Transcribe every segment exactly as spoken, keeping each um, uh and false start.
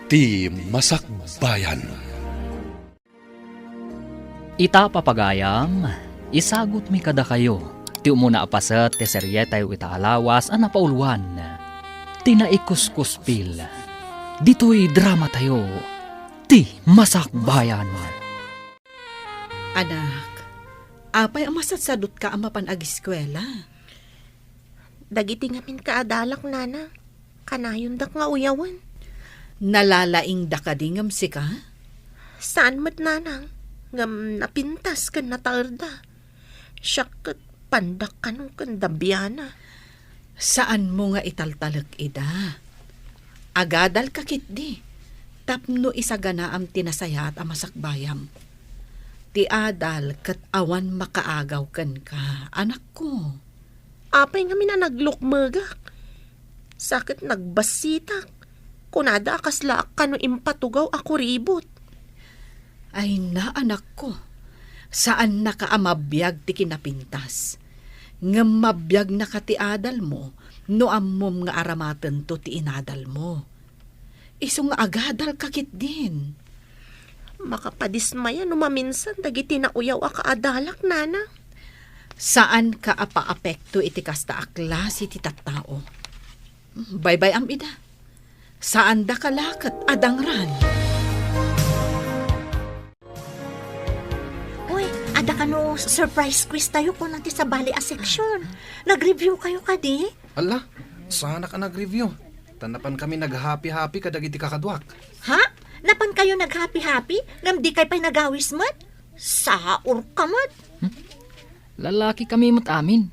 Ti Masakbayan. Ita, papagayam, isagutmi kadakayo ti umuna a paset ti serietayo ita a lawas a napauluan, ti Naikuskuspil. Ditoy dramatayo, Ti Masakbayan. Anak, apay a masadsadutka a mapan agiskuela? Dagiti ngamin kaadalak, nanang, kanayondak nga uyawen. Nalalaingda kadi ngem sika? Saan met, nanang, ngem napintas ken nataerda. Siak ket pandak kano ken dabiana. Saanmo nga italtalek ida. Agadalka ketdi, tapno isaganaam ti nasayaat a masakbayam. Ti adal ket awan makaagaw kenka, anakko. Apay ngamin a naglukmegak? Sa ket nagbassitak. Kunada a kaslaak kano impatugaw a kuribot. Ay na, anakko, saannaka a mabiag ti kinapintas. Ngem mabiagnaka ti adalmo no ammom nga aramatento ti inadalmo. Isu nga agadalka ketdin. Makapadismaya no maminsan dagiti nauyaw a kaadalak, nana. Saanka a paapekto iti kasta a klase ti tattao. Baybay-am ida. Saandaka la ket a dangran. Uy, adda kano surprise quiz tayo kuna ti sabali a section. Nag-review kayo kadi? Ala, saanak a nag-review. Ta napan kami nag-happy-happy kadagiti kakaduak. Ha? Napan kayo nag-happy-happy? Ngem dikay pay nagawis met? Saor ka met. Hmm? Lalaki kami met amin.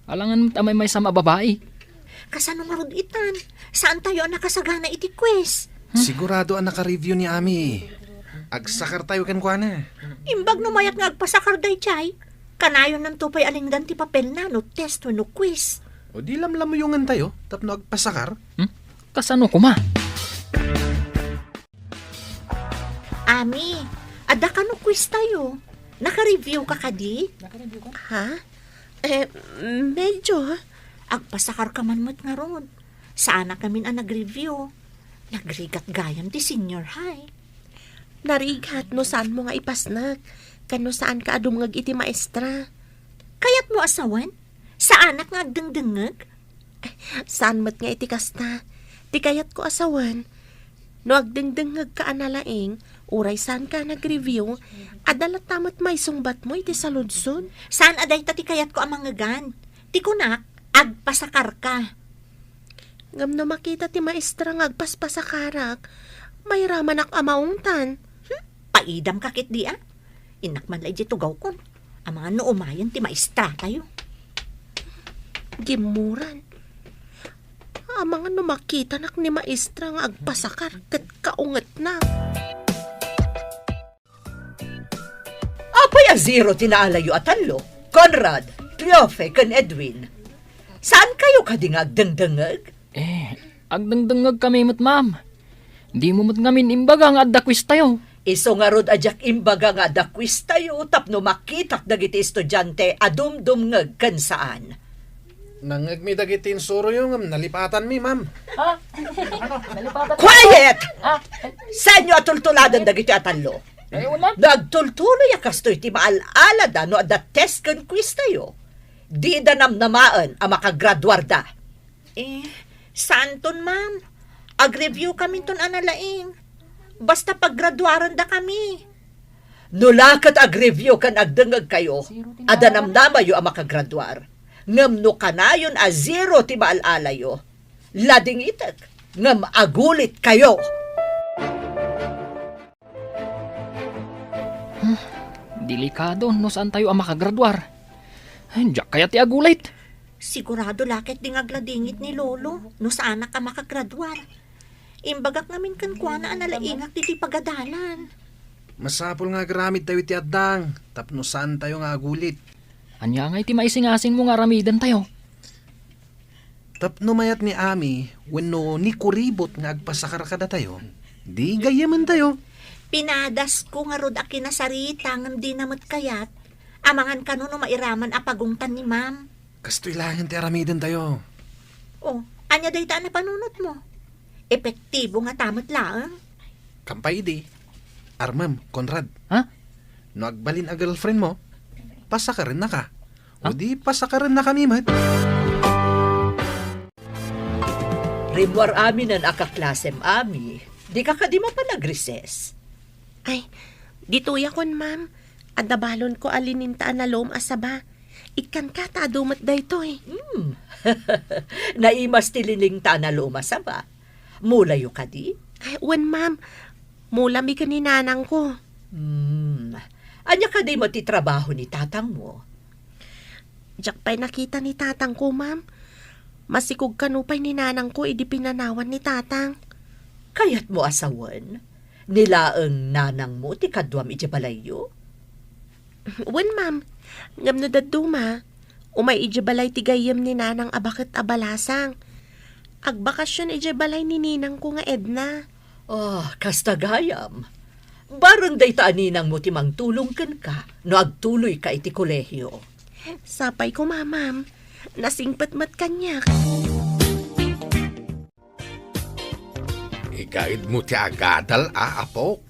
Alangan met a maymaysa a babai. Kasano ngarud itan? Saan tayo a nakasagana iti quiz? Hmm? Sigurado a naka-review ni Ami. Agsakar tayo kenkuana. Imbag no mayat nga agpasakar daydiay, kanayonnanto pay a lingdan ti papelna no test wenno quiz. O di lamlamuyongan tayo tapno agpasakar? Hmm? Kasano koma? Ami, adda kano quiz tayo? Naka-review ka kadi? Naka-review ka? Ha? Eh, medyo. Agpasakar ka man met ngarud. Saanak ngamin a nag-review. Nagrigat gayam ti senior high. Narigat no saanmo nga ipasnek, ken no saanka a dumngeg iti maestra. Kayatmo a sawen? Saanak nga agdengdengngeg? Saan met nga iti kasta. Ti kayatko a sawen, no agdengdengngegka a nalaing, uray saanka a nag-review, adda latta met maisungbatmo iti saludsod. Saan a dayta ti kayatko a mangngegan. Ti kunak, agpasakarka. Ngem no makita ti maestra nga agpaspasakarak, mairamanak a maungtan. Hmm? Paidamka ketdi a? Innak man la idiay tugawkon. Amangan no umayen ti maestratayo. Gimmuran. Amangan no makitanak ni maestra nga agpasakar ket kaungetna. Apay a zero ti naalayo a tallo? Conrad, Piofe, ken Edwin. Saan kayo kadi nga agdengdengngeg? Eh, agdengdengngeg kami met, ma'am. Dimo met ngamin imbaga nga adda quiz tayo. Isu ngarud a diak imbaga nga adda quiz tayo tapno makitak dagiti estudiante a dumdumngeg ken saan. Nangngegmi dagiti insuroyo ngem nalipatanmi, ma'am. Ha? Ano? Nalipatan? Quiet! Ah, eh. Saanyo a tultuladen dagiti a tallo? Eh, wala. Nagtultuloy a kastoy ti maal-alada no adda test ken quiz tayo. Dida namnamaen a makagraduarda. Eh, saanton, ma'am? Ag-review kaminton a nalaing. Basta paggraduarenda kami. No la ket ag-review ken agdengngeg kayo, adda namnamayo a makagraduar. Ngem no kanayon a zero ti maal-alayo, ladingitek ngem agulit kayo. Hmm, delikado no saan tayo a makagraduar. Ay, diak kayat ti agulit. Sigurado la ketdi nga agladingit ni Lolo no saanak a makagraduar. Imbagak ngamin kenkuana a nalaingak ditoy pagadalan. Masapul nga agaramid tayo iti addang tapno saan tayo nga agulit. Ania ngay ti maisingasingmo nga aramiden tayo? Tapno mayat ni Ami wenno ni Kuribot nga agpasakar kadatayo, di gayyamen tayo. Pinadasko ngarud a kinasarita ngem dina met kayat, amangan kano no mairaman a pagungtan ni Ma'am. Kastoy laengen ti aramiden tayo. Oh, ania dayta a napanunotmo? Epektibo ngata met laeng? Kampay idi. Armem, Conrad. Ha? No agbalin a girlfriend mo, pasakarennaka. Ha? O di pasakarennakami met. Rimmuar aminen a kaklasem, Ami. Dika kadi mapan agrises? Ay, ditoyakon, ma'am. Adda balonko a lininta a nalom a saba. Ikkanka ta adu met daytoy. Hmm. Naimas ti lininta a nalom a saba. Mulayo kadi? Ay, wen, ma'am. Mulami ken ni nanangko. Hmm. Ania kadi met ti trabaho ni tatangmo? Diak pay nakita ni tatangko, ma'am. Masikog kano pay ni nanangko idi pinanawan ni tatang. Kayatmo a sawen? Ni laeng nanangmo ti kaduam idiay balayyo? Wen, ma'am. Ngem no dadduma, umay idiay balay ti gayyem ni nanang a baket a balasang. Agbakasyon idiay balay ni ninangko nga Edna. Oh, kasta gayam. Bareng dayta a ninangmo ti mangtulong kenka no agtuloyka iti kolehio. Sapay koma, ma'am. Nasingpet met kaniak. Igaedmo ti agadal a, apok.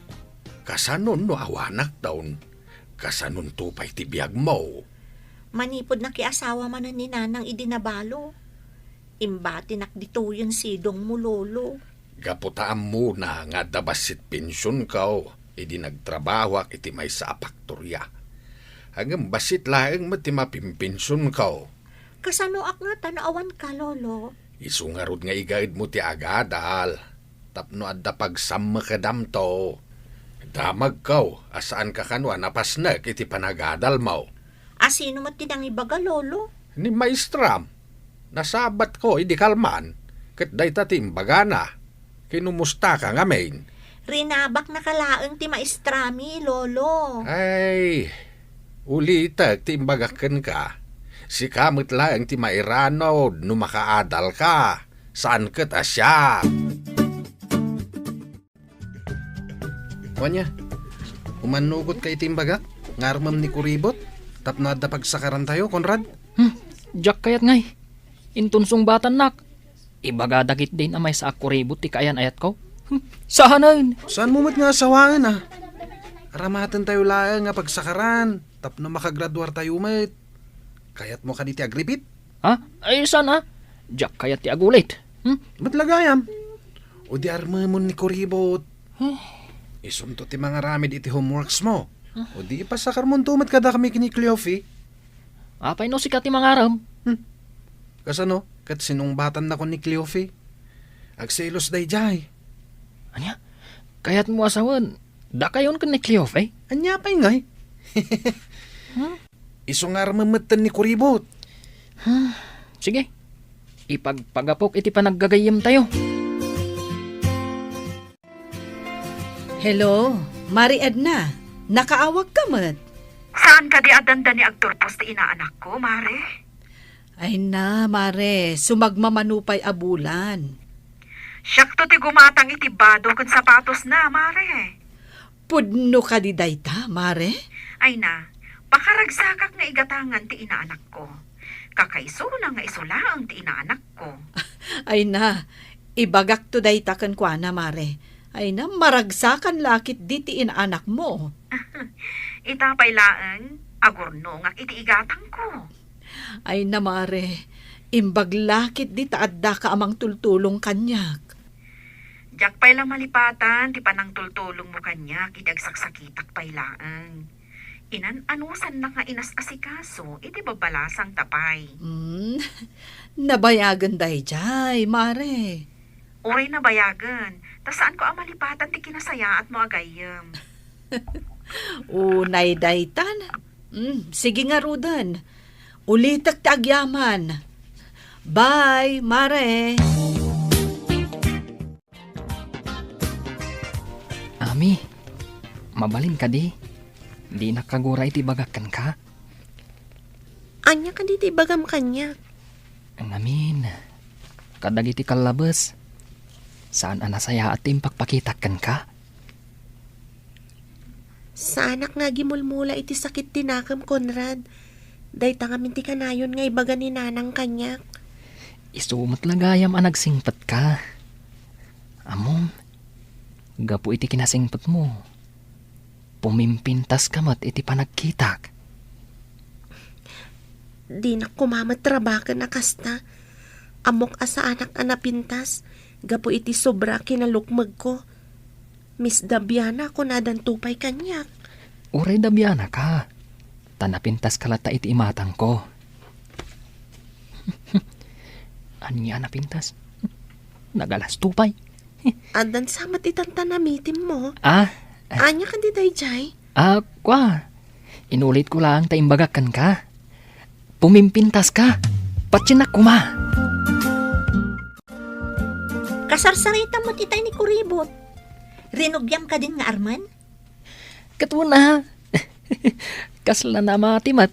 Kasanon no awanakton? Kasanonto pay ti biagmo? Manipud nakiasawa manen ni nanang idi nabalo, imbatinak ditoyen sidongmo, lolo. Gapu ta ammona nga adda bassit pensionko idi nagtrabahoak iti maysa a faktoria. Ngem bassit laeng met ti mapimpensionko. Kasanoak ngata no awanka, lolo? Isu ngarud nga igaedmo ti agadal tapno adda pagsammekedamto. Damagko a saanka kano a napasnek iti panagadalmo. A sino met ti nangibaga, lolo? Ni maestram. Nasabatko idi kalman, ket dayta ti imbagana. Kinumustaka ngamin? Rinabaknaka laeng ti maestrami, lolo. Ay, ulitek ti imbagak kenka. Sika met laeng ti mairanod no makaadalka. Saan ket a siak. Wen, umannugotka iti imbagak nga armem ni kuribot tapno adda pagsakarantayo, Conrad? Hmm, diak kayat ngay. Inton sungbatannak, ibaga dagiti din a maysa a kuribot ti kaayan-ayatko. Hmm, saanen. Saanmo met nga asawaen, a? Aramatentayo laeng nga pagsakaran tapno makagraduartayo met. Kayatmo kadi ti agripit? Ha? Ay, saan a? Diak kayat ti agulit. Hmm? Met la gayam. O di armemon ni kuribot. Huh? Isunto ti mangaramid iti homeworksmo. Huh? O di ipasakarmonto met kadakami ken ni Cleofe. Apay no sika ti mangarem? Hmm. Kasano? Ket sinungbatannakon ni Cleofe. Agselos daydiay. Ania? Kayatmo a sawen, dakayon ken ni Cleofe? Ania pay ngay? Hmm? Isu nga armem metten ni kuribot. Hmm. Sige. Ipagpagapok iti panaggagayyemtayo. Hello, Mari Edna. Nakaawagka met? Saan kadi a dandani agturpos ti inaanakko, Mare? Ay na, Mare, sumagmamano pay a bulan. Siakto ti gumatang iti bado ken sapatosna, Mare. Pudno kadi dayta, Mare? Ay na, pakaragsakak nga igatangan ti inaanakko. Kakaisuna nga isu laeng ti inaanakko. Ay na, ibagakto dayta kenkuana, Mare. Ay na, maragsakan la ketdi ti inaanakmo. Ita pay laeng, agurnongak iti igatangko. Ay na, Mare, imbag la ketdi ta addaka a mangtultulong kaniak. Diak pay la malipatan ti panangtultulongmo kaniak iti agsaksakitak pay laeng. Inan-anusannak nga inas-asikaso iti babalasangta pay. Hmm, nabayagen daydiay, Mare. Uray nabayagen, ta saanko a malipatan ti kinasayaatmo a gayyem. Unay daytan. Hmm, sige ngaruden. Ulitek ti agyaman. Bye, Mare. Ami, mabalin kadi? Dinak kagura iti ibagak kenka? Ania kadi ti ibagam kaniak? Ngamin, kadagiti kallabes, saan a nasayaat ti impakpakitak kenka? Saanak nga agimulmula iti sakit ti nakem, Conrad. Dayta ngamin ti kanayon nga ibaga ni Nanang kaniak. Isu met la gayam a nagsingpetka. Ammom, Gapu iti kinasingpetmo, pumimpintaska met iti panagkitak. Dinak koma met rabaken a kasta. Ammok a saanak a napintas gapu iti sobra a kinalukmegko. Miss Dabiana, kunadanto pay kaniak. Uray Dabianaka, ta napintaska latta iti imatangko. Ania a napintas? Nagalasto pay. Addan sa met itan ta namitimmo. Ah? Ania kadi daydiay? Ah, kua. Inulitko laeng ta imbagak kenka. Pumimpintaska. Patiennak koma. Kasarsaritam met itay ni Kuribot. Rinugiam kadin nga armen? Ket wen a. Kasla namati met.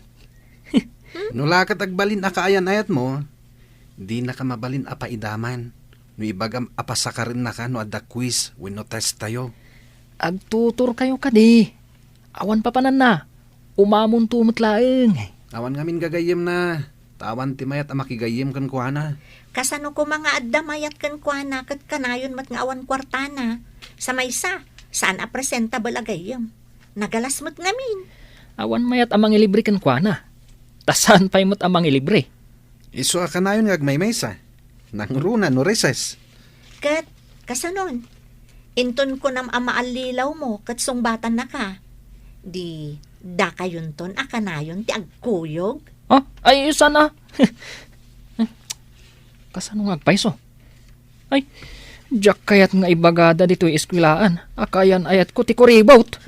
No la ket agbalin a kaayan-ayatmo, dinaka mabalin a paidaman no ibagam a pasakarennaka no adda quiz wenno testtayo. Agtutorkayo kadi. Awan papananna. Umamonto met laeng. Awan ngamin gagayyemna, ta awan ti mayat a makigayyem kenkuana. Kasano koma nga adda mayat kenkuana ket kanayon met nga awan kuartana? Sa maysa, saan a presentable a gayyem. Nagalas met ngamin. Awan mayat a mangilibre kenkuana. Ta saan pay met a mangilibre? Isu a kanayon nga agmaymaysa. Nangruna no recess. Ket, kasanon? Inton kunam a maallilawmo ket sungbatannaka, di dakayonton a kanayon ti agkuyog? Ah, ay, saan a? Kasano nga agpayso? Ay, diak kayat nga ibagada ditoy eskuelaan a kaayan-ayatko ti kuribot.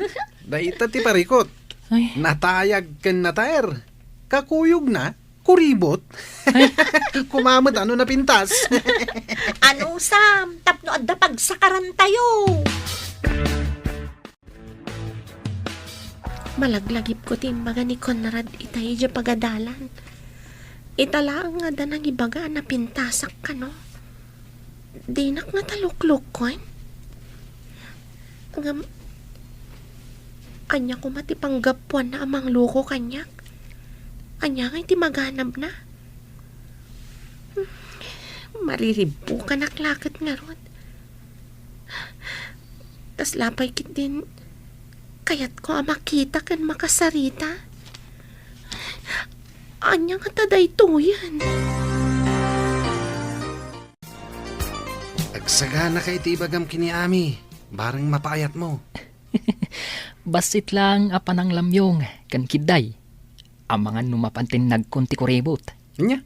Dayta ti parikut. Ay. Natayag ken nataer. Kakuyogna, kuribot. Ay. Kumamet ano napintas. Ano, Sam? Tapno adda pagsakarantayo. Malaglagipko ti imbaga ni Conrad itay idiay pagadalan. Ita laeng nga adda nangibaga a napintasak kano. Dinak ngata luklukkon. Ngem, ania koma ti panggapuanna a mangluko kaniak? Ania ngay ti maganabna? Mariribbukanak la ket ngarud. Kasla pay ketdin kayatko a makita ken makasarita. Ania ngata daytoyen? Agsaganaka iti ibagam ken ni Ami, bareng mapaayatmo. Bassit laeng a pananglamyong ken kidday. Amangan no mapan ti nagkun ti kuribot. Ania?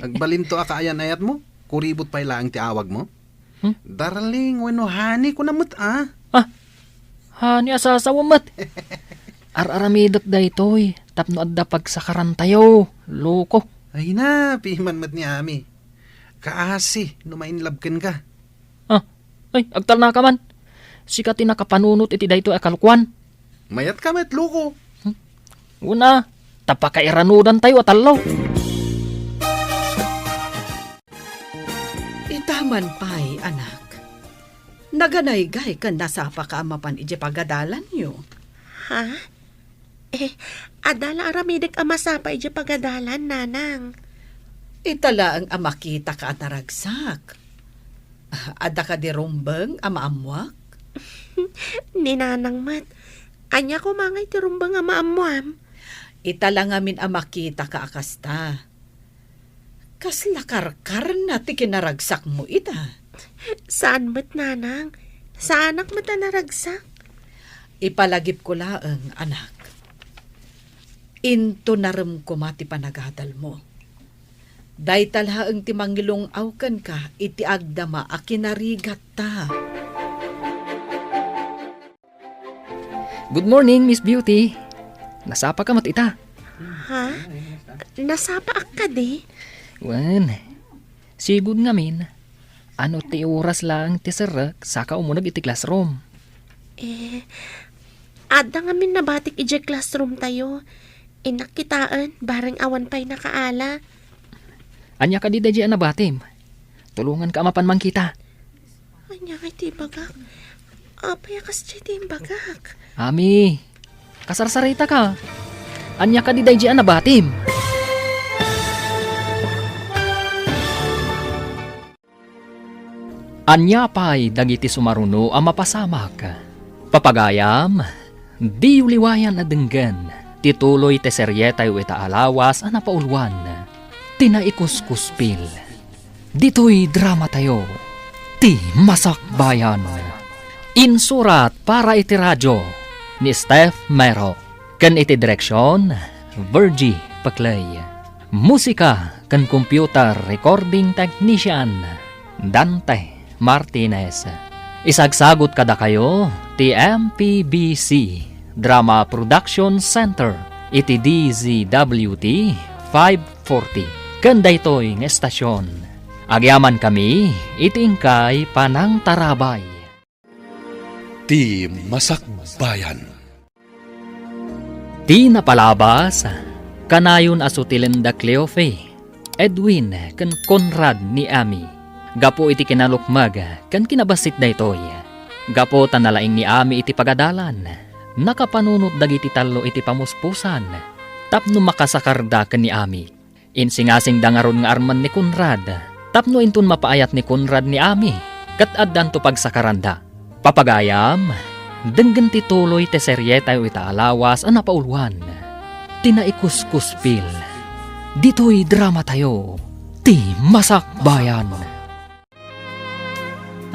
Agbalinto a kaayan-ayatmo? Kuribot pay laeng ti awagmo? Hmm? Darling wenno honey kuna met a? Ah, honey a sasawen met. Ar-aramidek daytoy tapno adda pagsakarantayo, loko. Ay na, piman met ni Ami. Kaasi no ma-in love kenka. Ah, ay, agtalnaka man. Sika ti nakapanunot iti daytoy a kalokoan. Mayatka met, loko. Hmm? Una, ta pakairanudantayo a tallo. Ita man pay, anak. Naganaygay ken nasapaka a mapan idiay pagadalanyo. Ha? Eh, adda la aramidek a masapa idiay pagadalan, nanang. Ita laeng a makitaka a naragsak. Adda kadi rumbeng a maammoak? Ni nanang met. Ania koma ngay ti rumbeng a maammoam? Ita la ngamin a makitaka a kasta. Kasla karkarna ti kinaragsakmo ita. Saan met, nanang. Saanak met a naragsak. Ipalagipko laeng, anak. Intonarem koma ti panagadalmo. Dayta laeng ti mangilung-aw kenka iti agdama a kinarigatta. Good morning, Miss Beauty. Nasapaka met ita? Ha? Nasapaak kadi? Wen, sigud ngamin, ano ti oras laeng ti serrek saka umuneg iti classroom? Eh, adda ngamin nabatik idiay classroom tayo. Innak kitaen, bareng awan pay nakaala. Ania kadi daydiay a nabatim? Tulonganka a mapan mangkita. Ania ngay ti ibagak? Apay a kasdiay ti imbagak? Ami, kasarsaritaka. Ania kadi daydiay a nabatim? Ania pay dagiti sumaruno a mapasamak? Papagayam, diyo liwayan a denggen ti tuloy ti serietayo ita a lawas a napauluan, ti Naikuskuspil. Ditoy dramatayo, ti Masakbayan. Insurat para iti radio ni Steph Mero. Ken iti direksion, Virgie Paclay. Musika ken computer recording technician, Dante Martinez. Isagsagut kadakayo ti M P B C Drama Production Center iti D Z W T five forty. Ken daytoy nga estasion, agyamankami iti inkay panangtarabay. Ti Masakbayan. Ti napalabas, kanayon a sutilen da Cleofe, Edwin, ken Conrad ni Ami. Gapu iti kinalukmeg ken kinabassit daytoy, gapu ta nalaing ni Ami iti pagadalan, nakapanunot dagiti tallo iti pamuspusan tapno makasakarda ken ni Ami. Insingasingda ngarud nga armen ni Conrad, tapno inton mapaayat ni Conrad ni Ami, ket addanto pagsakaranda. Papagayam, denggen ti tuloy ti serietayo ita a lawas a napauluan, ti Naikuskuspil. Ditoy dramatayo, ti Masakbayan.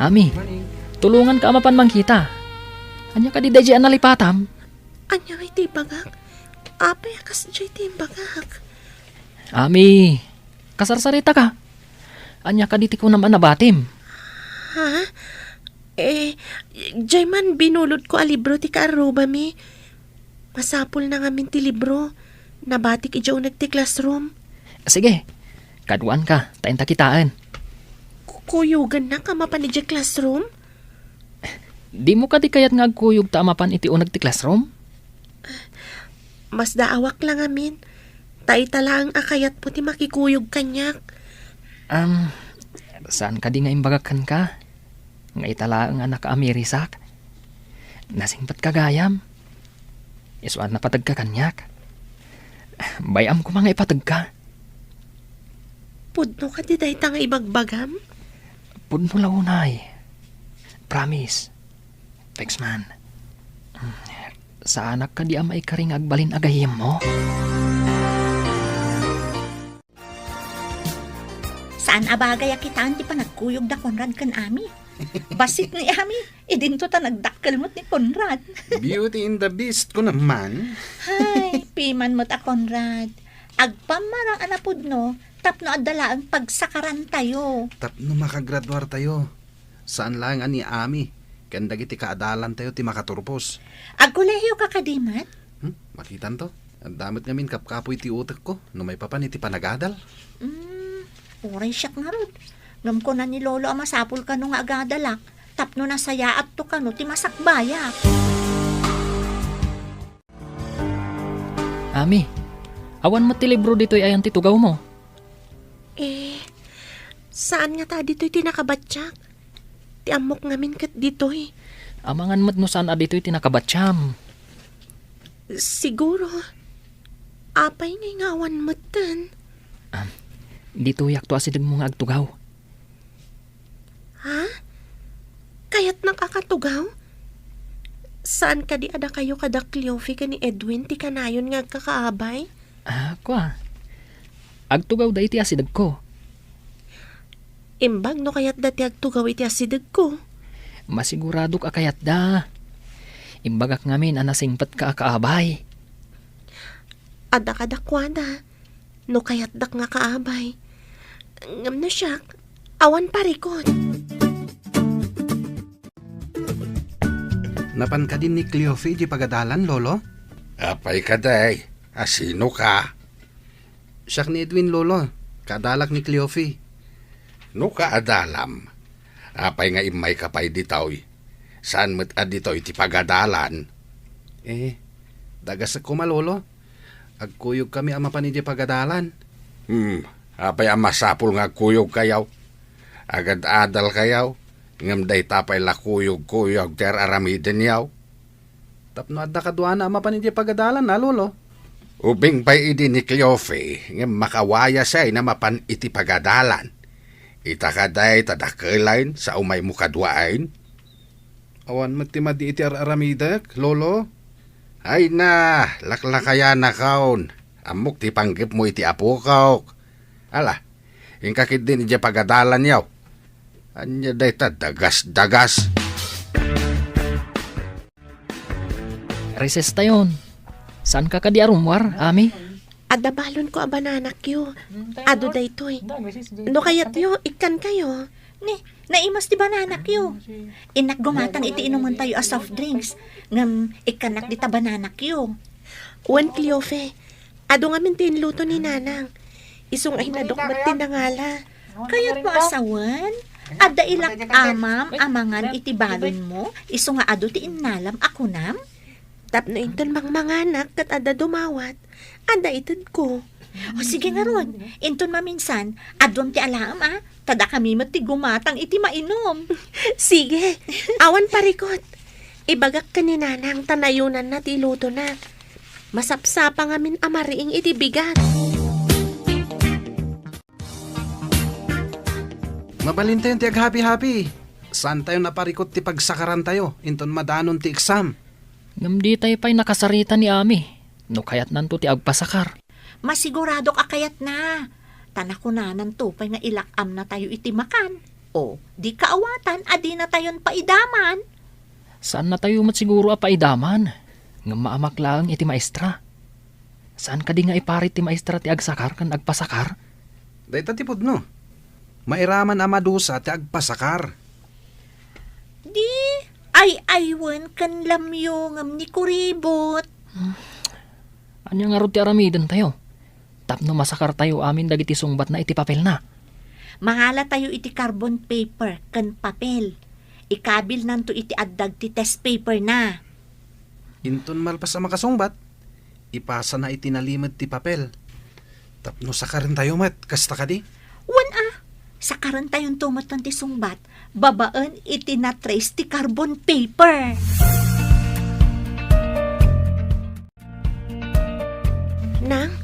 Ami, tulonganka a mapan mangkita. Ania kadi daydiay a nalipatam? Ania ngay ti ibagak? Apay a kasdiay ti imbagak? Ami, kasarsaritaka. Ania kadi ti kunam a nabatim? Ha? Eh, diay man binulodko a libro ti kaarrubami. Masapulna ngamin ti libro. Nabatik idiay uneg ti classroom. Sige, kaduanka, ta inta kitaen. Ku-, kuyogannak a mapan idiay classroom? Dimo kadi kayat nga agkuyogta a mapan iti uneg ti classroom? Masdaawak la ngamin. Ta ita laeng a kayatmo ti makikuyog kaniak. Am, saan kadi nga imbagak kenka? Nga ita laeng a nakaamirisak? Nasingpetka gayam. Isu a napategka kaniak. Bay-am koma nga ipategka. Pudno kadi dayta nga ibagbagam? Pudno la unay. Promise. Thanks, man. Saanak kadi a maikari nga agbalin a gayyemmo? Saan a bagay a kitaen ti panagkuyog da Conrad ken Ami. Bassit ni Ami, idinto ta nagdakkel met ni Conrad. Beauty and the Beast, kunam man. Hay, piman met a Conrad. Agpammarang a napudno, tapno adda laeng pagsakarantayo. Tapno makagraduartayo. Saan laeng a ni Ami ken dagiti kaadalantayo ti makaturpos. Agkolehiyoka kadi met? Hmm, makitanto. Adda met ngamin kapkapoy ti utekko no maipapan iti panagadal. Hmm, uray siak ngarud. Ngem kuna ni Lolo a masapul kano nga agadalak tapno nasayaatto kano ti masakbayak. Ami, awan met ti libro ditoy ayan ti tugawmo? Eh, saan ngata ditoy ti nakabattiak? Ti ammok ngamin ket ditoy. Amangan met no saan a ditoy ti nakabattiam. Siguro. Apay ngay nga awan metten? Am, ditoyakto a sidegmo nga agtugaw. Ha? Kayatnak a katugaw? Saan kadi a dakayo kada Cleofe ken ni Edwin ti kanayon nga agkakaabay? Ah, kua. Agtugawda iti asidegko. Imbag no kayatda ti agtugaw iti asidegko. Masiguradok a kayatda. Imbagak ngamin a nasingpetka a kaabay. Adda kadakuada. No kayatdak nga kaabay. Ngem no siak, awan parikut. Napan kadin ni Cleofe di pagadalan, Lolo? Apay kadi? A sinoka? Siak ni Edwin, Lolo. Kaadalak ni Cleofe. No kaadalam, apay nga immayka pay ditoy? Saan met a ditoy ti pagadalan? Eh, dagasek koma, Lolo. Agkuyogkami a mapan idiay pagadalan. Hmm, apay a masapul nga agkuyogkayo? Agad-adalkayo, ngem dayta pay la kuyog-kuyog ti ar-aramidenyo. Tapno adda kaduana a mapan idiay pagadalan, a, Lolo? Ubing pay idi ni Cleofe, ngem makawayasay a mapan iti pagadalan. Ita kadi ta dakkel ain sa umaymo kadua ain? Awan met ti madi iti ar-aramidek, Lolo. Ay na, laklakayanakon. Ammok ti panggepmo iti apokok. Ala, inka ketdin idiay pagadalanyo. Ania dayta dagas-dagas? Recess tayon. Saanka kadi a rummuar, Ami? Adda balonko a bananakyo. Adu daytoy. No kayatyo, ikkankayo. Ni, naimas ti bananakyo. Innak gumatang iti inumentayo a soft drinks. Ngem ikkannak dita bananakyo. Wen, Cleofe, adu ngamin ti inluto ni Nanang. Isu nga inadok met ti nangala. Kayatmo a sawen? Adda ilak-amam a mangan iti balonmo, isu nga adu ti innalam a kunam? Tapno inton mangmanganak ket adda dumawat, adda itedko. O, sige ngarud, inton maminsan, aduam ti alaem a, ta dakami met ti gumatang iti mainum. Sige, awan parikut. Ibagak ken ni Nanang ta nayunanna ti ilutona. Masapsapa ngamin a mariing iti bigat. Mabalintayon ti aghabi-habi. Saantayon a parikut ti pagsakarantayo inton madanon ti eksam. Ngem ditay pay nakasarita ni Ami no kayatnanto ti agpasakar. Masiguradok a kayatna. Ta nakunananto pay nga ilak-amnatayo iti makan. O, di kaawatan a dinatayon paidaman. Saannatayo met siguro a paidaman, ngem maamak laeng iti maestra. Saan kadi nga iparit ti maestra ti agsakar ken agpasakar? Dayta ti pudno. Mairaman a madusa ti agpasakar. Di ay-aywen ken lamyo ngem ni kuribot. Ania ngarud ti aramidentayo tapno masakartayo amin dagiti sungbatna iti papelna? Mangalatayo iti carbon paper ken papel. Ikabilnanto iti addag ti test paperna. Inton malpas a makasungbat, ipasana iti nalimed ti papel. Tapno sakarentayo met, kasta kadi? Wen a, sakarentayonto metten ti sungbat babaen iti na-trace ti carbon paper. Nang,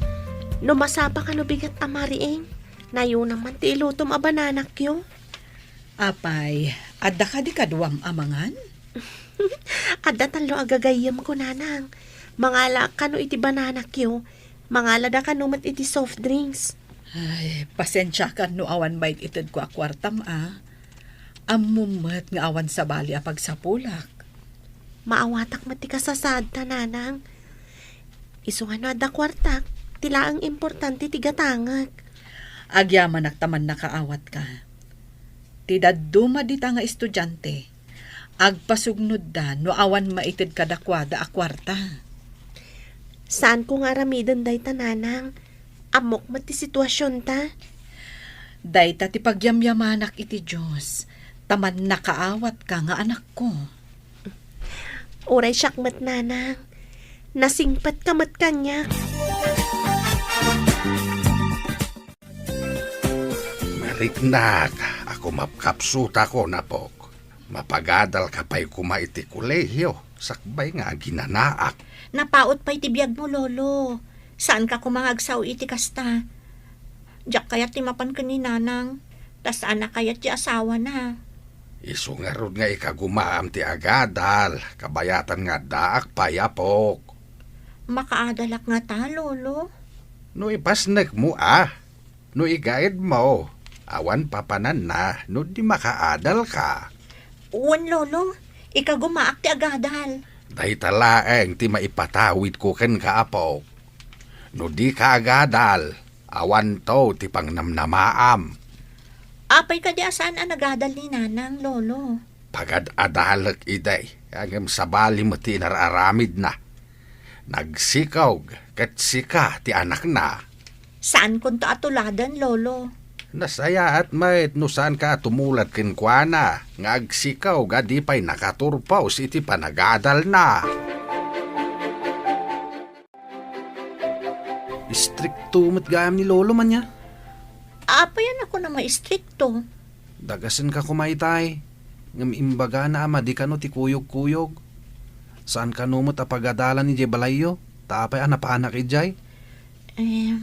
no masapa kano bigat a mariing, nayuna man ti ilutom a bananakyo. Apay, adda kadi kaduam a mangan? Adda tallo a gagayyemko, Nanang. Mangalaak kano iti bananakyo. Mangalada kano met iti soft drinks. Ay, pasensiakan no awan maitedko a kuartam a. Ammom met nga awan sabali a pagsapulak. Maawatak met ti kasasaadta, Nanang. Isu nga no adda kuartak, ti laeng importante ti gatangek. Agyamanak ta mannakaawatka. Ti dadduma dita nga estudiante, agpasugnodda no awan maited kadakuada a kuarta. Saanko nga aramiden dayta, Nanang. Ammok met ti situasionta. Dayta ti pagyamyamanak iti Dios, ta mannakaawatka nga anakko. Uray siak met, Nanang. Nasingpetka met kaniak. Mariknak a kumapkapsutakon, apok. Mapagadalka pay koma iti kolehio, sakbay nga aginanaak. Napaut pay ti biagmo, Lolo. Saanka koma nga agsao iti kasta. Diak kayat ti mapan ken ni Nanang, ta saan a kayat ti asawana. Isu ngarud nga ikagumaam ti agadal, kabayatan nga addaak pay, apok. Makaadalak ngata, Lolo? No ipasnekmo a, no igaedmo, awan papananna no di makaadalka. Wen, Lolo, ikagumaak ti agadal. Dayta laeng ti maipatawidko kenka, apok. No dika agadal, awanto ti pangnamnamaam. Apay kadi a saan a nagadal ni Nanang, Lolo? Pagad-adalek idi, ngem sabali met ti inar-aramidna. Nagsikog ket sika ti anakna. Saankonto a tuladen, Lolo. Nasayaat met no saanka a tumulad kenkuana nga agsikog a di pay nakaturpos iti panagadalna. Istrikto met gayam ni Lolo man ya. Apay a nakunam a istrikto? Dagasenka koma itay, ngem imbagana a madi kano ti kuyogkuyog. Saan kano met a pagadalan idiay balayyo, ta apay a napanak idiay? Eh,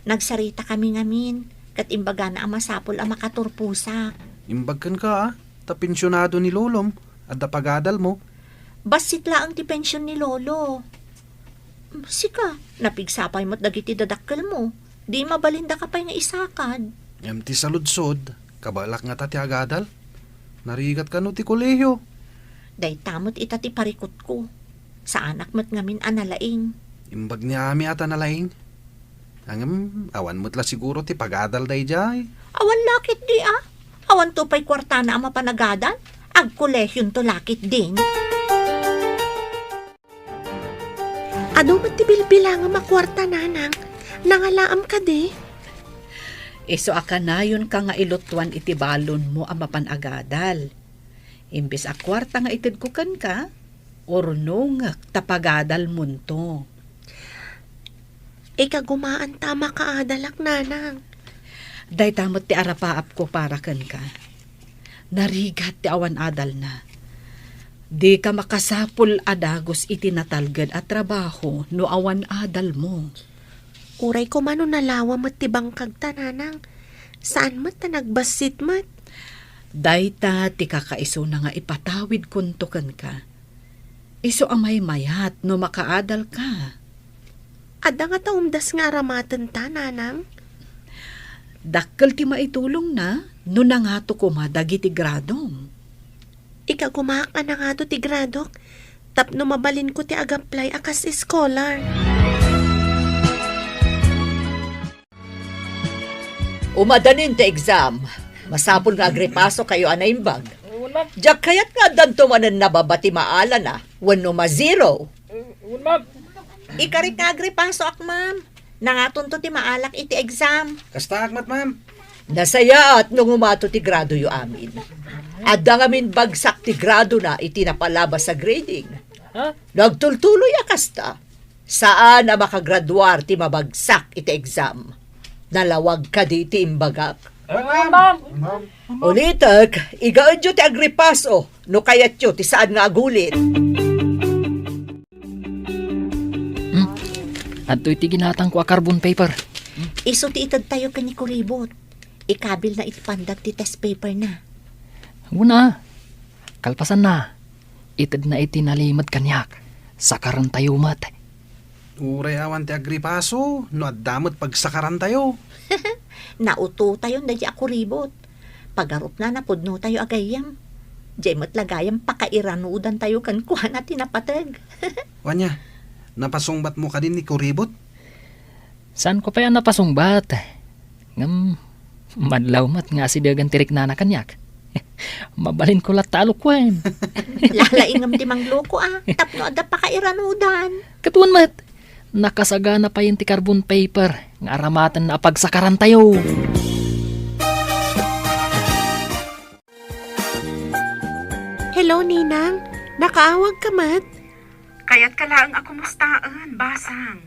nagsarita kami ngamin. Ket imbagana a masapul a makaturposak. Imbag kenka, a, ta pensionado ni lolom, adda pagadalmo. Bassit laeng ti pension ni lolo. Sika, napigsa pay met dagiti dadakkelmo. Di mabalindaka pay nga isakad. Ngem ti saludsod, kabaelak ngata ti agadal? Narigat kano ti kolehiyo? Dayta met ita ti parikutko. Saanak met ngamin a nalaing. Imbag ni Ami a ta nalaing. Ngem, awan met la siguro ti pagadal daydiay. Awan la ketdi, a. Awanto pay kuartana a mapanagadal. Agkolehionto la ketdin. Adu met ti bilbilangem a kuarta, nanang. Nangalaam kadi? Isu a kanayonka nga ilutuan iti balonmo a mapan agadal. Imbes a kuarta nga itedko kenka, urnongek ta pagadalmonto. Ikagumaanta a makaadalak, nanang. Dayta met ti arapaapko para kenka. Narigat ti awan adalna. Dika makasapul a dagus iti natalged a trabaho no awan adalmo. Uray koma no nalawa met ti bangkagta, nanang. Saan met ta nagbassit met. Dayta ti kakaisuna nga ipatawidkonto kenka. Isu a maymayat no makaadalka. Adda ngata umdas nga aramatenta, nanang? Dakkel ti maitulongna no nangato koma dagiti gradom. Ikagumaak a nangato ti gradok tapno mabalinko ti ag-apply a kas scholar. Umadanin ti exam. Masapul nga agripasokayo a naimbag. Wen, ma'am. Diak kayat nga addanto manen nababa ti maalana wenno ma-zero. Wen, ma'am. Ikarik nga agripasoak, ma'am. Nangatonto ti maalak iti exam. Kastaak met, ma'am. Nasayaat no ngumato ti gradoyo amin. Adda ngamin bagsak ti gradona iti napalabas a grading. Ha? No agtultuloy a kasta, saan a makagraduar ti mabagsak iti exam. Nalawag kadi ti imbagak? Wen, ma'am. Ulitek, igaedyo ti agripaso no kayatyo ti saan nga agulit. Hmm? Adtoy ti ginatangko a carbon paper. Isu ti itedtayo ken ni Kuribot. Ikabilna iti pandag ti test paperna. Una, kalpasanna, itedna iti nalimed kaniak. Sakarantayo met. Uray awan ti agripaso, no adda met pagsakarantayo. Nautotayon daydi a Kuribot. Pagarupna, napudnotayo a gayyem. Diay met la gayam pakairanudantayo kenkuana ti napateg. Wen, napasungbatmo kadi ni Kuribot? Saanko pay a napasungbat. Ngem, madlaw met nga asidegen ti riknana kaniak. Mabalinko latta a lukuen. Lalaingem ti mangloko, a, tapno adda pakairanudan. Ket wen met, nakasagana payen ti carbon paper nga aramatenna a pagsakarantayo. Hello, Ninang. Nakaawagka met? Kayatka laeng a kumustaen, Basang.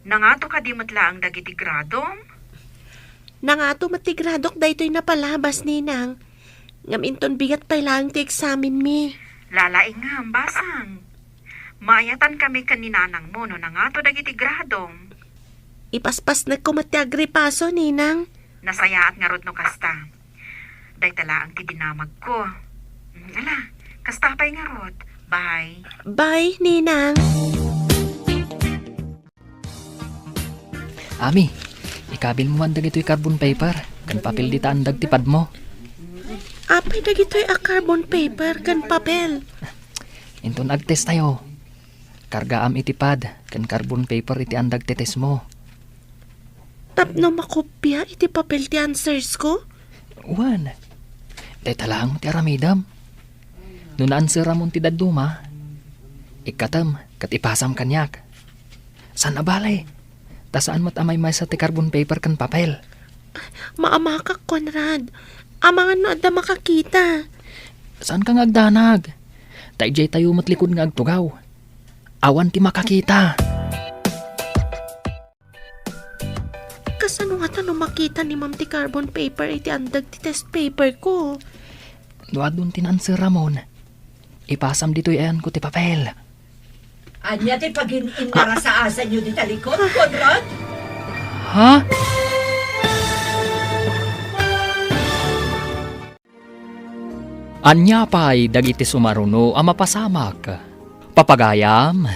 Nangato kadi met laeng dagiti gradom? Nangato met ti gradok daytoy napalabas, Ninang. Ngem inton bigat pay laeng ti eksamenmi. Lalaingem, Basang. Maayatankami ken ni nanangmo no nangato dagiti gradom. Ipaspasnekko met ti agripaso, Ninang. Nasayaat ngarud no kasta. Dayta laeng ti dinamagko. Mm, ala, kasta pay ngarud. Bye. Bye, Ninang. Ami, ikabilmo man dagitoy carbon paper ken papel dita andag ti padmo. Apay dagitoy a carbon paper ken papel? Inton agtestayo, kargaam iti pad ken carbon paper iti andag ti testmo. Tapno makopia iti papel ti answers ko? Wen, dayta laeng ti aramidem. No naanseramon ti dadduma, ikkatem ket ipasam kaniak. Saan a bale, ta saan met a maymaysa ti carbon paper ken papel. Maamakak, Conrad. Amangan no adda makakita. Saanka nga agdanag. Ta idiay tayo met likud nga agtugaw. Awan ti makakita. Kasano ngata no makita ni Ma'am ti carbon paper iti andag ti test paper ko? No adun ti naanseramon, ipasam ditoy ayanko ti papel. Ania ti pagin-innarasaasanyo dita likod, Conrad? Ha? Ania pay dagiti sumaruno a mapasamak? Papagayam,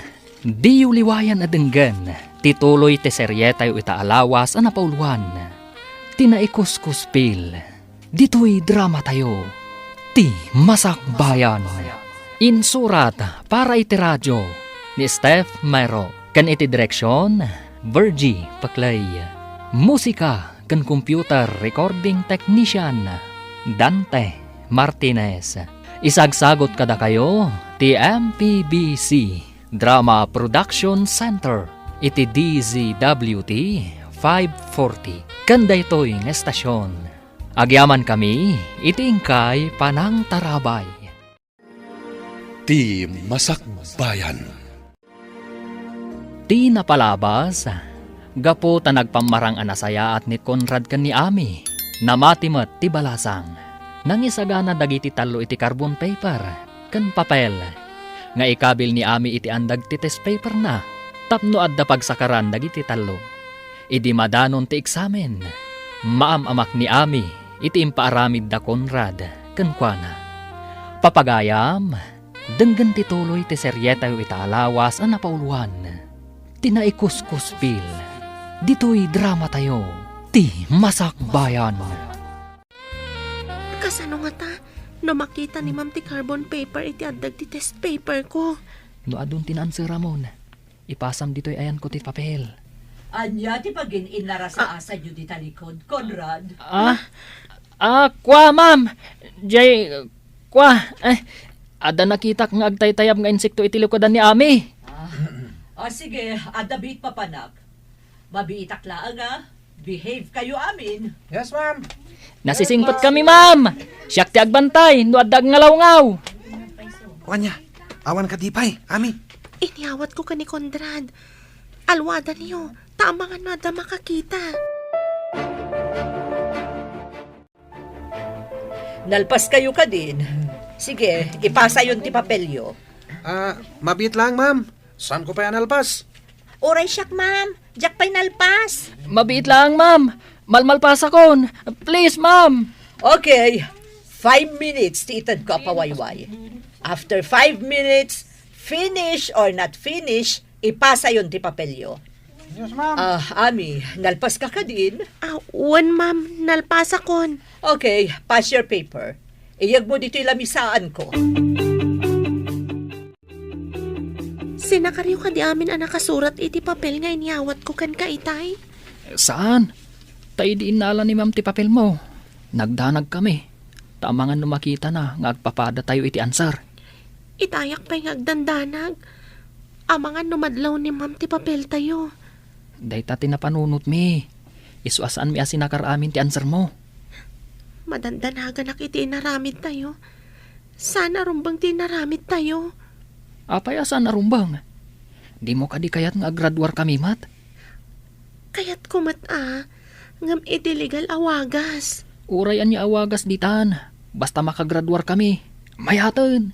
diyo liwayan a denggen ti tuloy ti serietayo ita a lawas a napauluan, ti Naikuskuspil. Ditoy dramatayo, Ti Masakbayan. Insurat para iti radio ni Steph Mero ken iti direksion, Virgie Paclay. Musika ken computer recording technician, Dante Martinez. Isagsagot kadakayo ti M P B C Drama Production Center iti D Z W T five forty. Ken daytoy nga estasion, agyamankami iti inkay panangtarabay. Ti Masakbayan. Ti napalabas, gapu ta nagpammarang a nasayaat ni Conrad ken ni Ami, namati met ti balasang. Nangisagana dagiti tallo iti carbon paper ken papel nga ikabil ni Ami iti andag ti test paperna tapno adda pagsakaran dagiti tallo. Idi madanon ti eksamen, maam-amak ni Ami iti impaaramid da Conrad kenkuana. Papagayam, denggen ti tuloy ti serietayo ita a lawas a napauluan, Ti Naikuskuspil. Ditoy dramatayo, Ti Masakbayan. Kasano ngata no makita ni Ma'am ti carbon paper iti addag ti test paper ko? No adun ti naansweramon, ipasam ditoy ayanko ti papel. Ania ti pagin-innara sa Ah. asayo dita likod, Conrad? Ah, ah, kua, ma'am. Jay, kua, eh, adda nakitak nga agtaytayab nga insekto iti likudan ni Ami. Ah. Ah, sige, adda biit papanak. Mabiitak laeng, ah. Behave kayo amin. Yes, ma'am. Nasisingpet kami, ma'am. Siak ti agbantay no adda agngalawgaw. Ania, awan kadi pay, Ami? Inyawatko ken ni Conrad. Aluadaniyo, ta amangan no adda makakita. Nalpas kayo kadin. Sige, ipasayon ti papelyo. Ah, mabiit lang, ma'am. Saanko pay a nalpas? Uray siak, ma'am. Diak pay nalpas. Mabiit lang, ma'am. Malmalpasakon. Please, ma'am. Okay. Five minutes ti itedko a pawayway. After five minutes, finish or not finish, ipasayon ti papelyo. Yes, ma'am. Ah, Ami, nalpas ka kadin? Ah, wen, ma'am. Nalpasakon. Okay, pass your paper. Iyegmo ditoy lamisaanko. Sinakaryo kadi amin a nakasurat iti papel nga inyawatko kenka itay? Saan. Ta idi innala ni ma'am ti papelmo, nagdanagkami. Ta amangan no makitana nga agpapadatayo iti answer. Itayak pay nga agdandanag. Amangan no madlaw ni ma'am ti papeltayo. Dayta ti napanunotmi. Isu a saanmi a sinakar amin ti answermo. Madandanaganak iti inaramidtayo. Saan a rumbeng ti inaramidtayo. Apay a saan a rumbeng? Dimo kadi kayat nga agraduarkami met? Kayatko met a, ngem iti legal a wagas. Uray ania a wagas ditan, basta makagraduarkami. Mayaten.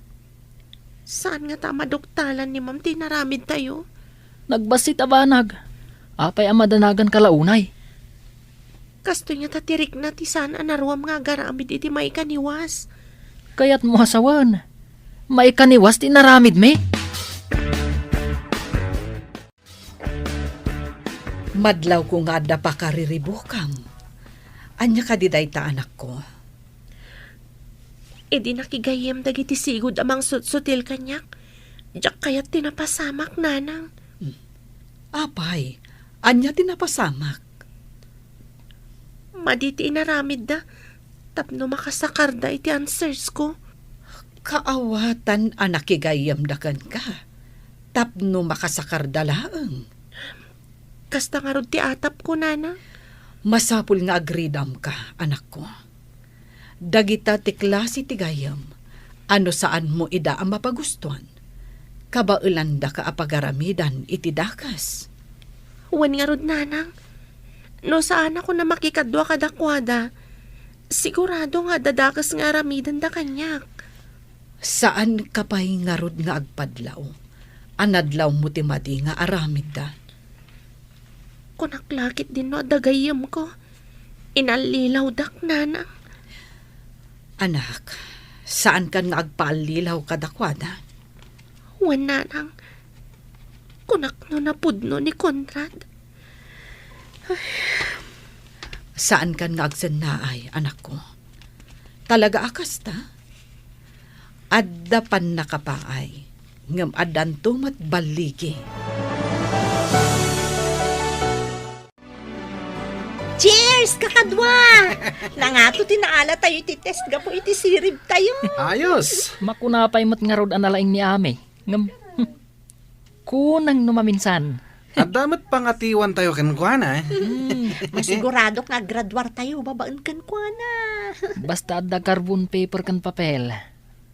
Saan ngata a maduktalan ni ma'am ti inaramidtayo? Nagbassit a banag. Apay a madanaganka la unay? Kastoy ngata ti rikna ti saan a naruam nga agaramid iti maikaniwas. Kayatmo a sawen, maikaniwas ti inaramidmi? Madlawko nga adda pakariribukam. Ania kadi dayta, anakko? Idi nakigayyem dagiti sigud a mangsutsutil kaniak, diak kayat ti napasamak, nanang. Hmm. Apay, ania ti napasamak? Madi ti inaramidda tapno makasakarda iti answers ko. Kaawatan a nakigayyemda kenka tapno makasakarda laeng. Kasta ngarud ti atapko, nana. Masapul nga agridamka, anakko. Dagita ti klase ti gayyem a no saanmo ida a mapagustuan, kabaelandaka a pagaramidan iti dakes. Wen ngarud, nanang, no saanakon a makikadua kadakuada, sigurado nga adda dakes nga aramidenda kaniak. Saanka pay ngarud nga agpadlaw a nadlawmo ti madi nga aramidda? Kunak la ketdin no adda gayyemko, inallilawdak, nanang. Anak, Saankan nga agpaallilaw kadakuada? Wen, nanang, kunak no napudno ni Conrad. Ay. Saankan nga agsennaay, anakko. Talaga a kasta? Adda pannakapaay, ngem addanto met balligi. Cheers, kakadua! Nangato ti naala tayo iti test gapu iti sirib tayo. Ayos! Makuna pay met ngarud a nalaing ni Ami. Ngem, hmm, kunang no maminsan. Adda met pangatiwan tayo kenkuana, eh. Hmm. Masiguradok nga aggraduar tayo babaen kenkuana. Basta adda carbon paper ken papel,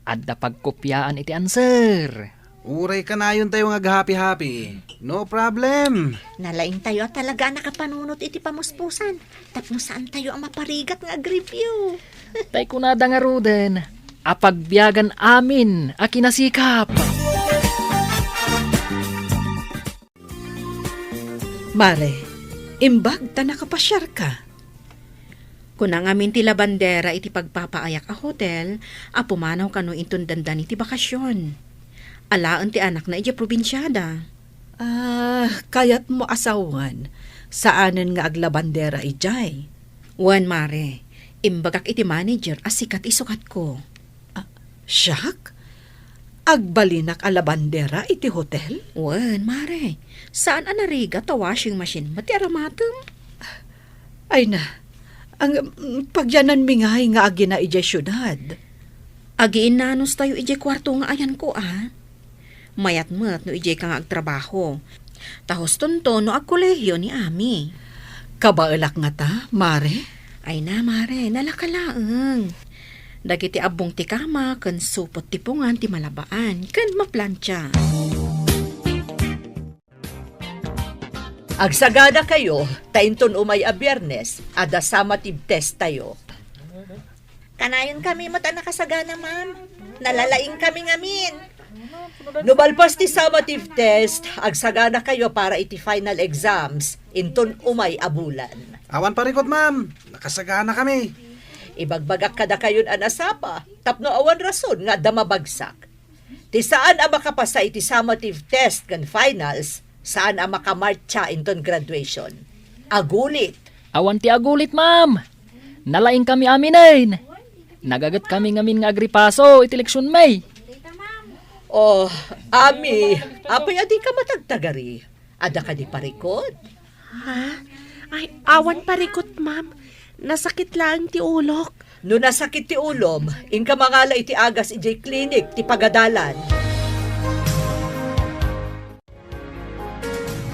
adda pagkopiaan iti answer. Uray kanayon tayo nga aghapi-hapi. No problem. Nalaing tayo a talaga a nakapanunot iti pamuspusan. Tapno saan tayo a maparigat nga agreview. Tay kunada ngaruden, a pagbiagan amin a kinasikap. Mare, imbag ta nakapasiarka. Kuna ngamin ti labandera iti pagpapaayak a hotel a pumanaw kano inton dandani ti bakasion. Alaen ti anakna idiay probinsiada. Ah, kayatmo a sawen, saanen nga aglabandera idiay? Wen, mare, imbagak iti manager a sika ti sukatko. Ah, siak? Agbalinak a labandera iti hotel? Wen, mare. Saan a narigat ta washing machine met ti aramatem? Ay na, ang, mm, pagyananmi ngay nga agina idiay siudad. Agiinnanos tayo idiay kuarto nga ayanko, a. Mayat met no idiay ka nga agtrabaho. Ta hustonto no agkolehiyo ni Ami. Kabaelak ngata, mare? Ay na, mare, nalaka laeng. Dagiti abbong ti kama ken supot ti pungan ti malabaan ken maplantia. Agsagana kayo, ta inton umay a Biyernes, adda summative test tayo. Kanayon kami met a nakasagana, ma'am. Nalalaing kami ngamin. No malpas ti summative test, agsagana kayo para iti final exams, inton umay a bulan. Awan parikot, ma'am. Nakasagana kami. Ibagbagak kadakayon a nasapa, tapno awan rason nga adda mabagsak. Ti saan a makapasa iti summative test ken finals, saan a makamartsa inton graduation. Agulit. Awan ti agulit, ma'am. Nalaing kami aminen. Nagaget kami ngamin nga agripaso iti leksion, may. Oh, Ami, apay a dika matagtagari? Adda kadi parikot? Ha? Ay, awan parikot, ma'am. Nasakit laeng ti ulok. No nasakit ti ulom, inka mangala iti agas idiay klinik ti pagadalan.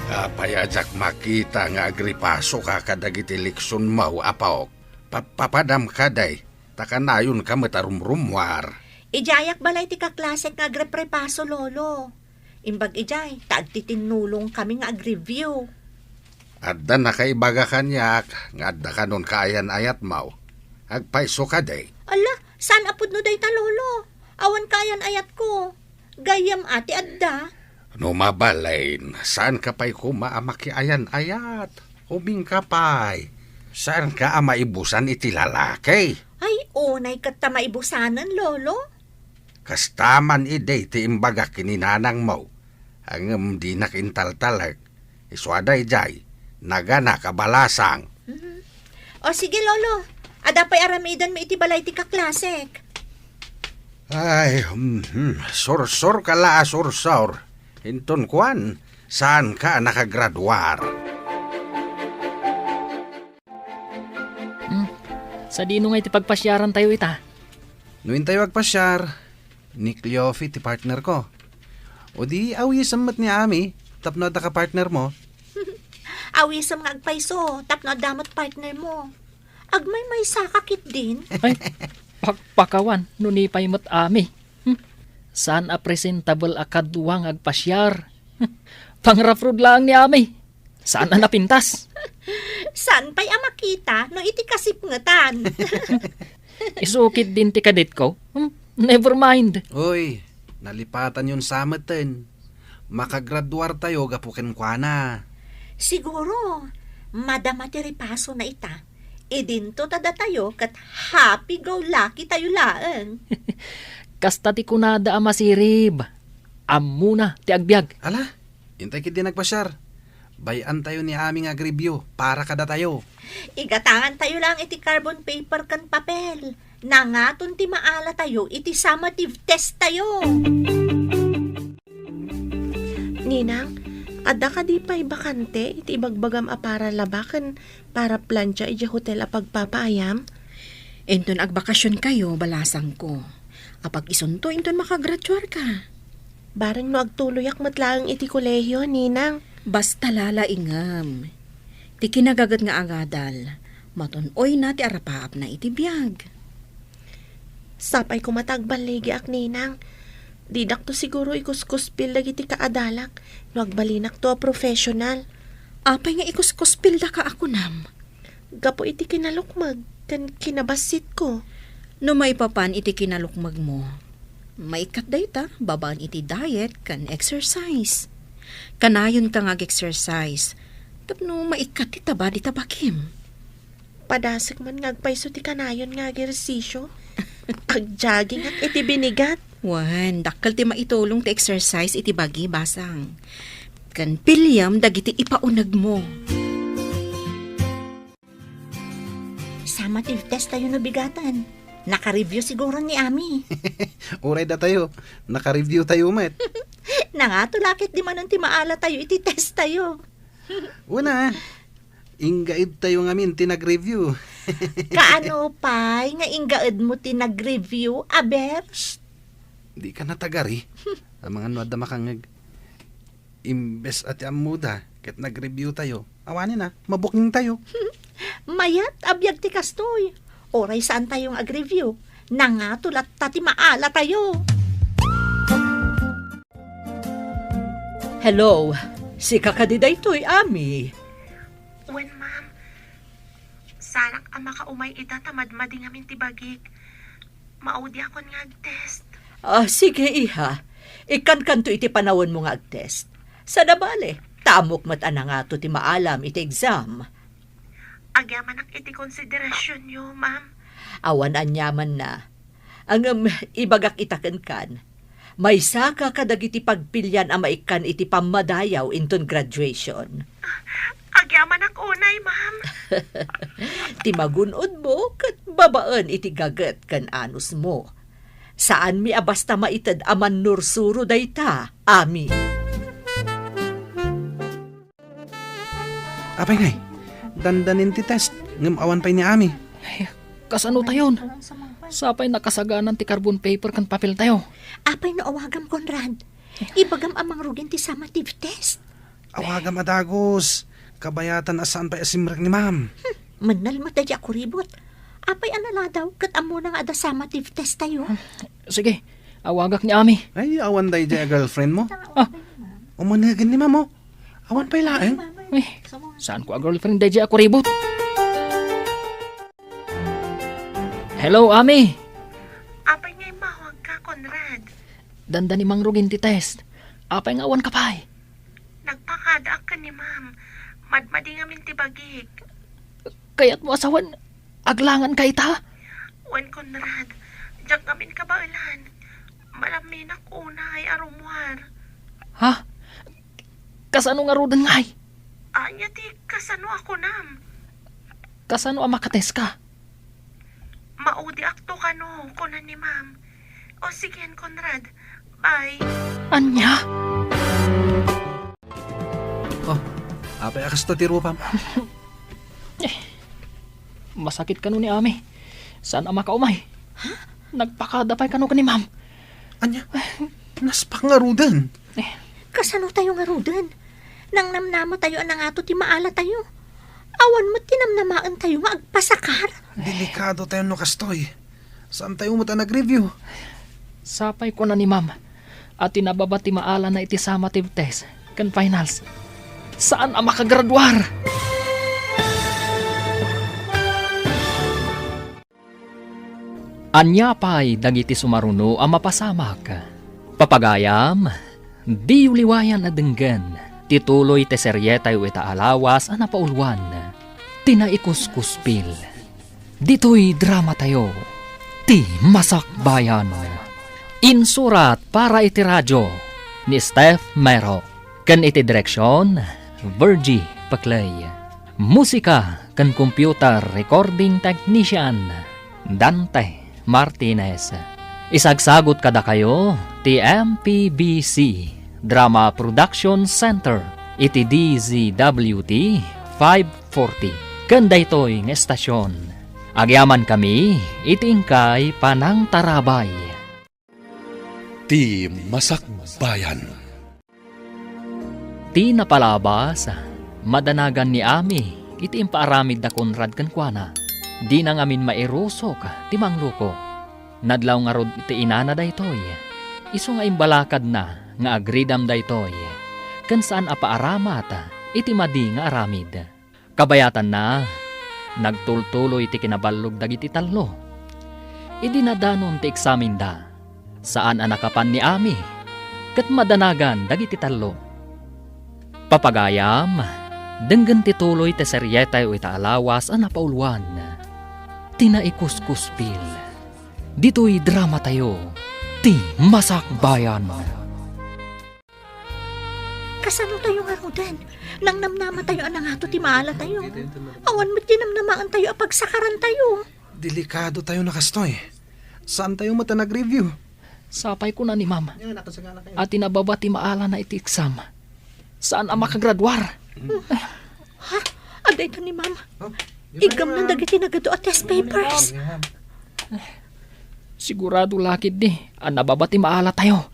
Apay a diak makita nga agripasoka kadagiti leksionmo, apo? Pappapadam kadi, ta kanayonka met a rumrummuar. Idiayak balay ti kaklasek nga agreprepaso, Lolo. Imbag idiay, ta agtitinnulong kami nga agreview. Adda nakaibaga kaniak nga adda kanon kaayan-ayatmo. Agpayso kadi? Ala, saan a pudno dayta, Lolo? Awan kaayan-ayatko. Gayyem a ti adda. No mabalin, saanka pay koma a makiayan-ayat? Umingka pay. Saanka a maibusan iti lalaki? Ay, unay ket ta maibusanen, Lolo. Kasta man idi ti imbagak ken ni nanangmo, ngem dinak intaltalek. Isu a daydiay, naganak a balasang. Mhm. O sige, Lolo. Adda pay aramidenmi iti balay ti kaklasek. Ay, mhm. Sursurka la a sursur. Inton kuan, saanka a nakagraduar? Hmm. Sadino ngay ti pagpasiarantayo ita? No intayo agpasiar, ni Cleofe ti partnerko. O di, awisem met ni Ami, tapno adda ka partnermo. Awisem nga agpayso, tapno adda met partnermo. Agmaymaysaka ketdin. Ay, pakpakawan, no ni pay met Ami. Hmm. Saan a presentable a kadua nga agpasiar. Pangraprod laeng ni Ami. Saan a napintas. Saan pay a makita no iti kasipngetan? Isu ketdin ti kadetko. Hmm, never mind. Uy, nalipatanyon sa meten. Makagraduar tayo gapu kenkuana. Siguro, madama ti ripasona ita. Idinto ta datayo ket happy-go-lucky tayo laeng. Kasta ti kunada a masirib. Ammona ti agbiag. Ala, intay ketdi nagbasiar. Bay-antayo ni Ami nga agreview para kadatayo. Igatangantayo laeng iti carbon paper ken papel. Nangaton ti maalatayo iti summative test tayo. Ninang, adda kadi pay bakante iti ibagbagam a para laba ken para plancha idiay hotel a pagpapaayam? Inton agbakasionkayo, balasangko. Apag isunto inton makagraduarka. Bareng no agtuloyak met laeng iti kolehio, Ninang. Basta lalaingem. Ti kinagaget nga agadal, matun-oyna ti arapaapna iti biag. Sapay koma ta agballigiak, Ninang. Didakto siguro ikuskuspil dagiti kaadalak no agbalinakto a professional. Apay nga ikuskuspildaka a kunam? Gapu iti kinalukmeg ken kinabassitko. No maipapan iti kinalukmegmo, maikkat dayta babaen iti diet ken exercise. Kanayonka nga ag-exercise tapno maikkat ti taba dita bagim. Padasek man nga agpayso ti kanayon nga agersisyo. Agjagingak iti binigat. Wen, dakkel ti maitulong ti exercise iti bagi, basang. Ken piliem dagiti ipaunegmo. Summative test tayo no bigaten. Naka-review siguro ni Ami. Uray datayo, naka-review tayo met. Nangato la ketdi manen ti maalatayo iti test tayo. Una, inggaedtayo ngamin ti nag-review. Kaano pay nga inggaedmo ti nag-review, aber? Shh! Dika natagari. Amangan no adda makangngeg. Imbes a ti ammoda ket nag-review tayo, awanen a, mabuking tayo. Mayat a biag ti kastoy. Uray saan tayo nga ag-review, nangato latta ti maala tayo. Hello, sika kadi daytoy, Ami? Wen, ma'am. Sarak a makaumay ita ta madmadi ngamin ti bagik. Maudiakon nga agtest. Ah, sige, iha. Ikkankanto iti panawenmo nga agtest. Sada bale, ta ammok met a nangato ti maalam iti exam. Agyamanak iti konsiderasyonyo, ma'am. Awan aniamanna. Ngem ibagak ita kenkan, maysaka kadagiti pagpilian a maikkan iti pammadayaw inton graduation. Agyamanak unay, ma'am. Ti magun-odmo ket babaen iti gaget ken anusmo. Saanmi a basta maited a mannursuro dayta, Ami. Apay ngay, dandanin ti test, ngem awan pay ni Ami. Ay, kasano tayon? Sapay nakasaganan ti carbon paper ken papel tayo. Apay no awagam, Conrad? Ibagam a mangrugin ti summative test. Awagam a dagus. Kabayatan a saan pay a simrek ni ma'am. Hmm, mannalmata di a kuribot. Apay a naladaw ket ammona nga adda summative test tayo? Sige, awagak ni Ami. Ay, awan daydiay a girlfriend mo? Ah. Umanegen ni ma'am, oh. Awan pay laeng. Uy, saanko a girlfriend daydiay a kuribot? Hello, Ami. Apay nga immawagka, Conrad? Dandani mangrugin ti test. Apay nga awanka pay? Nagpakadaak ken ni ma'am. Madmadi ngamin ti bagik. Kayatmo a sawen, aglanganka ita? Wen, Conrad, diak ngamin kabaelan. Malamminak unay a rummuar. Ha? Kasano ngaruden ngay? Ania ti kasano a kunam? Kasano a makateska? Maudiakto kano, kuna ni ma'am. O sigen, Conrad. Bye. Ania? Oh, apay a kasta ti rupam? Eh, masakit kano ni Ami. Saan a makaumay? Ha? Nagpakada pay kano ken ni ma'am. Ania? Naspak ngaruden. Eh. Kasano tayo ngaruden? Nangnamnama tayo a nangato ti maala tayo. Awan met ti namnamaen tayo nga agpasakar. Delikado tayo no kastoy. Saan tayo met a nag-review? Sapay kuna ni ma'am a ti nababa ti maalana iti summative test ken finals, saan a makagraduar. Ania pay dagiti sumaruno a mapasamak? Papagayam, diyo liwayan a denggen ti tuloy ti serietayo ita a lawas a napauluan, ti Naikuskuspil. Ditoy dramatayo, Ti Masakbayan. Insurat para iti radio ni Steph Mero. Ken iti direksion, Virgie Paclay. Musika ken computer recording technician, Dante Martinez. Isagsagut kadakayo ti M P B C Drama Production Center iti D Z W T five forty. Ken daytoy nga estasion, agyamankami iti inkay panangtarabay. Ti Masakbayan. Ti napalabas, madanagan ni Ami iti impaaramid da Conrad kenkuana. Dina ngamin mairusok ti mangluko. Nadlaw ngarud ti inana daytoy. Isu nga imbalakadna nga agridam daytoy, ken saan a paaramat iti madi nga aramid. Kabayatanna, nagtultuloy ti kinaballog dagiti tallo. Idi nadanon ti eksamenda, saan a nakapan ni Ami, ket madanagan dagiti tallo. Papagayam, denggen ti tuloy ti serietayo ita a lawas a napauluan, Ti Naikuskuspil. Ditoy dramatayo, Ti Masakbayan. Kasano tayo ngaruden? Nangnamnama tayo a nangato ti maala tayo. Awan met ti namnamaen tayo a pagsakaran tayo. Delikado tayo na kastoy. Saan tayo met a nag-review? Sapay kuna ni Ma'am a ti nababa ti maalana iti exam, saan a makagraduar. Ha? Adda ito ni Ma'am. Oh, di ba Iggamnan naman? Dagiti nagadu a test papers. Sigurado la ketdi a nababa ti maala tayo.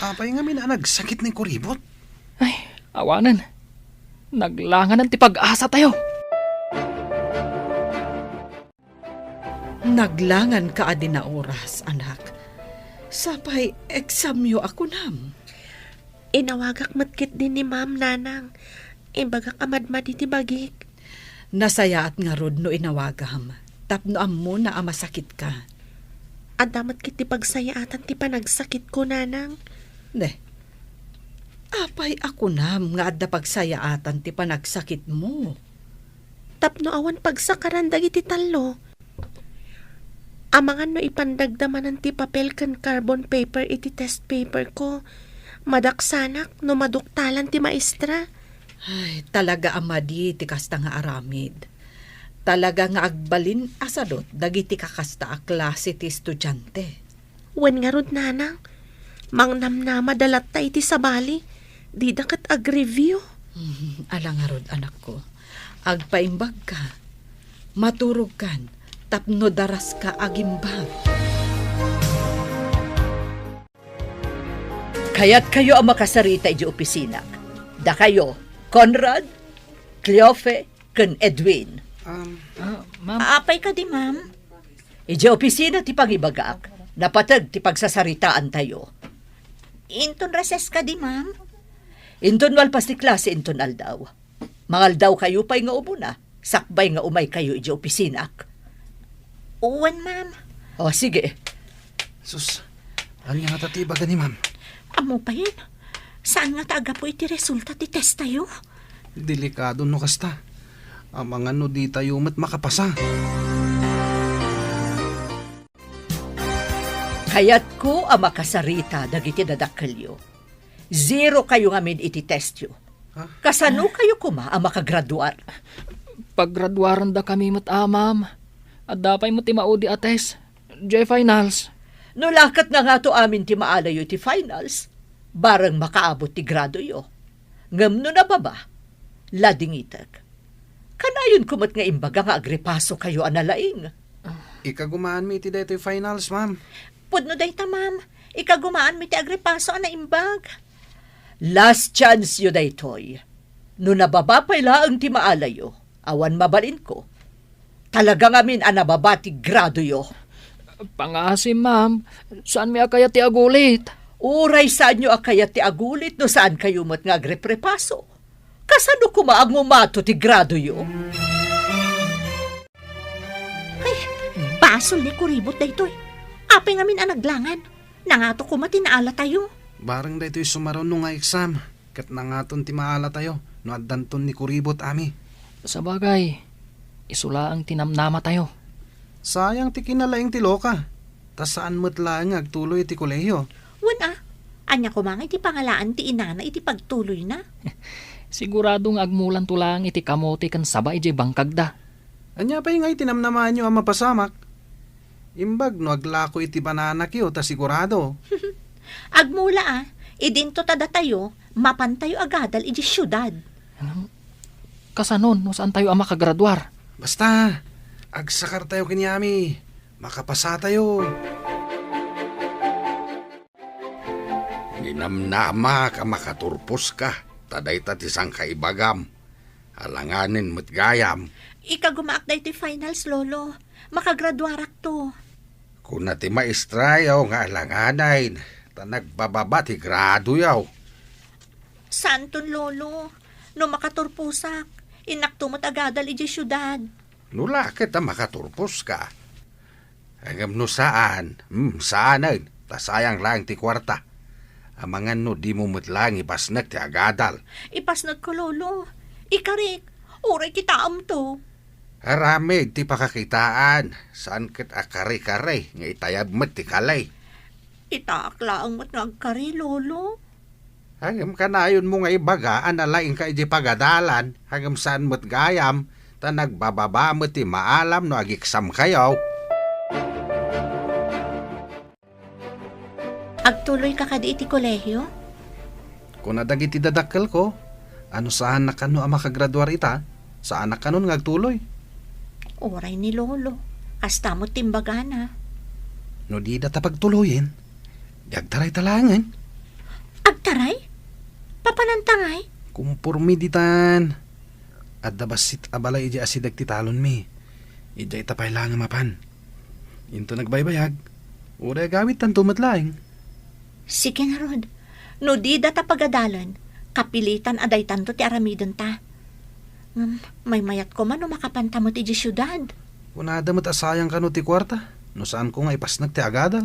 Apay ngamin a nagsakit ni Kuribot? Ay, awanen. Naglanganan ti pag-asa tayo. Naglangan ka a di naoras, anak. Sapay examyo a kunam. Inawagak met ketdi ni Ma'am, Nanang. Imbagak a madmadi ti bagik. Nasayaat ngarud no inawagam, tapno ammona a masakit ka. Adda met ketdi pagsayaatan ti panagsakitko, Nanang. Ne, apay a kunam nga adda pagsayaatan ti panagsakitmo? Tapno awan pagsakaran dagiti tallo. Amangan no ipandagda manen ti papel ken carbon paper iti test paper ko. Madaksanak no maduktalan ti maestra. Ay, talaga a madi ti kasta nga aramid. Talaga nga agbalin a sadut dagiti kakasta a klase ti estudiante. Wen ngarud, Nanang, mangnamnama da latta iti sabali, dida ket agreview. Hmm, ala ngarud, anakko. Agpaimbagka, maturogkan, tapno daraska agimbag. Kayatkayo a makasarita idiay opisina. Dakayo, Conrad, Cleofe, ken Edwin. Um, Ah, ma'am. Apay kadi, ma'am? Idiay opisina ti pangibagak, napateg ti pagsasaritaantayo. Inton recess kadi, ma'am? Inton malpas ti klase inton aldaw. Mangaldawkayo pay nga umuna, sakbay nga umaykayo idiay opisinak. Wen, ma'am. O, sige. Sus, ania ngata ti ibaga ni ma'am? Ammo payen, saan ngata a gapu iti resulta ti testayo? Delikado no kasta. Amangan no ditayo met makapasa. Kayatko a makasarita dagiti dadakkelyo. Zero kayo ngamin iti testyo. Ha? Kasano kayo koma a makagraduar? Paggraduarandakami met, a, ma'am. Adda pay met ti maudi a test. Diay finals. No la ket nangato amin ti maalayo iti finals, bareng makaabot ti gradoyo. Ngem no nababa, ladingitek. Kanayonko met nga imbaga nga agripasokayo a nalaing. Ikagumaanmi iti daytoy finals, ma'am. Pudno dayta, ma'am. Ikagumaanmi ti agripaso a naimbag. Last chance yo daytoy. No nababa pay laeng ti maalayo, awan mabalinko. Talaga ngamin a nababa ti gradoyo. Pangaasim, ma'am. Saanmi a kayat ti agulit. Uray saanyo a kayat ti agulit no saan kayo met nga agreprepaso. Kasano koma a ngumato ti gradoyo? Ay, basol ni Kuribot daytoy. Apay ngamin a naglangan? Nangato koma ti naalatayo. Bareng daytoy sumaruno nga exam, ket nangaton ti maalatayo no addanton ni Kuribot, Ami. Sabagay, isu laeng ti namnamatayo. Sayang ti kinalaing ti loka, ta saan met laeng nga agtuloy iti kolehio. Wen a, ania koma nga iti pangalaan ti inana iti pagtuloyna? Sigurado nga agmulanto laeng iti kamote ken saba idiay bangkagda. Ania pay nga iti namnamaanyo a mapasamak? Imbag no aglako iti bananakyo ta sigurado. Agmula a, idinto ta datayo, mapantayo agadal idiay siudad. Kasanon no saantayo a makagraduar? Basta, agsakartayo ken Yami. Makapasatayo. Ninamnamak a makaturposka, ta dayta ti sangkaibagam. Alanganen met gayam. Ikagumaak daytoy finals, Lolo. Makagraduarakto. Kuna ti maestrayo nga alanganen, ta nagbababa ti gradoyo. Saanton, Lolo. No makaturposak, innakto met agadal idiay siudad. No la ket a makaturposka. Ngem no saan, hmm, saanen, ta sayang laeng ti kuarta. Amangan no dimo met laeng ipasnek ti agadal. Ipasnekko, Lolo. Ikarik, uray kitaemto. Aramid ti pakakitaan, saan ket a kare-kare nga itayab met ti kali. Itaak laeng met nga agkari, Lolo. Ngem kanayonmo nga ibaga a nalaingka idiay pagadalan, ngem saan met gayam, ta nagbababa met ti maalam no ageksamkayo. Agtuloyka kadi iti kolehio? Kuna dagiti dadakkelko, a no saanak kano a makagraduar ita, saanak kanon nga agtuloy. Uray ni Lolo, kasta met ti imbagana. No dida ta pagtuloyen, di agtarayta laengen. Agtaray? Papananta ngay? Kumpormi ditan. Adda bassit a balay idiay asideg ti talonmi. Idiay ta pay laeng a mapan. Inton agbaybayag, uray agawidtanto met laeng. Sige ngarud, no dida ta pagadalen, kapilitan a daytanto ti aramidenta. Ngem, maymayat koma no makapanta met idiay siudad. Kunada met a sayang kano ti kuarta, no saanko nga ipasnek ti agadal.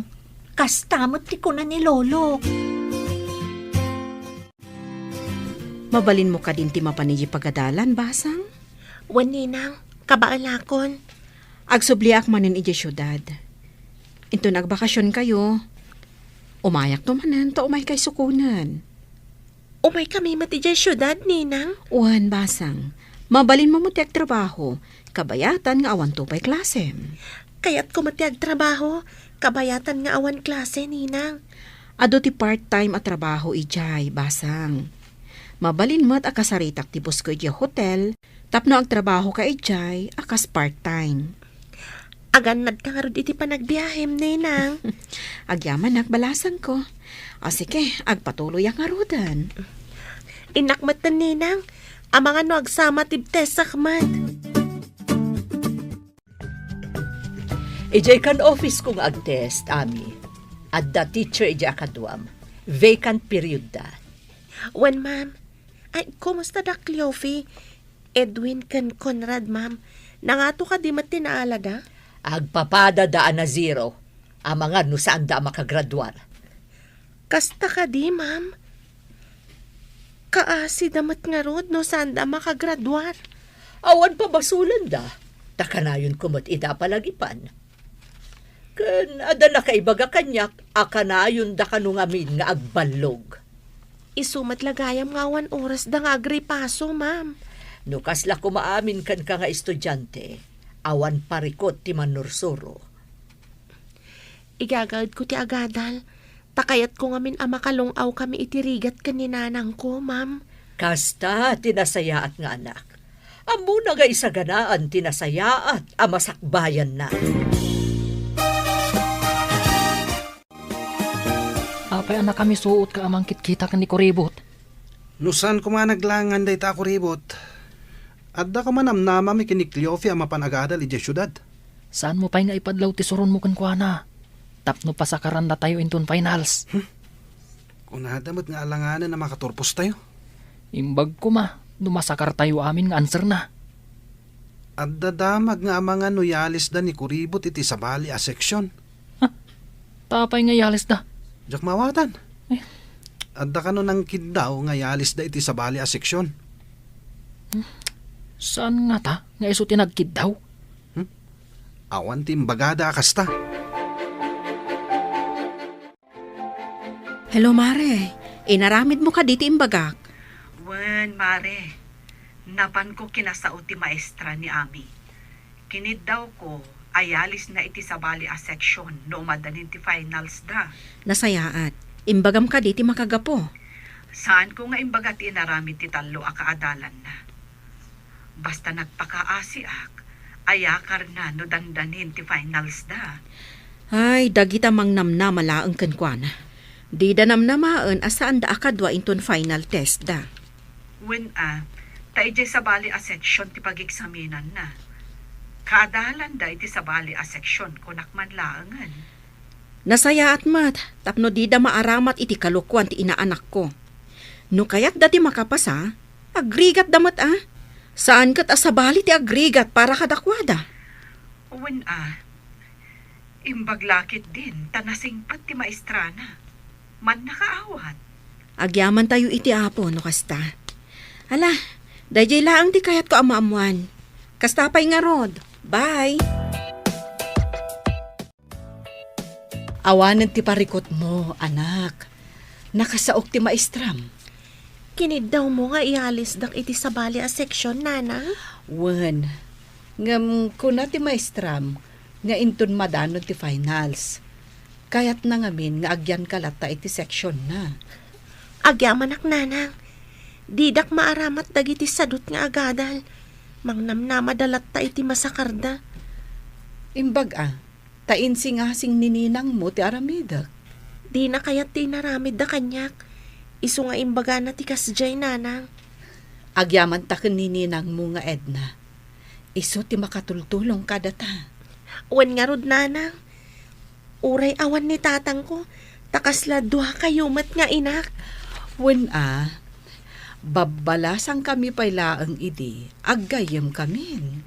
Kasta met ti kuna ni Lolo. Mabalinmo kadin ti mapan idiay pagadalan, Basang? Wen, Ninang, kabaelakon. Agsubliak manen idiay siudad. Inton agbakasionkayo, umayakto manen ta umaykay sukonen. Umaykami met idiay siudad, Ninang? Wen, Basang. Mabalinmo met ti agtrabaho, kabayatan nga awanto pay klasem. Kayatko met ti agtrabaho, kabayatan nga awan klase, Ninang. Adu ti part-time a trabaho idiay, Basang. Mabalin met a kasaritak ti busko idiay hotel, tapno agtrabahoka idiay a kas part-time. Agannadka ngarud iti panagbiahem, Ninang. Agyamanak, balasangko. A, sige, agpatuloyak ngaruden. Innak metten, Ninang. Amangan no agsama ti testak met. Idiay kan office ko nga agtest, Ami. Adda teacher idiay a kaduam. Vacant period da. Wen, ma'am. Ay, kumusta da Cleofe? Edwin ken Conrad, ma'am. Nangato kadi met ti naalada? Agpapada da a na zero. Amangan no saan da a makagraduar. Kasta kadi, ma'am? Kaasi da met ngarud no saan da makagraduar. Awan pabasolan da, ta kanayon ko met ida a palagipan. Ken adda nakaibaga kaniak a kanayon da kano ngamin nga agballog. Isu met la gayam nga awan oras da nga agripaso, ma'am. No kasla koma amin kenka nga estudiante, awan parikut ti mannursuro. Igagaedko ti agadal, ta kayatko ngamin a makalung-awkami iti rigat ken ni nanangko, ma'am. Kasta ti nasayaat nga anak. Ammona nga isaganaan ti nasayaat a masakbayanna. Apay a nakamisuotka a mangkitkita ken ni Kuribot? No saan koma naglangan dayta a Kuribot, adda koma namnamami ken ni Cleofe a mapan agadal idiay siudad. Saanmo pay nga ipadlaw ti suronmo kenkuana tapno pasakarannatayo inton finals? Hmm? Kunada met nga alanganen a makaturpostayo. Imbag koma no masakartayo amin nga answerna. Adda damag nga amangan no yalisda ni Kuribot iti sabali a seksyon. Ha? Apay nga yalisda? Diak maawatan. Eh. Adda kano nangkiddaw nga yalisda iti sabali a seksyon. Hmm. Saan ngata nga isu ti nagkiddaw? Hmm? Awan ti imbagada a kasta. Hello, Mare. Inaramidmo kadi ti imbagak? Wen, Mare. Napanko kinasao ti maestra ni Ami. Kiniddawko, ayalisna iti sabali a section no umadanin ti finals da. Nasayaat. Imbagam kadi ti makagapu? Saanko nga imbaga ti inaramid ti tallo a kaadalanna. Basta nagpakaasiak, ayakarna no dandanin ti finals da. Ay, dagita mangnamnama laeng kenkuana. Dida namnamaen a saanda a kadua inton final test da. Wen a, ta idiay sabali a section ti pageksaminanna. Kaadalanda iti sabali a section, kunak man laengen. Nasayaat met tapno dida maaramat iti kalokuan ti inaanakko. No kayatda ti makapasa, agrigatda met a. Saan ket a sabali ti agrigat para kadakuada. Wen a, imbag la ketdin ta nasingpet ti maestrana. Mannakaawat. Agyamantayo iti Apo no kasta. Ala, daydiay laeng ti kayatko a maammoan. Kasta pay ngarud. Bye! Awanen ti parikutmo, anak. Nakasaok ti maestram. Kiniddawmo nga iyalisdak iti sabali a section, Nanang? Wen, ngem kuna ti maestram nga inton madanon ti finals, kayatna ngamin nga agyanka latta iti sectionna. Agyamanak, Nanang. Didak maaramat dagiti sadut nga agadal. Mangnamnamada latta iti masakarda. Imbag a, ta insingasing ni ninangmo ti aramidek. Dina kayat ti inaramidda kaniak. Isu nga imbagana ti kasdiay, Nanang. Agyamanta ken ni ninangmo nga Edna. Isu ti makatultulong kadata. Wen ngarud, Nanang. Uray awan ni tatangko, ta kasla duakayo met nga inak. Wen a, babbalasangkami pay laeng idi, aggayyemkamin.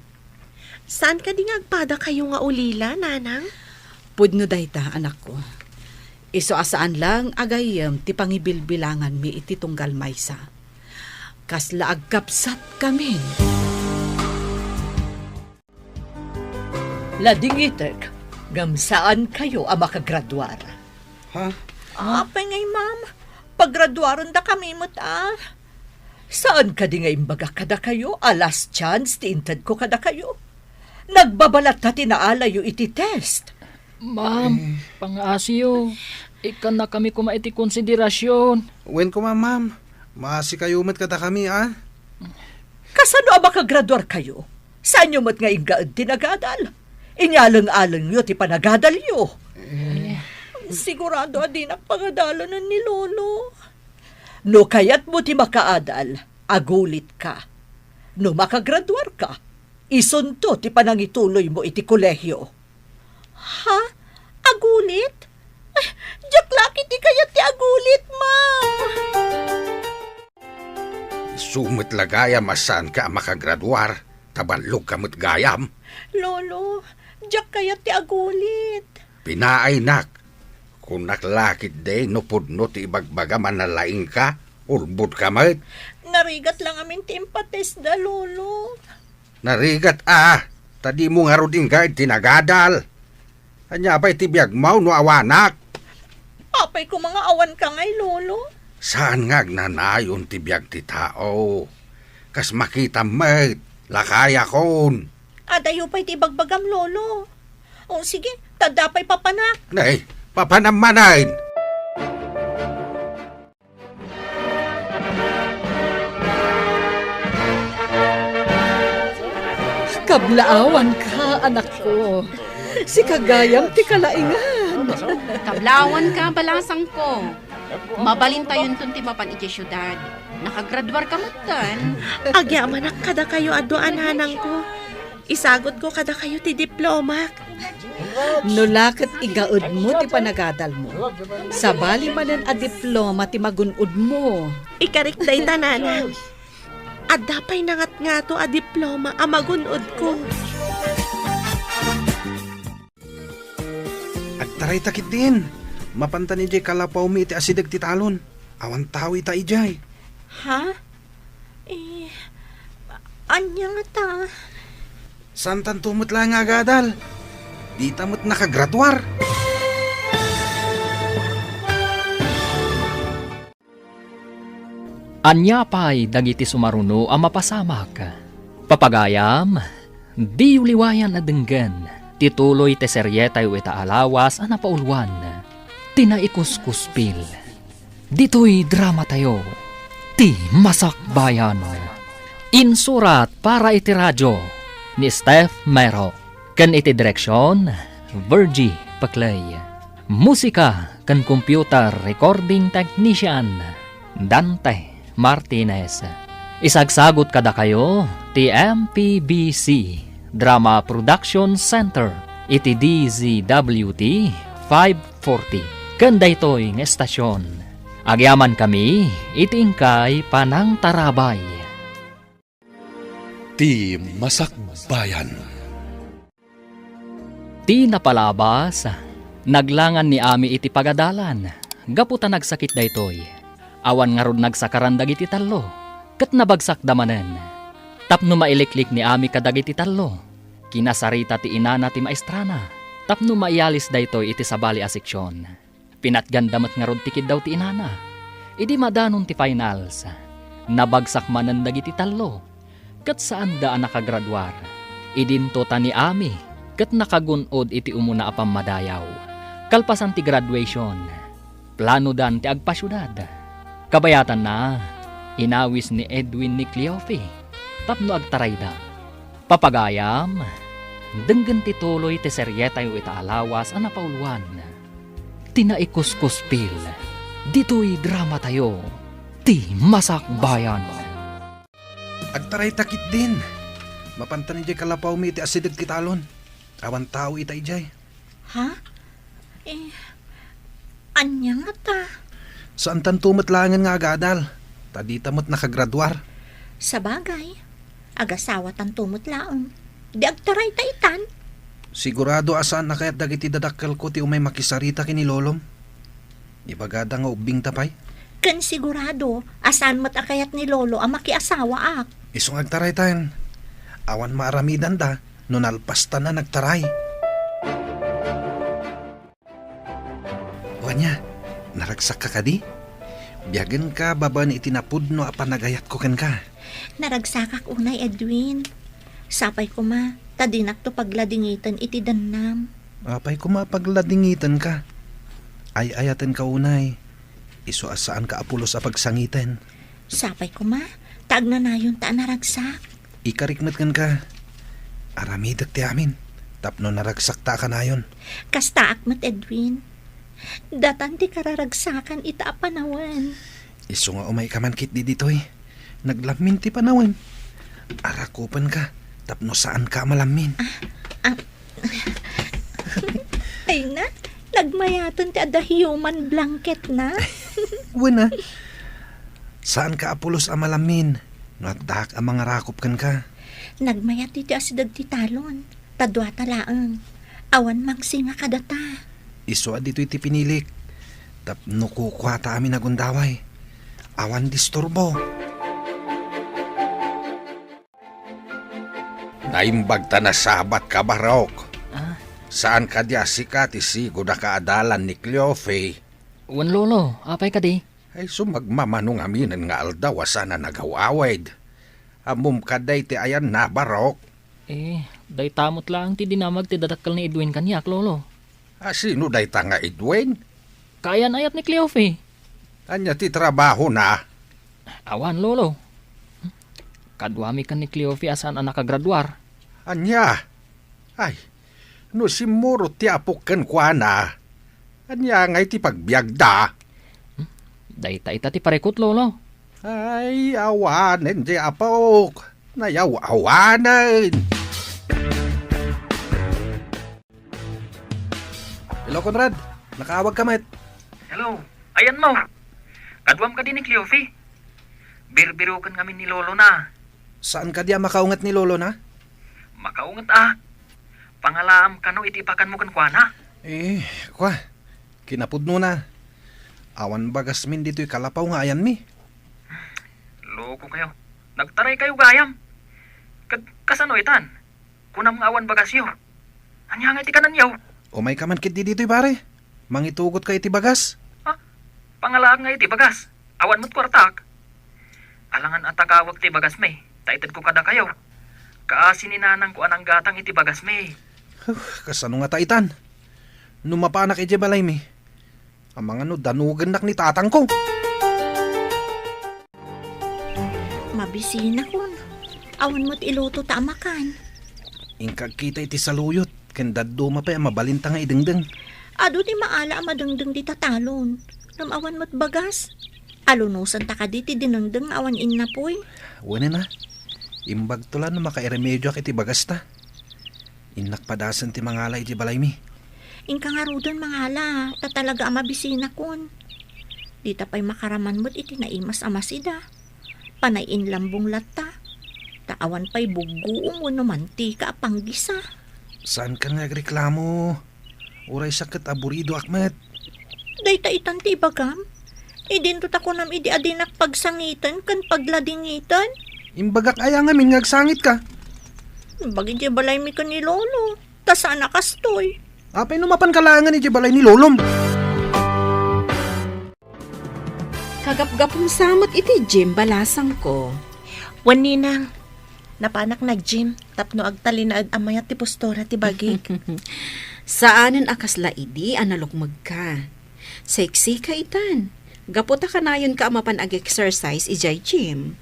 Saan kadi nga agpadakayo nga ulila, Nanang? Pudno dayta, anakko. Isu a saan lang a gayyem ti pangibilbilanganmi iti tunggal maysa. Kasla agkabsatkamin. Ladingitek, ngem saankayo a makagraduar. Ha? Apay ngay, ma'am, pagraduarendakami met a. Saan kadi nga imbagak kadakayo a last chance ti intedko kadakayo? Nagbabalatta ti naalayo iti test. Ma'am, eh, pangaasiyo. Ikkannakami koma iti konsiderasyon. Wen koma, ma'am. Maasikayo met kadakami, a? Kasano a makagraduarkayo? Saanyo met nga inggaed ti nagadal? Inyaleng-alengyo ti panagadalyo. Eh. Sigurado a dinak pangadalanen ni Lolo. No kayatmo ti makaadal, agulitka. No makagraduarka, isunto ti panangituloymo iti kolehio. Ha? Agulit? Ay, diak la ketdi kayat ti agulit, ma'am. Isu met la gayam a saanka a makagraduar, ta ballogka met gayam. Lolo, diak kayat ti agulit. Pinaaynak, kunak la ketdi no pudno ti ibagbagam a nalaingka, ulbodka met. Narigat la ngamin ti impatestda, Lolo. Narigat a, ta dimo ngarud inggaed ti nagadal. Ania pay ti biagmo no awanak? Apay koma nga awanka ngay, Lolo? Saan nga agnanayon ti biag ti tao. Kas makitam met, lakayakon. Adayo pay ti ibagbagam, Lolo. O sige, ta adda pay papanak. Nay, papanam manen. Kablaawanka, anakko. Sika gayam ti kalaingan. Kablaawanka, balasangko. Mabalintayonton ti mapan idiay siudad. Nakagraduarka metten. Agyamanak kadakayo a dua a nanangko. Isagutko kadakayo ti diplomak. No la ket igaedmo ti panagadalmo, sabali manen a diploma ti magun-odmo. Ikarik dayta, nanang. Adda pay nangatngato a diploma a magun-odko. Agtarayta ketdin. Mapantan idiay kalapawmi iti asideg ti talon. Awan tao ita idiay. Ha? Eh, ania ngata? Saantanto met laeng nga agadal. Dita met nakagraduar. Ania pay dagiti sumaruno a mapasamak? Papagayam, diyo liwayan a denggen ti tuloy ti serietayo ita a lawas a napauluan, ti Naikuskuspil. Ditoy dramatayo, ti Masakbayan. Insurat para iti radio ni Steph Mero, ken iti direksion, Virgie Paclay. Musika ken computer recording technician, Dante Martinez. Isagsagut kadakayo ti M P B C Drama Production Center iti D Z W T five forty. Ken daytoy nga estasion, agyamankami iti inkay panangtarabay. Ti Masakbayan. Ti napalabas, naglangan ni Ami iti pagadalan gapu ta nagsakit daytoy. Awan ngarud nagsakaran dagiti tallo, ket nabagsakda manen. Tapno mailiklik ni Ami kadagiti tallo, kinasarita ti inana ti maestrana tapno maialis daytoy iti sabali a seksion. Pinatganda met ngarud ti kiddaw ti inana. Idi madanon ti finals, nabagsak manen dagiti tallo, ket saanda a nakagraduar. Idinto ta ni Ami ket nakagun-od iti umuna a pammadayaw. Kalpasan ti graduation, planodan ti agpasiudad. Kabayatanna, inawis ni Edwin ni Cleofe tapno agtarayda. Papagayam, denggen ti tuloy ti serietayo ita a lawas a napauluan, ti Naikuskuspil, ditoy dramatayo, ti Masakbayan. Agtarayta ketdin. Mapantan idiay kalapawmi iti asideg ti talon. Awan tao ita idiay. Ha? Eh, ania ngata? Saantanto met laengen nga agadal, ta dita met nakagraduar. Sabagay, agasawatanto met laeng. Di agtarayta itan? Sigurado a saan a kayat dagiti dadakkelko ti umay makisarita ken ni lolom. Ibagada nga ubbingta pay. Ken sigurado a saan met a kayat ni lolo a makiasawaak. Isu nga agtaraytan. Awan maaramidanda no nalpastan a nagtaray. O ania, naragsakka kadi? Biagenka babaen iti napudno a panagayatko kenka. Naragsakak unay, Edwin. Sapay koma ta dinakto pagladingiten iti dennam. Apay koma a pagladingitenka? Ay-ayatenka unay. Isu a saanka a pulos a pagsangiten. Sapay koma ta agnanayonta a naragsak. Ikarik met kenka. Aramidek ti amin tapno naragsakta a kanayon. Kastaak met, Edwin. Datan ti kararagsakan ita a panawen. Isu nga umayka man ketdi ditoy. Naglammin ti panawen. Arakupenka tapno saanka a malammin. Ah, ah. Ay na, nagmayaten ti adda human blanket na. Wen a. Saanka a pulos a malammin no addaak a mangarakop kenka. Nagmayat iti asideg ti talon. Ta duata laeng. Awan mangsinga kadata. Isu a ditoy ti pinilik. Tapno kukuata amin a gundaway. Awan disturbo. Naimbag ta nasabatka, Barok. Ah? Saan kadi a sika ti sigud a kaadalan ni Cleofe? Wen, Lolo. Apay kadi? Ay, sumagmamano ngaminen nga aldaw a saan a nagaw-awid. Ammom kadi ti ayanna, Barok? Eh, dayta met laeng ti dinamag ti dadakkel ni Edwin kaniak, Lolo. A, sino dayta nga Edwin? Kaayan-ayat ni Cleofe. Ania ti trabahona? Awan, Lolo. Kaduami ken ni Cleofe a saan a nakagraduar. Ania? Ay, no simmurot ti apok kenkuana, ania ngay ti pagbiagda? Hmm? Dayta ita ti parikut, Lolo. Ay, awanen ti apok. Nayaw-awanen. Hello, Conrad. Nakaawag ka met. Hello. Ayanmo. Kaduam kadi ni Cleofe? Birbiroken ngamin ni lolo na. Saan kadi a makaunget ni lolo na? Makaunget a. Pangalaam kano iti ipakanmo kenkuana. Eh, kua. Kinapudno na. Awan bagasmin ditoy kalapaw nga ayanmi. Loko kayo. Nagtaray kayo gayam. Ket kasano itan? Kunam nga awan bagasyo. Ania nga iti kananyo? Umayka man ketdi ditoy, pare. Mangitugotka iti bagas. Ha? Pangalaak nga iti bagas. Awan met kuartak. Alangan a takawek ti bagasmi, ta itedko kadakayo. Kaasi ni nanangko a nanggatang iti bagasmi. Huh, kasano ngata itan? No mapanak idiay balaymi, amangan no danugennak ni tatangko. Mabisinakon. Awan met iluto ta a makan. Inka agkita iti saluyot, ken dadduma pay a mabalinta nga idengdeng. Adu ti maala a madengdeng dita talon. Ngem awan met bagas. Alunusanta kadi ti dinengdeng nga awan innapuy? Wen a. Imbagto la no makairemedioak iti bagasta. Innak padasen ti mangala iti balaymi. Inka ngaruden mangala, ta talaga a mabisinakon. Dita pay makaraman met iti naimas a masida. Panay inlambong latta. Ta awan pay buggoom wenno mantika a panggisa. Saankan nga agreklamo. Uray sa ket aburidoak met. Dayta itan ti ibagam? Idinto ta kunam idi a dinak pagsangiten ken pagladingiten? Imbagak aya ngamin nga agsangitka? Imbag idiay balaymi ken ni Lolo. Ta saan a kastoy. Apay no mapanka laengen idiay balay ni Lolom? Kagapgapum sa met iti gym, balasangko. Wen, Ninang. Napanak nag-gym tapno agtalinaed a mayat ti postura ti bagik. Saanen a kasla idi a nalukmegka. Sexy ka itan. Gapu ta kanayonka a mapan ag-exercise idiay gym.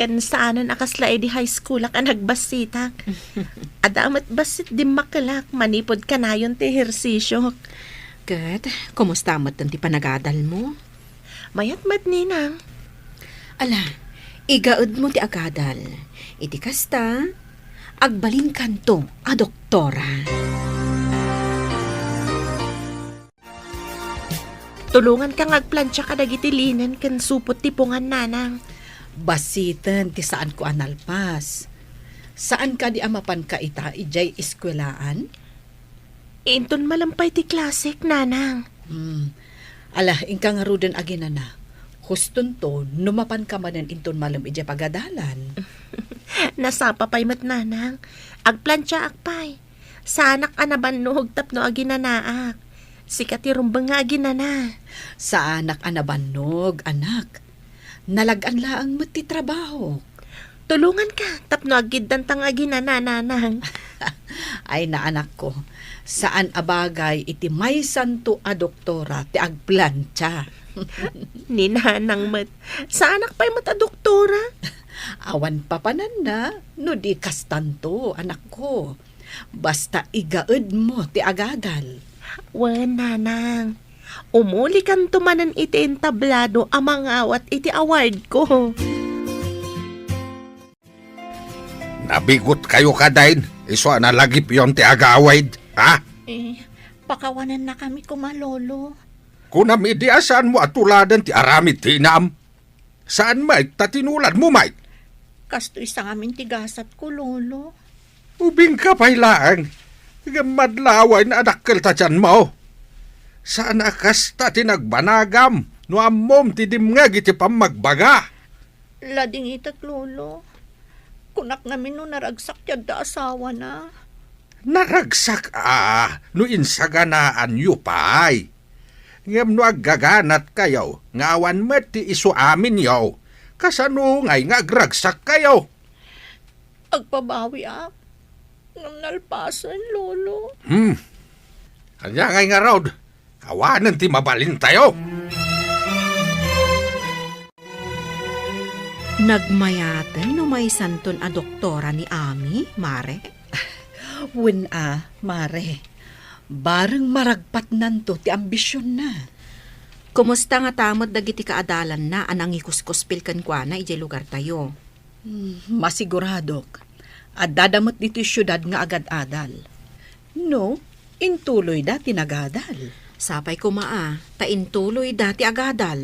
Ken saanen a kasla idi high schoolak a nagbassitak. Adda met bassit dimmakelak manipud kanayon ti ehersisiok. Ket, kumusta met ti panagadalmo? Mayat met, Ninang. Ala, igaedmo ti agadal. Iti kasta, agbalinkanto a doktora. Tulonganka nga agplancha kadagiti linen ken supot ti pungan, Nanang. Basiten ti saanko a nalpas. Saan kadi a mapanka ita idiay eskuelaan? Inton malem pay ti klasek, Nanang. Hmm. Ala, inka ngaruden aginana. Hustonto, no mapanka manen inton malem idiay pagadalan. Nasapa pay met, Nanang. Agplanchaak pay. Saanak a nabannog tapno aginanaak. Sika ti rumbeng nga aginana. Saanak a nabannog, anak. Nalag-an laeng met ti trabahok. Tulonganka tapno aggiddanta nga aginana, Nanang. Ay, naanakko, saan a bagay iti maysanto a doktora ti agplancha. Ni Nanang met, saanak pay met a doktora. Awan papananna no di kastanto, anakko. Basta igaedmo ti agadal. Wen, Nanang. Umulikanto manen iti entablado a mangawat iti awardko. Nabigotkayo kadi, isu a nalagipyon ti agawid, ha? Eh, pakawanennakami koma, Lolo. Kunam idi a saanmo a tuladen ti aramid ti inam. Saan met ta tinuladmo met? Kastoy sa ngamin ti gasatko, Lolo. Ubingka pay laeng. Ngem madlawen a dakkel ta tianmo. Saan a kasta ti nagbanagam no ammom ti dimngeg iti pammagbaga. Ladingitek, Lolo. Kunak ngamin no naragsak ti adda asawana. Naragsak a no insaganaanyo pay. Ngem no aggaganatkayo nga awan met ti isuaminyo, kasano ngay nga agragsakkayo? Agbabawiak, ngem nalpasen, Lolo. Hmm. Ania ngay ngarud? Awanen ti mabalintayo. Nagmayaten no maysanton a doktora ni Ami, Mare? Wen a, Mare. Bareng maragpatnanto ti ambisionna. Kumusta ngata met dagiti kaadalanna a nangikuskuspil kenkuana idiay lugartayo? Hmm, masiguradok. Addada met ditoy siudad nga agad-adal. No, intuloyda ti nagadal. Sapay koma a, ta intuloyda ti agadal.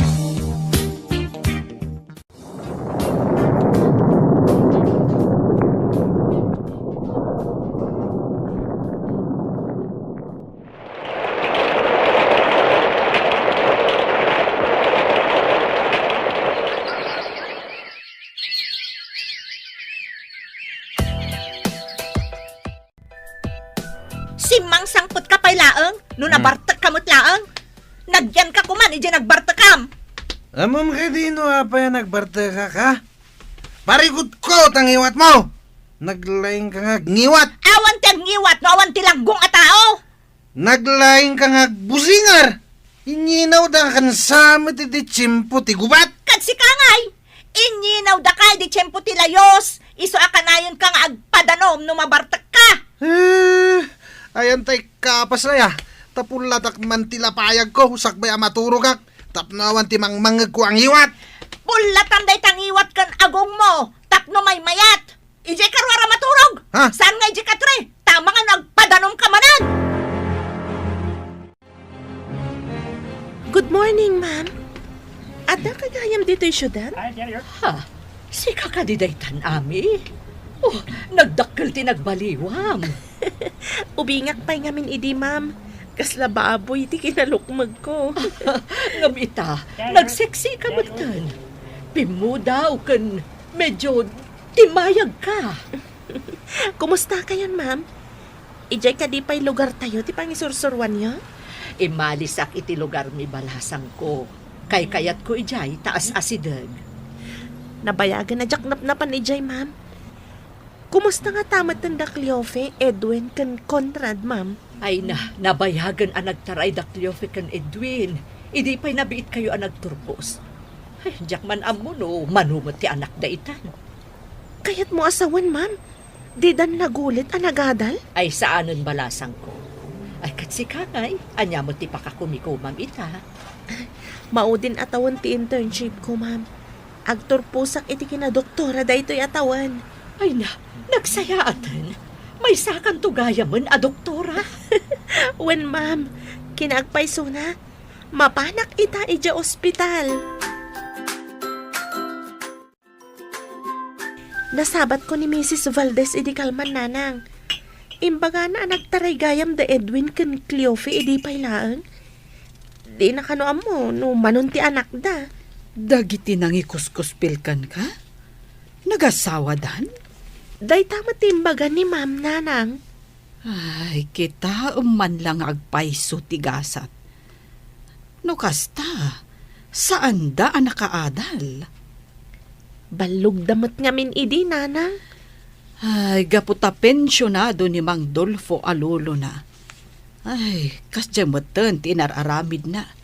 Ammom kadi no apay a nagbartekak, a? Parikutko ta ngiwatmo! Naglaingka nga agngiwat! Awan ti agngiwat no awan ti langgung a tao! Naglaingka nga agbusingar! Inyinawda ken sa met iti tiempo ti gubat! Ket sika ngay, inyinawdaka iti tiempo ti layus, isu a kanayonka nga agpadanom no mabartekka! Eh, ayan tay kapas aya, ta pullatak man ti lapayagko, sakbay a maturogak, tapno awan ti mangmangngegko a ngiwat! Pullatan dayta ngiwat ken agongmo, tapno maymayat! Idiay ka ruar a maturog! Ha? Saan nga idiay ka tre? Tama nga no agpadanom ka manen! Good morning, ma'am. Adda ka gayam ditoy siudad? Ha? Sika kadi daytan, Ami? Oh, nagdakkel ti nagbaliwam. Ubingak pay ngamin idi, ma'am. Kasla baboy ti kinalukmegko. Ngem ita, nagseksi ka metten. Pimmudaw ken medyo timayag ka. Kumusta kayon, ma'am? Idiay kadi pay lugartayo ti pangisursuruanyo? Immalisak iti lugarmi, balasangko. Kaykayatko idiay ta as-asideg. Nabayagen a diak napnapan idiay, ma'am. Kumusta ngata metten da Cleofe, Edwin, ken Conrad, ma'am? Ay na, nabayagen a nagtaray da Cleofe ken Edwin. Idi pay nabiitkayo a nagturpos. Ay, diak man ammo no mano met ti anakda itan. Kayatmo a sawen, ma'am? Didan nagulit a nagadal? Ay, saanen, balasangko. Ay, ket sika ngay, ania met ti pakakumikomam ita? Maudin a tawen ti internship ko, ma'am. Agturposak iti kinadoktora daytoy a tawen. Ay na, nagsayaaten. Maysakanto gayamen a doktora. Wen, ma'am. Kinaagpaysona, mapanak ita idiay ospital. Nasabatko ni Misis Valdez idi kalman, nanang. Imbagana a nagtaray gayam da Edwin ken Cleofe idi pay laeng. Dina kano ammo no manon ti anakda. Dagiti nangikuskuspil kenka? Nagasawadan? Dayta met ti imbaga ni Ma'am, nanang. Ay, kitaem man la nga agpayso ti gasat. No kasta, saanda a nakaadal. Ballogda met ngamin idi, nanang. Ay, gapu ta pensionado ni Mang Dolfo a lolona. Ay, kasdiay metten ti inar-aramidna.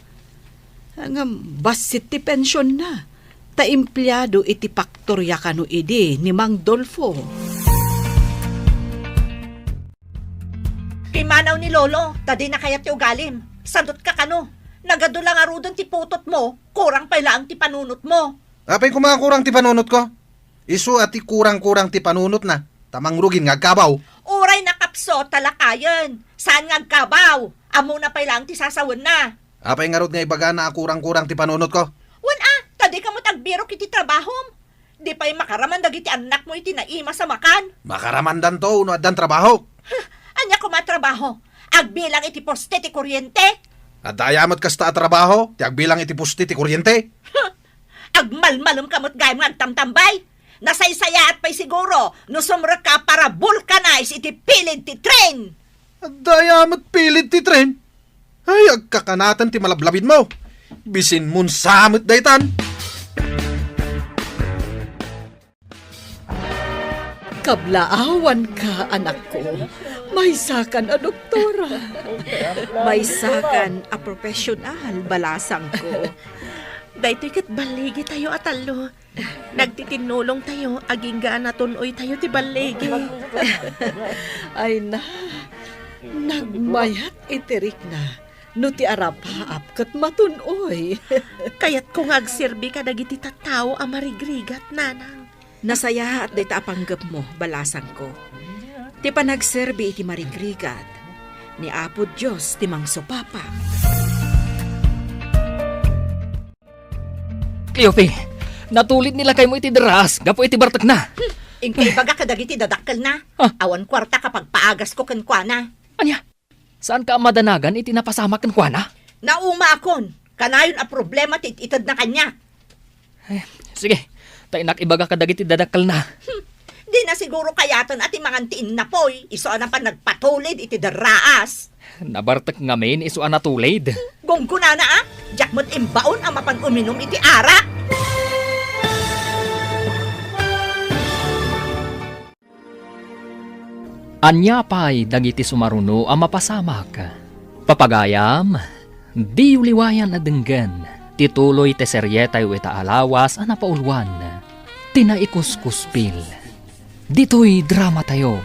Ngem bassit ti pensionna, ta empleado iti paktoria kano idi ni Mang Dolfo. Pimmanaw ni Lolo, ta dina kayat ti ugalim. Sadutka kano. Nagadu la ngaruden ti putotmo, kurang pay laeng ti panunotmo. Apay koma a kurang ti panunotko? Isu a ti kurang-kurang ti panunotna, ta mangrugin nga agkabaw. Uray nakapsut ta lakayen, saan nga agkabaw? Ammona pay laeng ti sasawenna. Apay ngarud nga ibagana a kurang-kurang ti panunotko? Wen a, ta dika met agbirok iti trabahom. Di pay makaraman dagiti annakmo iti naimas a makan. Makaramandanto no addan trabaho. Huh, ania koma a trabaho? Agbilang iti poste ti kuryente? Adda aya met kasta a trabaho ti agbilang iti poste ti kuryente? Huh, agmalmalem ka met gayam nga agtamtambay. Nasaysayaat pay siguro no sumrekka a para vulcanize iti pilid ti tren. Adda aya met pilid ti tren? Ay, agkakanaten ti malablabidmo. Bisinmon sa met daytan. Kablaawanka, anakko. Maysakan a doktora. Maysakan a profesional, balasangko. Daytoy ket balligitayo a tallo. Nagtitinnulongtayo, agingga a natun-oytayo ti balligi. Ay na, nagmayat iti rikna no ti arapaap ket matun-oy. Kayatko nga agserbi kadagiti tattao a marigrigat, nanang. Nasayaat dayta a panggepmo, balasangko. Ti panagserbi iti marigrigat, ni Apo Dios ti mangsupapa. Cleofe, natulid ni lakaymo iti derraas gapu iti bartekna. Hmm, inka ibaga kadagiti dadakkelna. Ah. Awan kuarta ka pagpaagasko kenkuana. Ania? Saanka a madanagan iti napasamak kenkuana? Naumaakon. Kanayon a problema ti it-itedna kaniak. Eh, sige, ta innak ibaga kadagiti dadakkelna. Hmm, di na siguro kayaten a ti mangan ti innapoy, isu a napan nagpatulid iti derraas. Nabartek ngamin isu a natulid. Unggonana, a, diak met imbaon a mapan uminum iti arak. Ania pay dagiti sumaruno a mapasamak? Papagayam, diyo liwayan a denggen ti tuloy ti serietayo ita a lawas a napauluan, ti Naikuskuspil. Ditoy dramatayo,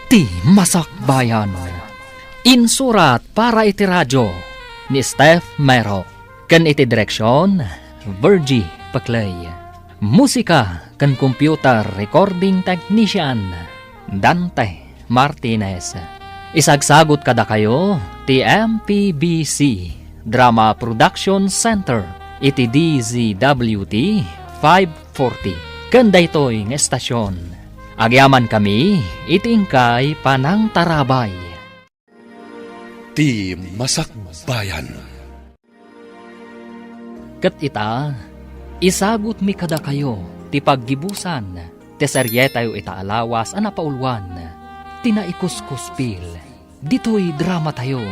ti Masakbayan. Insurat para iti radio ni Steph Mero, ken iti direksion, Virgie Peclay. Musika ken computer recording technician, Dante Martinez. Isagsagut kadakayo ti M P B C Drama Production Center iti D Z W T five forty. Ken daytoy nga estasion, agyamankami iti inkay panangtarabay. Ti Masakbayan. Ket ita, isagutmi kadakayo ti paggibusan ti serietayo ita a lawas a napauluan, ti Naikuskuspil, ditoy dramatayo,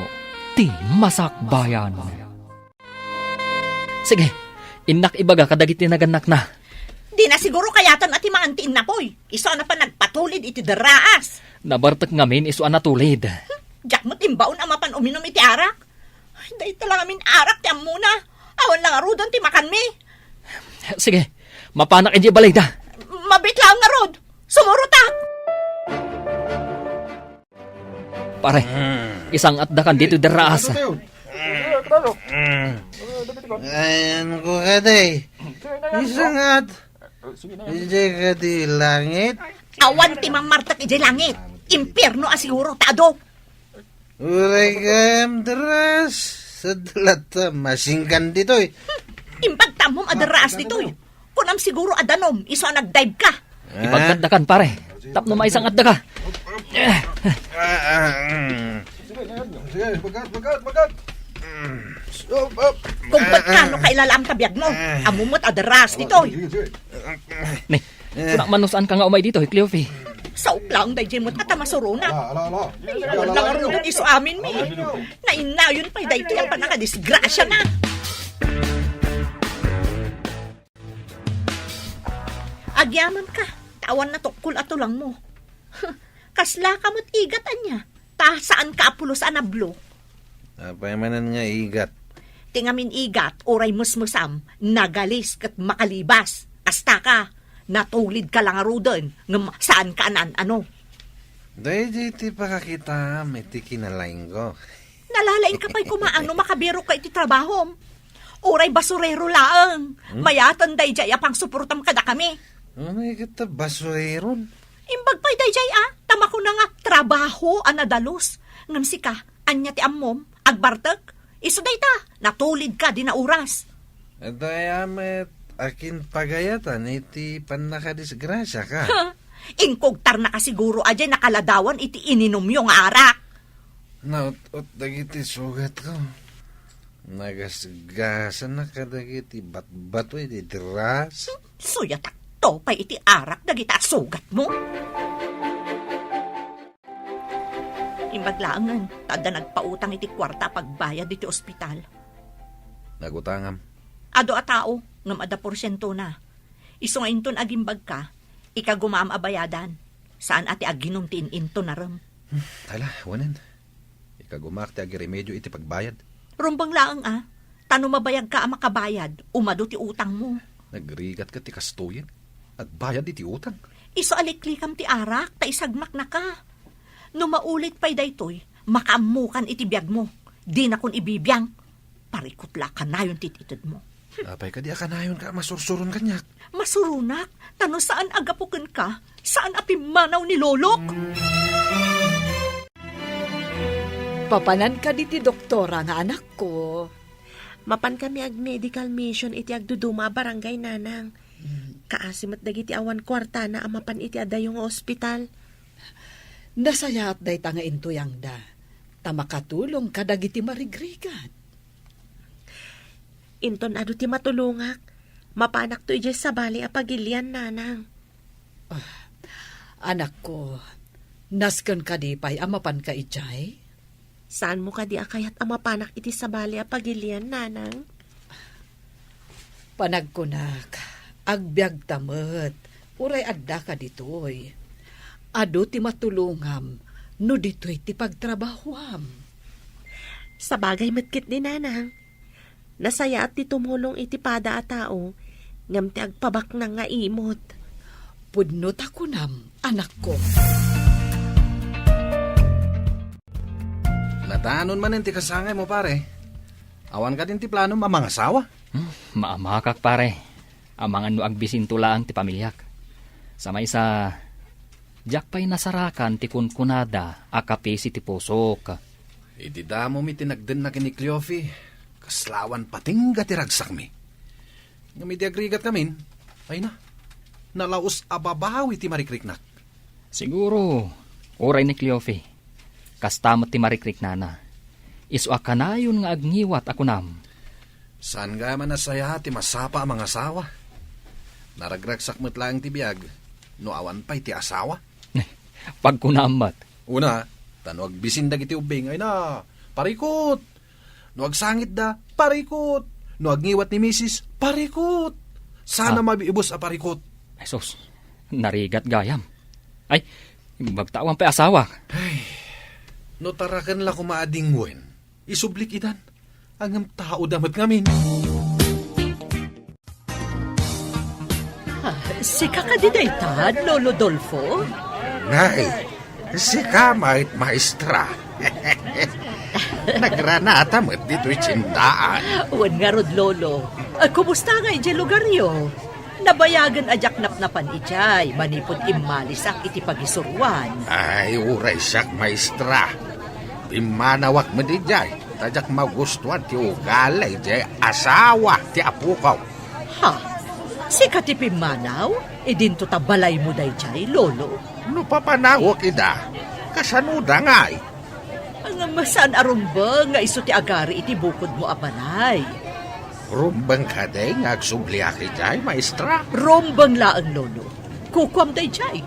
ti Masakbayan. Sige, innak ibaga kadagiti nagannakna. Dina siguro kayatan a timaan ti innapoy. Isu a napan nagpatulid iti derraas. Nabartek ngamin isu a natulid. Diak met imbaon a mapan uminum iti arak. Ay, dayta la ngamin arak ti ammona. Awan la ngaruden ti makanmi. Sige, mapanak idiay balayda. Mabiit laeng ngarud. Sumurotak. Pare, isangatdakan ditoy derraas. Ayanko kadi. Isangat. Idiay kadi langit. Awan ti mammartek idiay langit. Impierno a siguro ta adu. Uray gayam derraas. Sadlat, masingkan ditoy. Imbag ta ammom a derraas ditoy. Kunam siguro a danum, isu a nag-dive ka. Ipagkatdakan, pare. Tapno maisangatdaka. Ah, ah, mm. Sige, sige, bagat, bagat, bagat. Mm. Stop, up. Kung ba't ka, no, kailalam ta biag mo? Ammom met a derraas ditoy. Sige, sige. Ni, kunak man no saan ka nga umay ditoy, Cleofe. Saok laeng daydiay met a ta masuronak. Ala, ala, ala. Ay, awan la ngaruden isu amin mi. Ala, ala. Nainnayon pay daytoy a pannakadisgrasiana. Agyamanka, ta awan natukkol a tulangmo. Kaslaka met igat ania, ta saanka a pulos a nablo. Apay manen nga igat? Ti ngamin igat, uray mesmesam, nagalis ket makalibas. Astaka, natulidka la ngaruden, ngem saanka a naan-ano. Daydiay ti pakakitaam iti kinalaingko. Nalalaingka pay koma a no makabirokka iti trabahom. Uray basurero laeng. Hmm? Mayaten daydiay a pangsuportam kadakami. Ano nga ket ta basurero? Imbag pay daydiay a, ta makuna nga trabaho a nadalus. Ngem sika, ania ti ammom? Agbartek? Isu dayta, natulidka dina oras. Dayta met, akin pagayatan iti pannakadisgrasiaka. Ha? Inkugtarnaka siguro a diay nakaladawan iti ininumyo nga arak. Naut-ot dagiti sugatko. Nagasgasanak kadagiti batbato iti derraas. Suyatakto pay iti arak dagita a sugatmo. Imbag laengen, ta adda nagpautang iti kuarta a pagbayad iti ospital. Nagutangam. Adu a tao, ngem adda porsientona. Isu nga inton agimbagka, ikagumaam a bayadan. Saan a ti aginum ti in-intonarem. Hmm, ala, wanen. Ikagumaak ti agiremedio iti pagbayad. Rumbeng laeng a, ta no mabayagka a makabayad, umadu ti utangmo. Nagrigat ket ti kastoyen. Agbayad iti utang. Isu a liklikam ti arak, ta isagmaknaka. No maulit pay daytoy, makaammokan iti biagmo. Dinakon ibibiang. Parikut la a kanayon ti itedmo. Apay kadi a kanayonka a masursuron kaniak? Masuronak, ta no saan a gapu kenka, saan a pimmanaw ni lolok. Papanan kadi ti doktora nga anakko? Mapan kami ag-medical mission iti agduduma a barangay, nanang. Hmm. Kaasi met dagiti awan kuartana a mapan iti adayo nga ospital. Nasayaat dayta nga intuyangda, ta makatulong kadagiti marigrigat. Inton adu ti matulongak, mapanakto idiay sabali a pagilian, nanang. Ah, anakko, nasken kadi pay a mapanka idiay? Saanmo kadi a kayat a mapanak iti sabali a pagilian, nanang? Panagkunak, agbiagta met, uray addaka ditoy. Adu ti matulongam no ditoy ti pagtrabahoam. Sabagay met ketdi, nanang. Nasayaat ti tumulong iti pada a tao, ngem ti agpabaknang nga imot. Pudno ta kunam, anakko. Nadanon manen ti kasangaymo, pare. Awan kadin ti planom a mangasawa? Hmm, maamakak, pare. Amangan no agbisinto laeng ti pamiliak. Sa maysa, diak pay nasarakan ti kunkunada a kapisi ti pusok. Idi damo mi ti nagdennak ken ni Cleofe, kasla awan patingga ti ragsakmi. Ngem idi agrigat kamin, ay na, nalaus a babawi ti marikriknak. Siguro, uray ni Cleofe, kasta met ti marikriknana. Isu a kanayon nga agngiwat a kunam. Saan gayam a nasayaat ti masapa a mangasawa? Naragragsak met laeng ti biag no awan pay ti asawa. Pagkunam met. Una, ta no agbisin dagiti ubbing, ay na, parikut! No agsangitda, parikut! No agngiwat ni misis, parikut! Sana Ah. mabiibus a parikut. Jesus, narigat gayam. Ay, imbag ta awan pay asawa. Ay, no taraken la koma a dingwen, isublik idan. Ngem tao da met ngamin. Ah, sika kadi dayta, Lolo Dolfo? Nay, sika met, maestra. Nagranata met ditoy tiendaan. Wen ngarud, Lolo. Ah, kumusta nga idiay lugaryo? Nabayagen a diak napnapan idiay manipud immalisak iti pagisuroan. Ay, uray siak, maestra. Pimmanawak met idiay, ta diak magustuan ti ugali idiay asawa ti apoko. Ha? Sika ti pimmanaw? Idinto ta balaymo daydiay, Lolo? No papanawek ida, kasanoda ngay? Ngem saan a rumbeng nga isu ti agari iti bukodmo a balay? Rumbeng kadi nga agsubliak idiay, maestra? Rumbeng laeng, Lolo. Kukuam daydiay.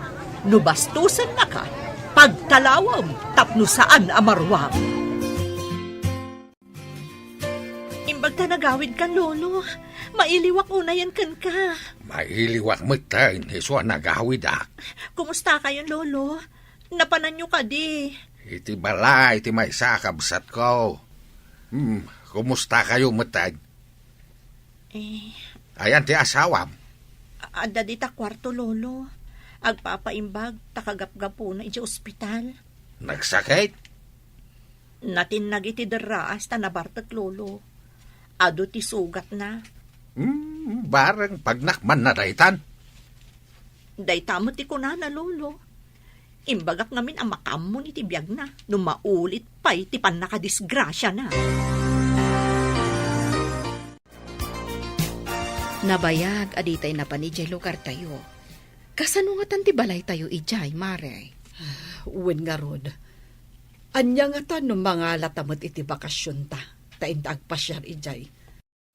No bastosennaka, pagtalawem tapno saan a maruam. Imbag ta nagawidkan, Lolo. Mailiwak unayen kenka. Mailiwak metten isu a nagawidak. Kumustakayon, Lolo? Napananyo kadi? Iti balay ti maysa a kabsatko. Hmm, kumustakayo metten? Eh. Ayan ti asawam? A-, adda dita kuarto, Lolo. Agpapaimbag ta kagapgapuna idiay ospital. Nagsakit? Natinnag iti derraas ta nabartek, Lolo. Adu ti sugatna. Hmm, bareng pagnakmanna daytan. Dayta met ti kunana, Lolo. Imbagak ngamin a makaammon iti biagna no maulit pay ti pannakadisgrasiana. Nabayag a ditay napan idiay lugartayo. Kasano ngatan ti balaytayo idiay, Mare? Wen ngarud, ania ngatan no mangalata met iti bakasionta, ta inta agpasiar idiay?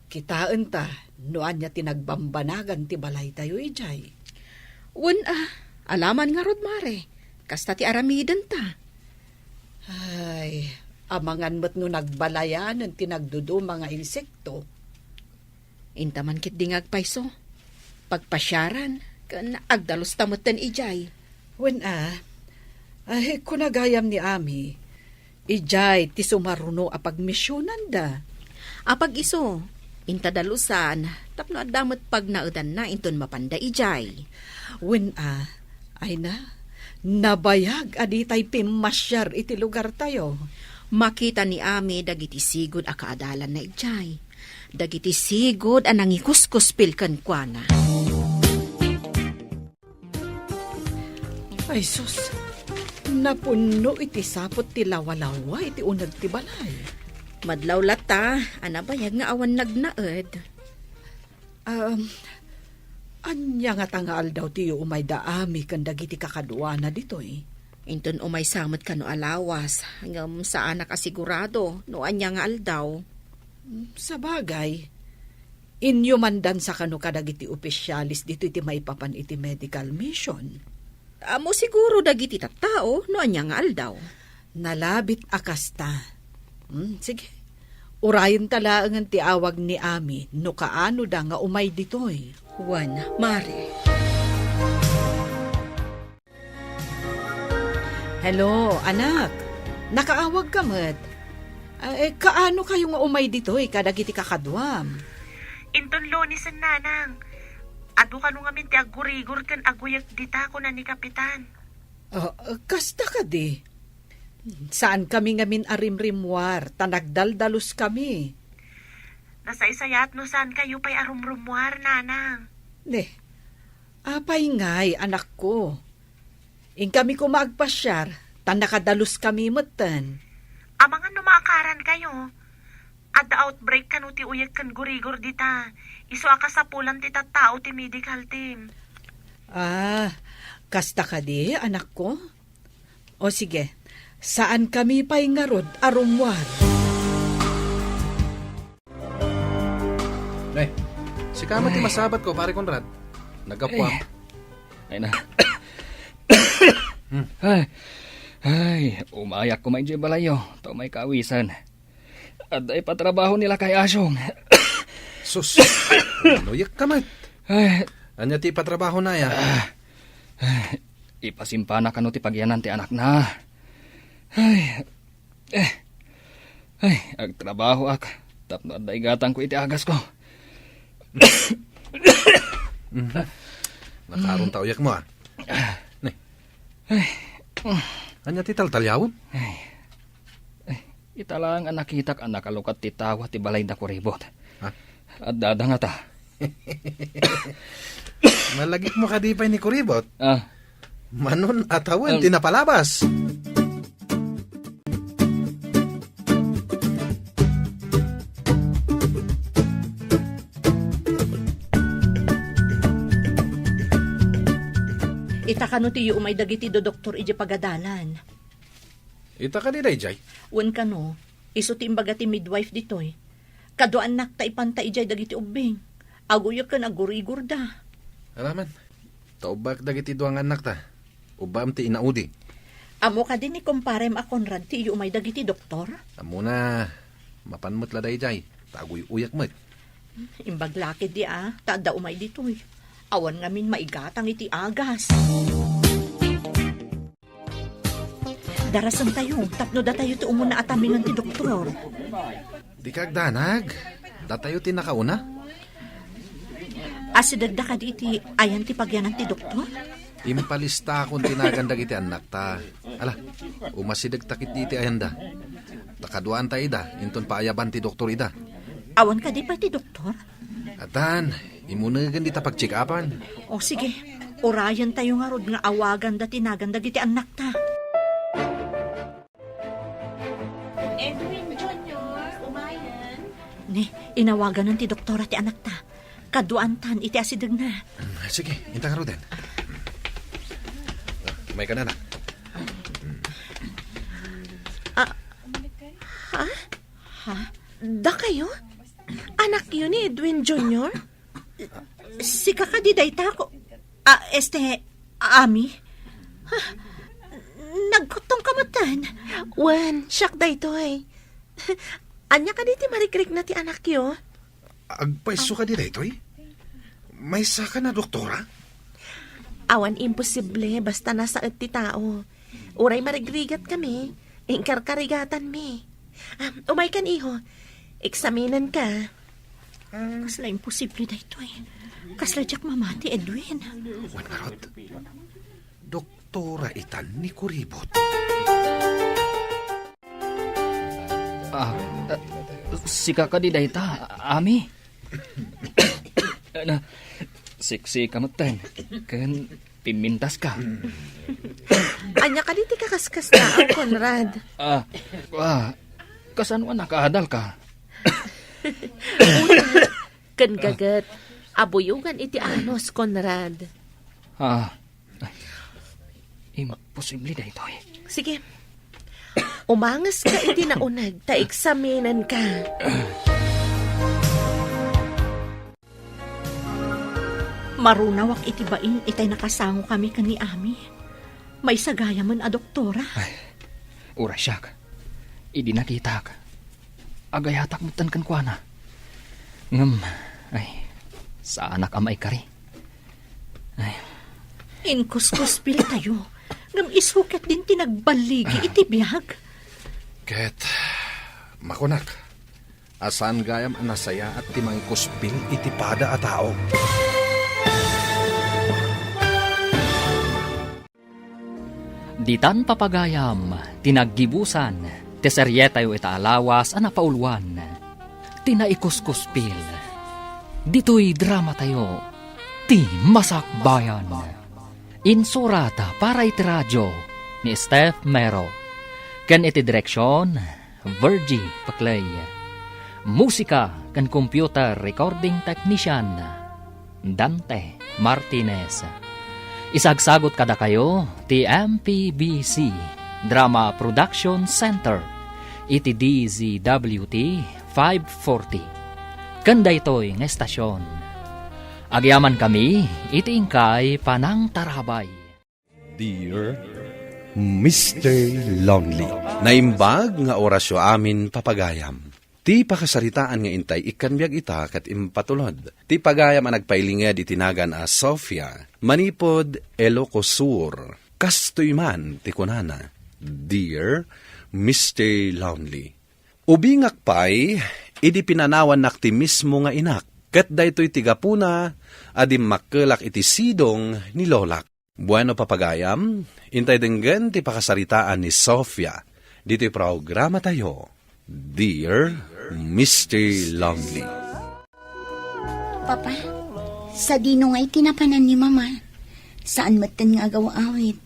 Kitaenta no ania ti nagbambanagan ti balaytayo idiay. Wen a, alaman ngarud, Mare. Kasta ti aramidenta. Ay, amangan met no nagbalayanen ti nagduduma nga insekto. Inta man ketdi nga agpayso. Pagpasiaran, ken agdalusta metten idiay. Wen a, ay, kuna gayam ni Ami, idiay ti sumaruno a pagmisionanda. Apag-isu, inta dalusan, tapno adda met pagnaedanna inton mapanda idiay. Wen a, ay na, nabayag a ditay pimmasiar iti lugartayo. Makita ni Ami dagiti sigud a kaadalanna idiay. Dagiti sigud a nangikuskuspil kenkuana. Ay sus, napunno iti saput ti lawalawa iti uneg ti balay. Madlaw latta a nabayag nga awan nagnaed. Um, ania ngata nga aldaw ti umay da Ami ken dagiti kakaduana ditoy? Inton umaysa met kano a lawas, ngem saanak a sigurado no ania nga aldaw. Sabagay, inyumandansa kano kadagiti opisialis ditoy ti maipapan iti medical mission. Ammo siguro dagiti tattao no ania nga aldaw. Nalabit a kasta. Hmm, sige. Urayenta laengen ti awag ni Ami no kaanoda nga umay ditoy. Wen, Mari. Hello, anak. Nakaawag ka met. Ah, eh, kaano kayo nga umay ditoy kadagiti kakaduam? Inton Lunesen, nanang. Adu kano ngamin ti aggurigor ken aguyek dita, kuna ni Kapitan. Ah, kasta kadi? Saan kami ngamin a rimrimmuar, ta nagdaldalus kami. Nasaysayaat no saan kayo pay a rumrummuar, nanang. Ne, apay ngay, anakko? Inkami koma agpasiar, ta nakadalus kami metten. Amangan no maakaran kayo. Adda outbreak kano ti uyek ken gurigor dita. Isu a kasapulan ti tattao ti medical team. Ah, kasta kadi, anakko? O sige, saan kami pay ngarud a rummuar. Ne, sika met ti masabat ko, Pare Conrad. Naggapuam. Eh. Ay na. Hmm. Ay, ay, umayak koma idiay balayyo, ta umay kaawisan. Adda ipatrabaho ni Lakay Asyong. Sus, nuyek ka met. Ay. Ania ti ipatrabahona, aya? Ah, ay, ipasimpana kano ti pagyanan ti anakna. Ay, eh, ay, agtrabahoak tapno adda igatangko iti agasko. Mhm. Nakaron ta uyekmo, ah. Ne. Ay. Ania ti taltaliawem? Ay. Ay, ita laeng a nakitak a nakalukat ti tawa ti balay da Kuribot. Ha? Addada ngata. Malagipmo kadi pay ni Kuribot? Ah. Manon a tawen ti napalabas. Ita kano ti umay dagiti dodoktor idiay pagadalan. Ita kadi daydiay? Wen kano, isu ti imbaga ti midwife ditoy. Kaduaannak ta ipanta idiay dagiti ubbing. Aguyek ken agurigorda. Aramid. Ta ubbaek dagiti dua nga annakta. Ubbaem ti inaudi. Ammo kadi ni kumparem a Conrad ti iyumay dagiti doktor? Ammona, mapan met la daydiay, ta aguy-uyak met. Imbag la ketdi a, ta adda umay ditoy. Awan ngamin maigatang iti agas. Darasentayo, tapno datayo ti umuna a tamingan ti doktor. Dika agdanag. Datayo ti nakauna. Asidegda kadi iti ayan ti pagyanan ti doktor? Impalistakon ti nagan dagiti annakta. Ala, umasidegta ketdi iti ayanda. Ta kaduaanta ida, inton paayaban ti doktor ida. Awan kadi pay ti doktor? Addan, imunegen dita pagcheck-upan. O, sige. Urayentayo ngarud nga awaganda ti nagan dagiti annakta. Edwin Junior, umayen. Ni, inawaganan ti doktora ti anakta. Kaduaantan iti asidegna. Mm, sige, inta ngaruden. Umayka, anak. Ah, ha? Ha? Dakayo? Anakyo ni Edwin Junior? Sika kadi dayta, ko-, ah, este, Ami? Ah, nagkuttong ka metten? Wen, siak daytoy. Ania kadi ti marikrikna ti anakyo? Agpayso kadi daytoy? Maysakan a doktora? Awan imposible basta nasaet ti tao. Uray marigrigat kami, inkarkarigatanmi. Ah, umaykan, iho. Eksaminenka. Kasla imposible daytoy. Kasla diak mamati, Edwin. Wen ngarud, doktora itan ni Kuribot. Ah, ah, sika kadi dayta, Ami? Na, siksika metten, ken pimmintaska. Ania kadi ti kakaskasta, Conrad? Ah, ah, kasano a nakaadalka? Ken gaget, abuyogan iti anus, Conrad. Ah, imposible daytoy. Sige. Umangeska iti nauneg ta eksaminenka. Marunawak iti bain itay nakasangokami ken ni Ami. Maysa gayamen a doktora. Ay, uray siak. Idi nakitak, Agayatak metten kenkuana. Ngem, ay, saanak a maikari. Ay. Inkuskuspiltayo, ngem isu ketdin ti nagballigi iti biag. Ket makunak a saan gayam a nasayaat ti mangikuspil iti pada a tao. Ditan, papagayam, ti naggibusan ti serietayo ita a lawas a napauluan, ti Naikuskuspil. Ditoy dramatayo, Ti Masakbayan. Insurat para iti radio ni Steph Mero, ken iti direksion, Virgie Paclay. Musika ken computer recording technician, Dante Martinez. Isagsagut kadakayo ti M P B C Drama Production Center iti D Z W T five forty. Ken daytoy nga estasion, agyamankami iti inkay panangtarabay. Dear Mister Lonely. Naimbag nga orasyo amin, papagayam. Ti pakasaritaan nga intay ikkan biag ita ket impatulod. Ti pagayam a nagpailinged iti nagan a Sofia, manipud Ilocos Sur. Kastoy man ti kunana, Dear Mister Lonely. Ubingak pay idi pinanawannak ti mismo nga inak, ket daytoy ti gapuna a dimmakkelak iti sidong ni lolak. Bueno, papagayam, intay denggen ti pakasaritaan ni Sofia ditoy programatayo, Dear Mister Lonely. Papa, sadino ngay ti napanan ni Mama? Saan metten nga agaw-awid?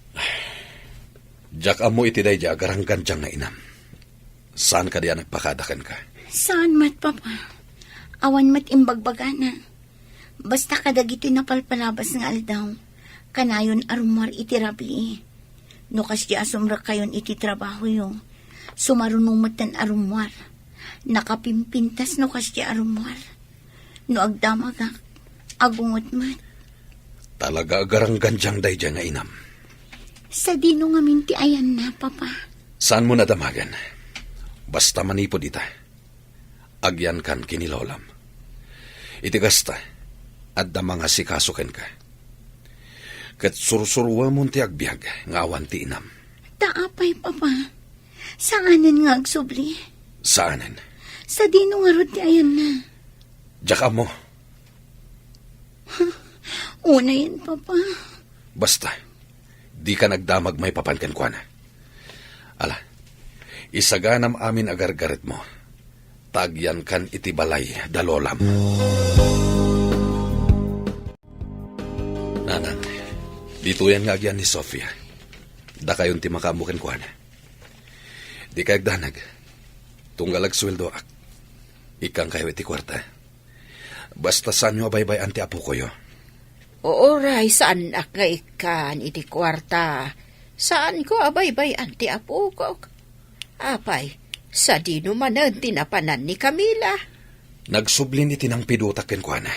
Diak ammo iti daydi a garanggandiang nga inam. Saan kadi a nagpakada kenka? Saan met, Papa. Awan met imbagbagana. Basta kadagitoy napalpalabas nga aldaw, kanayon a rummuar iti rabii. No kasdi a sumrekkayon iti trabahoyo, sumaruno metten a rummuar. Nakapimpintas no kasdi a rummuar. No agdamagak, agungot met. Talaga a garanggandiang daydiay nga inam. Sadino ngamin ti ayanna, Papa? Saanmo nadamagen. Basta manipud ita, agyankan ken ni lolam. Iti kasta, adda mangasikaso kenka. Ket sursuruemon ti agbiag nga awan ti inam. Ta apay, Papa? Saanen nga agsubli? Saanen. Sadino ngarud ti ayanna? Diak ammo. Unayen, Papa. Basta, dika nagdamag maipapan kenkuana. Ala, isaganam amin a gargaretmo, ta agyankan iti balay da lolam. Nanang, ditoyen nga agyan ni Sofia. Dakayon ti makaammo kenkuana. Dikay agdanag. Tunggal agsueldoak, ikkankayo iti kuarta. Basta saanyo a baybay-an ti apokoyo. Uray, saanak nga ikkan iti kuarta. Saanko a baybay-an ti apokok. Apay, sadino manen ti napanan ni Camila? Nagsublin iti nangpidotak kenkuana.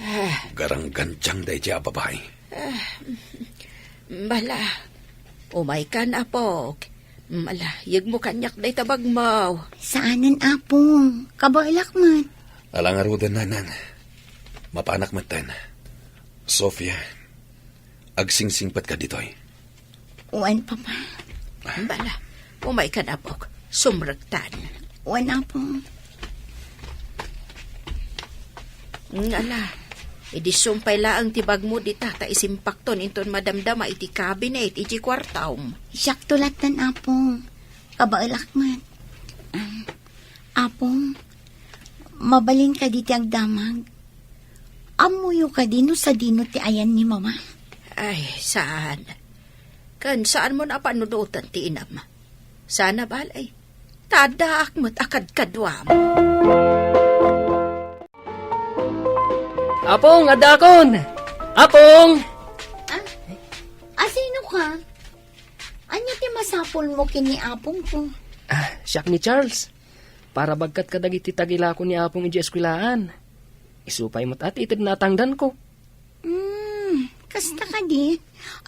Ah. Garanggandiang daydiay a babai. Ah, bala, umaykan, apok. Ala, yegmo kaniak dayta bagmo. Saanen, Apong. Kabaelak met. Ala ngaruden, Nanang. Mapanak metten. Sofia, agsingsingpetka ditoy. Wen, Papa. Bala, umaykan, apok. Sumrektan. Wen, Apong. Ngala, idi sumpay laeng ti bagmo dita ta isimpakton inton madamdama iti cabinet iti kuartom. Siakto latten, Apong. Kabaelak met. Ah, Apong, mabalin kadi ti agdamag? Ammoyo kadi no sadino ti ayan ni Mama? Ay, saan. Ken saanmon a panunoten ti inam. Saan a bale. Ta addaak met a kadkaduam. Apong, addaakon! Apong! Ah, asino ka? Ania ti masapulmo ken ni Apong ko? Ah, siak ni Charles. Para bagkat kadagiti tagilako ni Apong idiay eskwelaan. Isu pay met a ti ited natangdanko. Hmm, kasta kadi?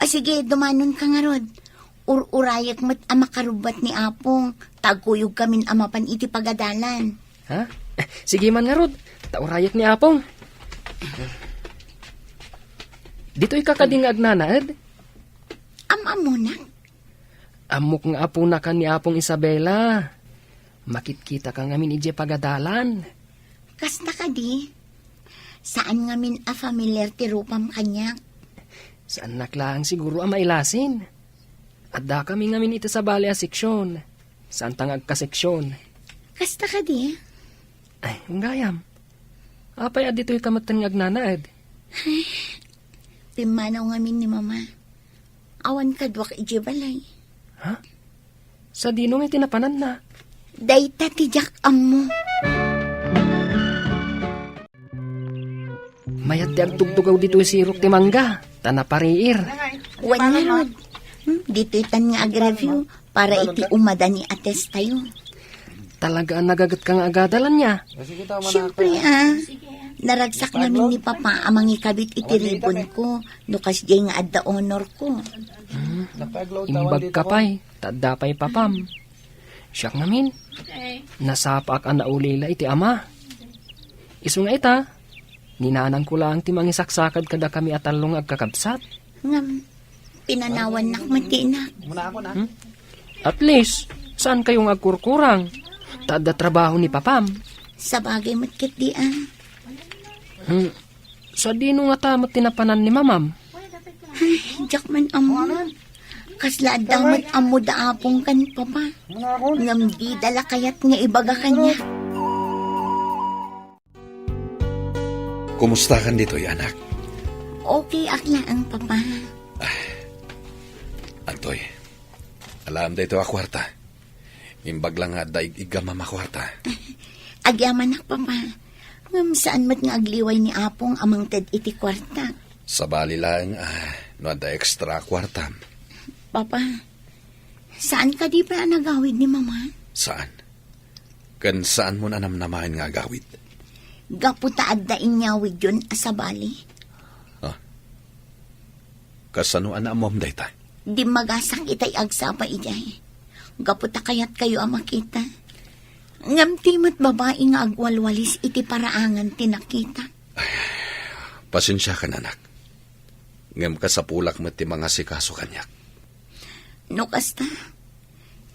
O sige, dumanonka ngarud. Ur-urayek met a makarubbat ni Apong, ta agkuyogkamin a mapan iti pagadalan. Ha? Sige man ngarud, ta urayek ni Apong. Ditoy ka kadi nga agnanaed? Am-ammonak? Ammok nga aponaka ni Apong Isabela. Makitkitaka ngamin idiay pagadalan. Kasta kadi? Saan ngamin a familiar ti rupam kaniak. Saannak laeng siguro a mailasin. Addakami ngamin iti sabali a seksyon. Saanta nga agkaseksyon. Kasta kadi? Ay, gayam. Apay a ditoy ka metten nga agnanaed? Pimmanaw ngamin ni Mama. Awan kaduak idiay balay. Ha? Sadino nga iti napananna? Dayta ti diak ammo. Mayat ti agtugtugaw ditoy sirok ti mangga, ta napariir. Wen ngarud. Hmm, ditoy tan nga agreview para iti umada ni Ates tayo. Talaga a nagagetka nga agadalan niya. Siyempre, ah. Naragsak ngamin ni Papa a mangikabit iti ribbon ko, no kasdiay nga adda honor ko. Hmm. Imbag ka pay, ta adda pay papam. Siak ngamin, nasapaak a naulila iti ama. Isu nga ita, ni nanangko laeng ti mangisaksakad kadakami a tallo nga agkakabsat. Ngem, pinanawannak met ti inak. Hmm? At least, saan kayo nga agkurkurang? Ta adda trabaho ni papam. Sabagay met ketdi, ah. Hmm. Sadino ngata met ti napanan ni mamam? Ay, diak man ammo. Kasla adda met ammo da apong ken papa. Ngem dida la kayat nga ibaga kaniak. Kumustakan ditoy, anak? Okay ak laeng, papa. Antoy, alaem daytoy a kuarta. Imbag la nga adda ig-iggamam a kuarta. Agyamanak, papa. Ngem saan met nga agliway ni apong a mangted iti kuarta. Sabali laeng, ah, no adda extra a kuartam. Papa, saan kadi pay a nagawid ni mama? Saan? Ken saanmon a namnamaen nga agawid? Gapu ta adda inyawidyon a sabali. Ah. Kasano a naammom dayta? Dimmagasak itay agsapa idiay. Gapu ta kayatkayo a makita. Ngem ti met babai nga agwalwalis iti paraangan ti nakita. Pasensiakan, anak. Ngem kasapulak met ti mangasikaso kaniak. No kasta,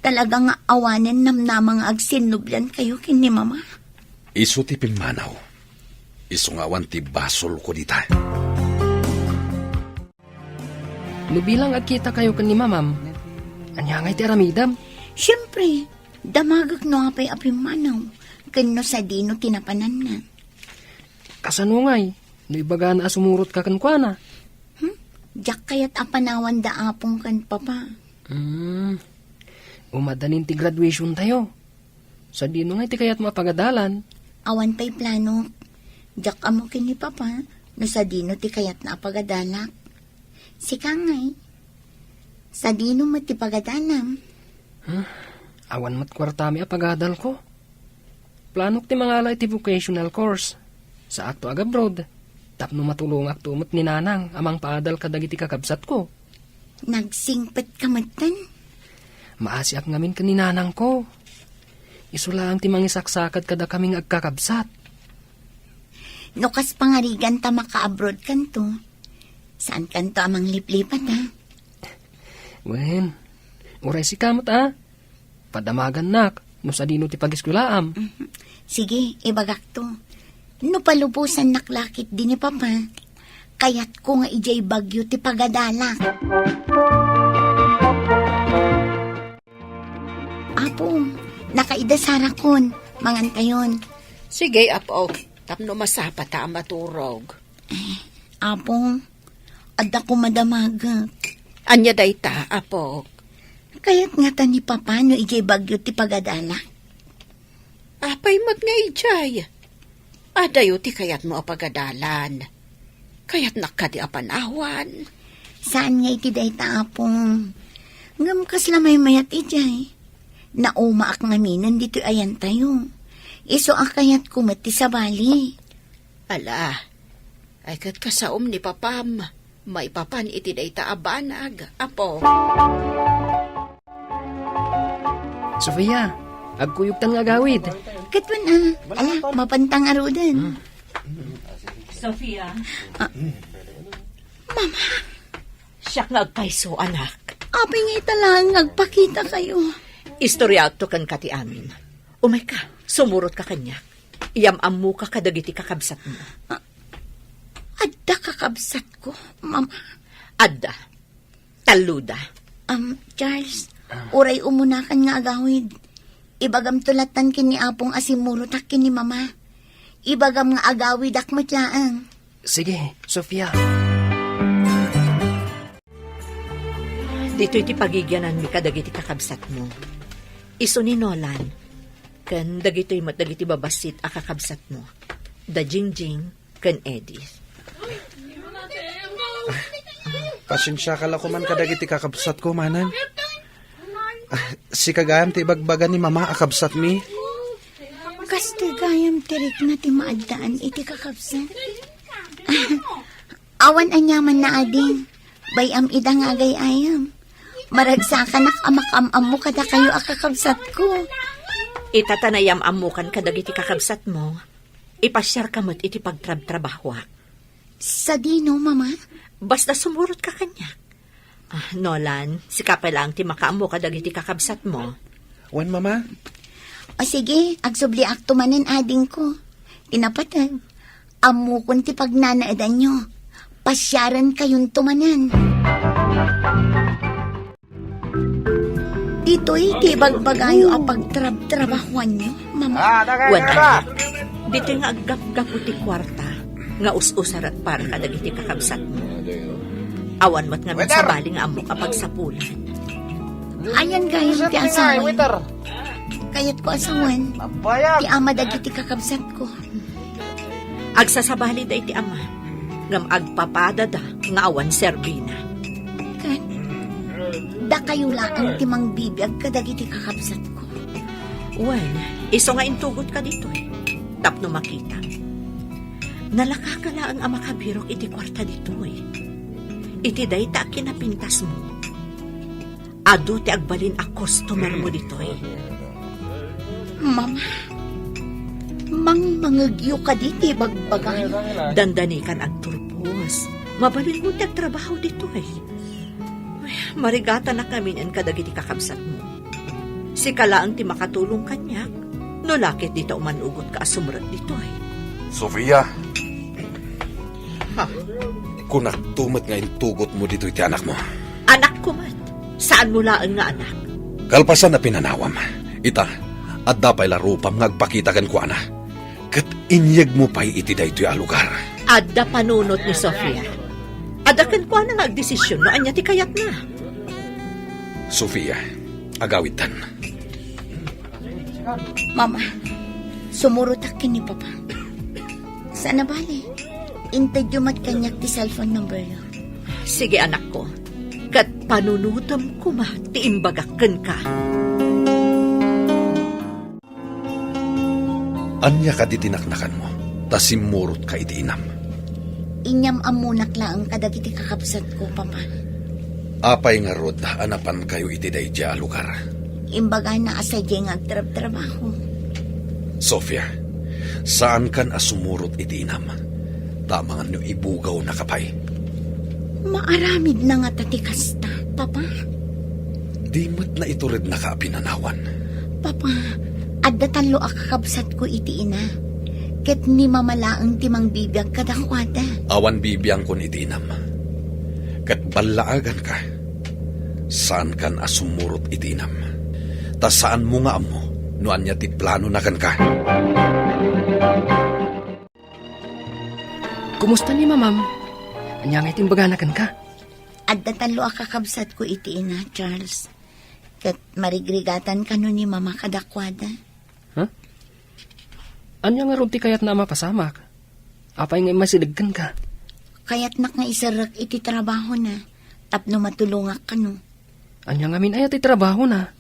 talaga nga awanen namnama nga agsinnubliankayo ken ni mama. Isu ti pimmanaw. Isu nga awan ti basolko dita. No bilang agkitakayo ken ni mamam, ania ngay ti aramidem? Siempre, damagek no apay a pimmanaw, ken no sadino ti napananna. Kasano ngay, no ibagana a sumurot ka kenkuana? Hmm? Diak kayat a panawan da apong ken papa. Hmm. Umadanin ti graduation tayo. Sadino ngay ti kayatmo a pagadalan? Awan pay planok. Diak ammo ken ni papa no sadino ti kayatna a pagadalak. Sika ngay, sadino met ti pagadalam? Hmm? Awan met kuartami a pagadalko. Planok ti mangala iti vocational course. Saakto agabroad, tapno matulongakto met ni nanang a mangpaadal kadagiti kakabsatko. Nagsingpet ka metten? Maasiak ngamin ken ni nanangko. Isu laeng ti mangisaksakad kadakami nga agkakabsat. No kas pangarigan ta makaabroad kanto, saan kanto a mangliplipat, ha? Wen, uray sika met, a. Padamagannak no sadino ti pagiskwelaam. Mhm. Sige, ibagakto. No palubosannak la ketdi ni papa, kayatko nga idiay Baguio ti pagadalak. Apo, nakaida Sarakon, mangantayon. Sige, Apo, tapno masapata a maturog. Eh, Apo, adda koma damagek. Ania dayta, Apo? Kayat ngata ni Papa no idiay Baguio ti pagadalak. Apay met nga idiay? Adayo ti kayatmo a pagadalan. Kayatnak kadi a panawan? Saan nga iti dayta, Apo. Ngem kasla maymayat idiay. Naumaak ngaminen ditoy ayantayo. Isu a kayatko met ti sabali. Ala, ay ket kasaom ni Papam, maipapan iti dayta a banag, Apo. Sofia, agkuyogtan nga agawid. Ket wen, ah, ala, mapanta ngaruden. Hmm. Sofia. Ah. Mama. Siak nga agkayso, anak. Apay nga ita laeng nga agpakitakayo? Istoryaakto kenka ti amin. Umayka, sumurotka kaniak. Iyam-ammoka kadagiti kakabsatmo. Ah, adda kakabsatko, Mama? Adda. Talloda. Um, Charles, uray umunakan nga agawid. Ibagamto lattan ken ni Apong a simmurotak ken ni Mama. Ibagam nga agawidak met laeng. Sige, Sofia. Ditoy ti pagigiananmi kadagiti kakabsatmo. Isu ni Nolan, ken dagitoy met dagiti babassit a kakabsatmo, da Jingjing ken Edith. Pasiensiaka la koman kadagiti kakabsatko, manang. Ah, sika gayam ti ibagbaga ni Mama a kabsatmi? Kastoy gayam ti rikna ti maaddaan iti kakabsat. Awan aniamanna, ading. Bay-am ida nga agay-ayam. Maragsakanak a makaam-ammo kadakayo a kakabsatko. Ita ta nayam-ammokan kadagiti kakabsatmo, ipasiarka met iti pagtrabtrabahoak. Sadino, Mama? Basta sumurotka kaniak. Ah, Nolan, sika pay laeng ti makaammo kadagiti kakabsatmo. Wen, Mama? O sige, agsubliakto manen, adingko. Ti napateg, ammokon ti pagnanaedanyo. Pasiarenkayonto manen. Ditoy ti ibagbagayo a pagtrabtrabahuanyo, Mama? Ah, tagay, Wen, tagay ba? Anak, ditoy nga aggapgapu ti kuarta nga us-usarek para kadagiti kakabsatmo. Awan met ngamin sabali nga ammok a pagsapulan. Ayan gayam ti asawen. Kayatko asawen ti ama dagiti kakabsatko. Agsasabalida iti ama, ngem agpapadada nga awan serbina. Ket dakayo laeng ti mangbibiag kadagiti kakabsatko. Wen, isu nga intugotka ditoy tapno makitam. Nalakaka laeng a makabirok iti kuarta ditoy. Iti dayta a kinapintasmo, adu ti agbalin a customermo ditoy. Mama, mangmangegyo kadi ti bagbagayo. Dandanikan agturpos. Mabalinmo ti agtrabaho ditoy. Ay, marigatanak ngamin kadagiti kakabsatmo. Sika laeng ti makatulong kaniak, no la ket dita umanugotka a sumrek ditoy. Sofia! Ha? Kunakto met nga intugotmo ditoy ti anakmo. Anakko met. Saanmo laeng nga anak. Kalpasan a pinanawam, ita, adda pay la rupam nga agpakita kenkuana. Ket inyegmo pay iti daytoy a lugar. Adda panunot ni Sofia. Adda kenkuana nga agdesisyon no ania ti kayatna. Sofia, agawidtan. Mama, sumurotak ken ni Papa. Sana bale, intedyo met kaniak ti cellphone numberyo. Sige, anakko. Ket panunotem koma ti imbagak kenka. Ania kadi ti naknakanmo, ta simmurotka iti inam? Inyam-ammonak laeng kadagiti kakabsatko, Papa. Apay ngarud a napankayo iti daydiay a lugar? Imbagana a sadiay nga agtrabtrabaho. Sofia, saankan a sumurot iti inam, ta amangan no ibugawnaka pay. Maaramidna ngata ti kasta, Papa? Di met naiturednaka a pinanawan. Papa, adda tallo a kakabsatko iti ina, ket ni Mama laeng ti mangbibiag kadakuada. Awan bibiangkon iti inam. Ket ballaaganka, saankan a sumurot iti inam. Ta saanmo nga ammo no ania ti planona kenka. Kumusta ni Mamam? Ania ngay ti imbagana kenka? Adda tallo a kakabsatko iti ina, Charles. Ket marigrigatan kano ni Mama kadakuada. Ha? Ania ngarud ti kayatna a mapasamak? Apay nga immasideg kenka? Kayatnak nga iserrek iti trabahona tapno matulongak kano. Ania ngamin aya ti trabahona?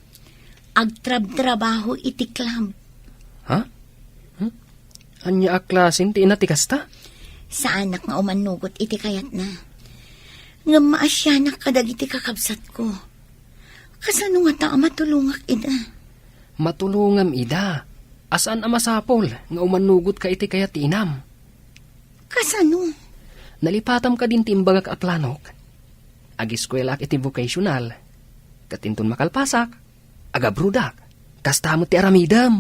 Agtrabtrabaho iti club. Ha? Hmm? Ania a klasen ti ina ti kasta? Saanak nga umanugot iti kayatna. Ngem maasianak kadagiti kakabsatko. Kasano ngata a matulongak ida? Matulongam ida, a saan a masapul nga umannugotka iti kayat ti inam. Kasano? Nalipatam kadin ti imbagak a planok. Agiskuelaak iti vocational, ket inton makalpasak, agabroadak. Kasta met ti aramidem.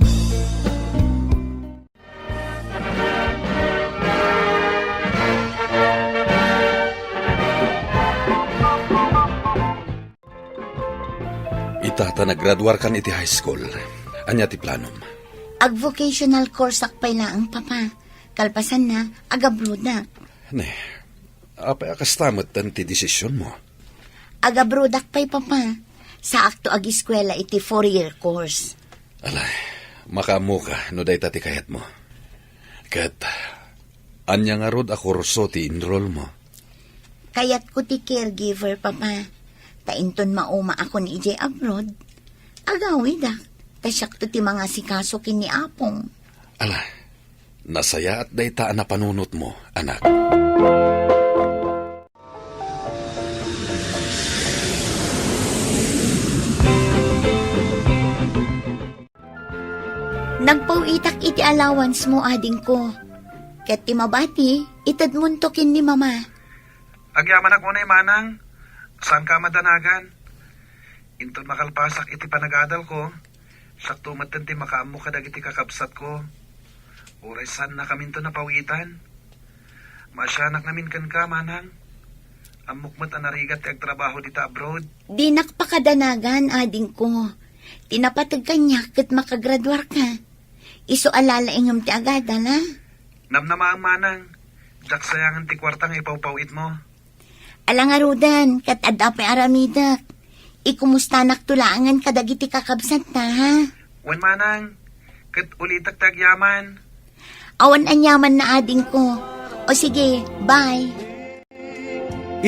Ita ta naggraduarkan iti high school. Ania ti planom? Ag-vocational course ak pay laeng, Papa. Kalpasanna, agabroadak. Ne, apay a kasta metten ti desisionmo? Agabroadak pay, Papa. Saakto agiskuela iti four-year course. Alay, makaammoka no dayta ti kayatmo. Ket, ania ngarud a kurso ti enrollmo? Kayatko ti caregiver, Papa. Ta inton maumaakon idiay abroad, agawidak, ta siakto ti mangasikaso ken ni Apong. Ala, nasayaat dayta a napanunotmo, anak. Nagpaw-itak iti allowance mo, adingko. Ket ti mabati, itedmonto ken ni Mama. Agyamanak unay, Manang. Saanka a madanagan. Inton makalpasak iti panagadalko, siakto metten ti makaammo kadagiti kakabsatko. Uray saannakaminto napawitan. Maasianak ngamin kenka, Manang. Ammok met a narigat ti agtrabaho dita abroad. Dinak pakadanagan, adingko. Ti napateg kaniak ket makagraduarka. Isu a lalaingem ti agadal, a? Namnamaem, Manang. Diak sayangen ti kuarta nga ipawpaw-itmo. Ala ngaruden, ket adda pay aramidek. Ikumustanakto laengen kadagiti kakabsatta, ha? Wen, Manang. Ket ulitek ti agyaman. Awan aniaman na, adingko. O sige, bye.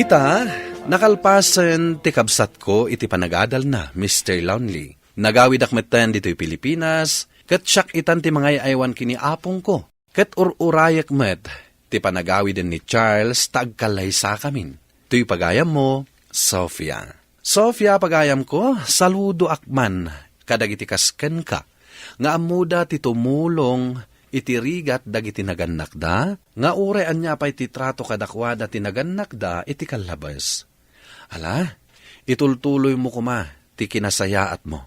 Ita, nakalpasen ti kabsatko iti panagadalna, Mister Lonely. Nagawidak metten ditoy Pilipinas, ket siak itan ti mangay-aywan ken ni apongko. Ket ur-urayek met ti panagawiden ni Charles ta agkallaysakamin. Toy pagayammo, Sofia. Sofia, pagayamko, saludoak man kadagiti kas kenka nga ammoda ti tumulong iti rigat dagiti nagannakda, nga uray ania pay ti trato kadakuada ti nagannakda iti kallabes. Ala, itultuloymo koma ti kinasayaatmo,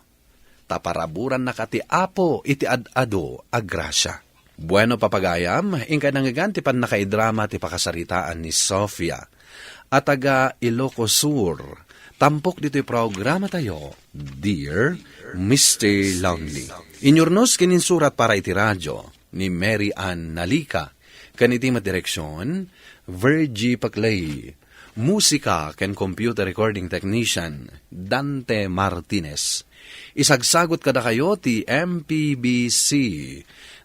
ta paraburannaka ti Apo iti ad-adu a grasia. Bueno, papagayam, inkay nangngegan ti pannakaidrama ti pakasaritaan ni Sofia a taga Ilocos Sur, tampok ditoy programatayo, Dear Mister Lonely. Inyurnos ken insurat para iti radio ni Mary Ann Nalica, ken iti met direksion, Virgie Paclay. Musika ken computer recording technician, Dante Martinez. Isagsagut kadakayo ti M P B C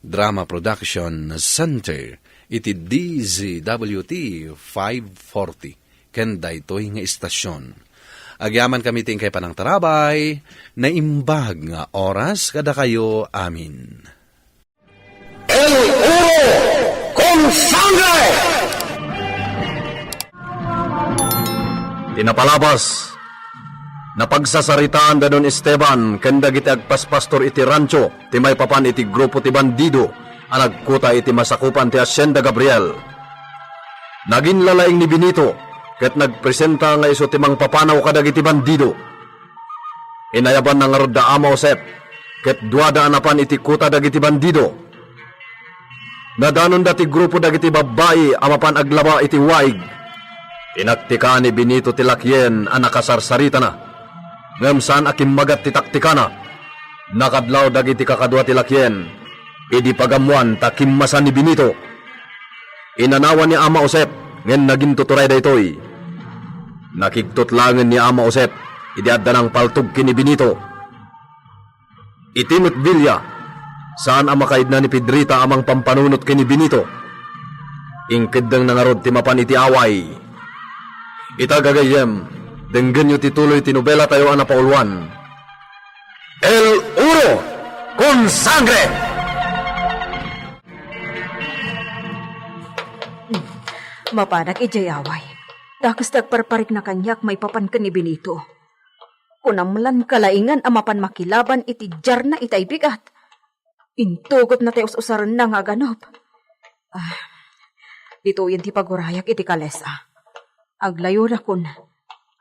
Drama Production Center iti D Z W T five forty ken daytoy nga istasion. Agyamankami ti inkay panangtarabay, naimbag nga oras kadakayo amin. El oro con sangre! Ti napalabas, napagsasaritaan da Don Esteban ken dagiti agpaspastor iti rancho ti maipapan iti grupo ti bandido a nagkuta iti masakupan ti Hacienda Gabriel. Naginlalaing ni Benito ket nagpresenta nga isu ti mangpapanaw kadagiti bandido. Inayabanna ngarud da Ama Josep, ket duada a napan iti kuta dagiti bandido. Nadanonda ti grupo dagiti babbai a mapan aglaba iti waig. Tinaktikan ni Benito ti lakien a nakasarsaritana, ngem saan a kimmagat ti taktikana. Nakadlaw dagiti kakadua ti lakien idi pagammoan ta kimmasan ni Benito. Inanawan ni Ama Josep, ngem nagintuturay daytoy. Nakigtot laengen ni Ama Josep idi adda nangpaltog ken ni Benito. Iti met bilia, saan a makaidna ni Pedrita a mangpampanunot ken ni Benito. Inkeddengna ngarud ti mapan iti away. Ita gagayyem, denggenyo ti tuloy ti nobelatayo a napauluan. El oro con sangre! Mapanak idiay away. Dakes ti agparparikna kaniak maipapan ken ni Benito. Kunam lan kalaingan a mapan makilaban iti diarna itay bigat. Intugotna tay us-usarenna nga aganup. Ah, ditoyen ti pagurayak iti kales, ah. Aglayonakon,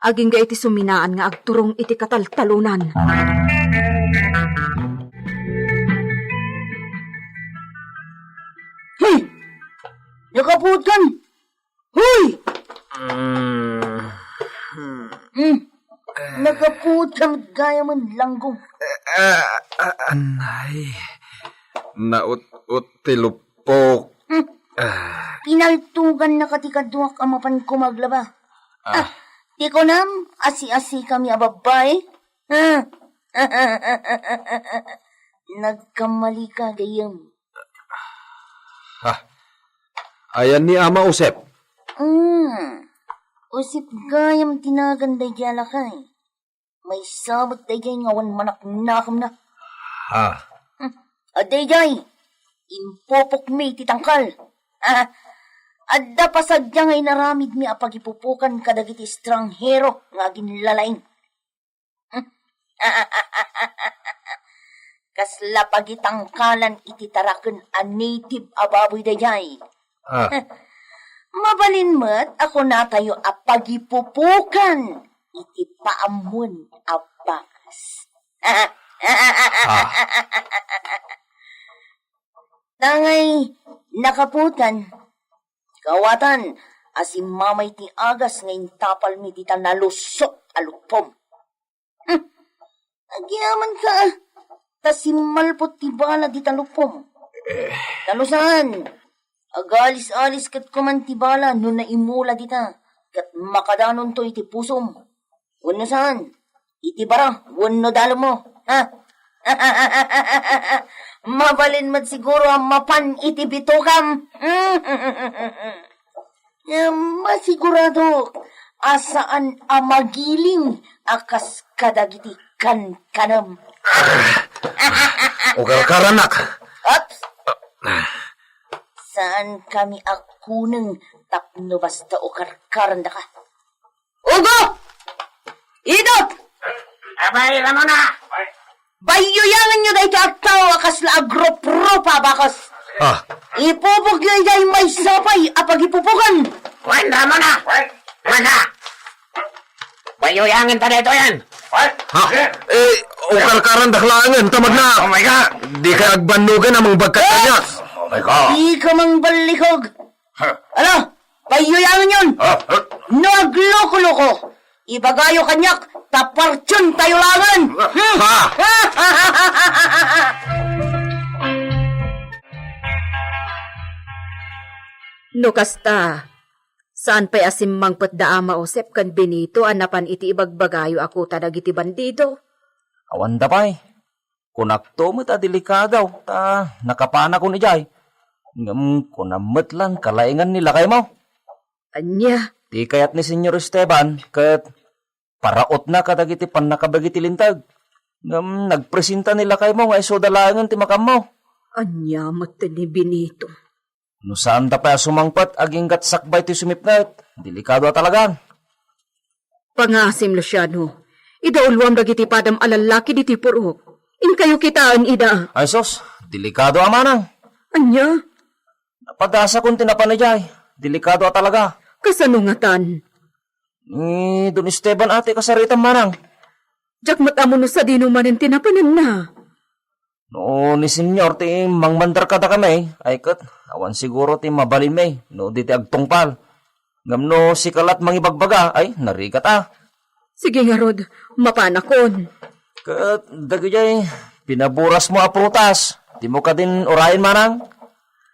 agingga iti suminaan nga agturong iti kataltalonan. Hoy! Nakapuot kan! Hoy! Mm. Hmm. Nakapuot ka met gayam, langgong. Ah, ah, anay. Naut-ut ti lupok. Hmm. Ah. Pinaltugannaka ti kaduak a mapan koma aglaba. Ah. Ah, ti kunam, asi-asi kami a babbai. Ah. Nagkamali ka, gayam. Ha? Ayan ni Ama Usep? Hmm. Usep gayam ti nagan daydiay a lakay. Maysa met daydiay nga awan manaknakemna. Ha? Hmm. Adda idiay, impupokmi ti tangkal. Ah, adda pasadia nga inaramidmi a pagipupokan kadagiti estranghero nga aginlalaing. Kasla pagitangkalan iti taraken a native a baboy daydiay. Ah. Mabalin met a kunatayo a pagipupokan iti paammoen a bakas. Ah. Tangay nakaputan, kawatan a simmamay ti agas nga intapalmi dita nalusot a lupom. Hmm. Agyamanka, ta simmalpot ti bala dita lupom. Eh. Ta no saan, agalis-alis ket kuman ti bala no naimula dita, ket makadanonto iti pusom. Wenno saan, iti bara wenno dalem mo, ha? Mabalin met siguro a mapan iti bitokam. Em, masigurado a saan a magiling a kas kadagiti kankanem. Ukarkarannak. Oops! Saan kami a kuneng tapno basta ukarkarandaka. Ugo! Idot! Abay, Ramona! Bayuyanganyo daytoy a tao a kasla agrup-rupa a bakas. Ah. Ipupokyo idiay maysa pay a pagipupokan. Wen, Ramona! Wen! Maka! Bayuyanganta daytoyen. Ha? Eh, ukarkarandak laengen, tamad na. Oh my God! Dikay agbannogen a mangbagkat kaniak. Oh my God! Dika mangballikog. Ha? Ala, bayuyanganyon. Ha? Ha? No agluko-luko, ibagayo kaniak, ta partiontayo laengen. Hmm? Ha? No kasta, saan pay a simmangpet da Ama Josep ken Benito a napan iti ibagbagayo a kuta dagiti bandido? Awanda pay. Kunakto met a delikado, ta nakapanakon idiay. Ngem kunam met lan kalaingan ni lakaymo. Ania? Ti kayat ni Señor Esteban ket parautna kadagiti pannakabagi ti Linteg. Ngem nagpresenta ni lakaymo nga isuda laengen ti makammo. Ania met ni Benito? No saanda pay a sumangpet aginggat sakbay ti sumipnget, delikado a talaga. Pangasim, Luciano. Idauluam dagiti padam a lallaki ditoy purok. Inkayo kitaen ida. Ay sus, delikado a manang. Ania? Napadasakon ti napan idiay. Delikado a talaga. Kasano ngatan? Ni Don Esteban a ti kasaritam, manang. Diak met ammo no sadino manen ti napananna. No ni Señor ti mangmandar kadakami, ay ket awan siguro ti mabalinmi no di ti agtungpal. Ngem no sika la't mangibagbaga, ay, narigat a. Sige ngarud, mapanakon. Ket dagidiay pinaburasmo a prutas, dimo kadin urayen, manang?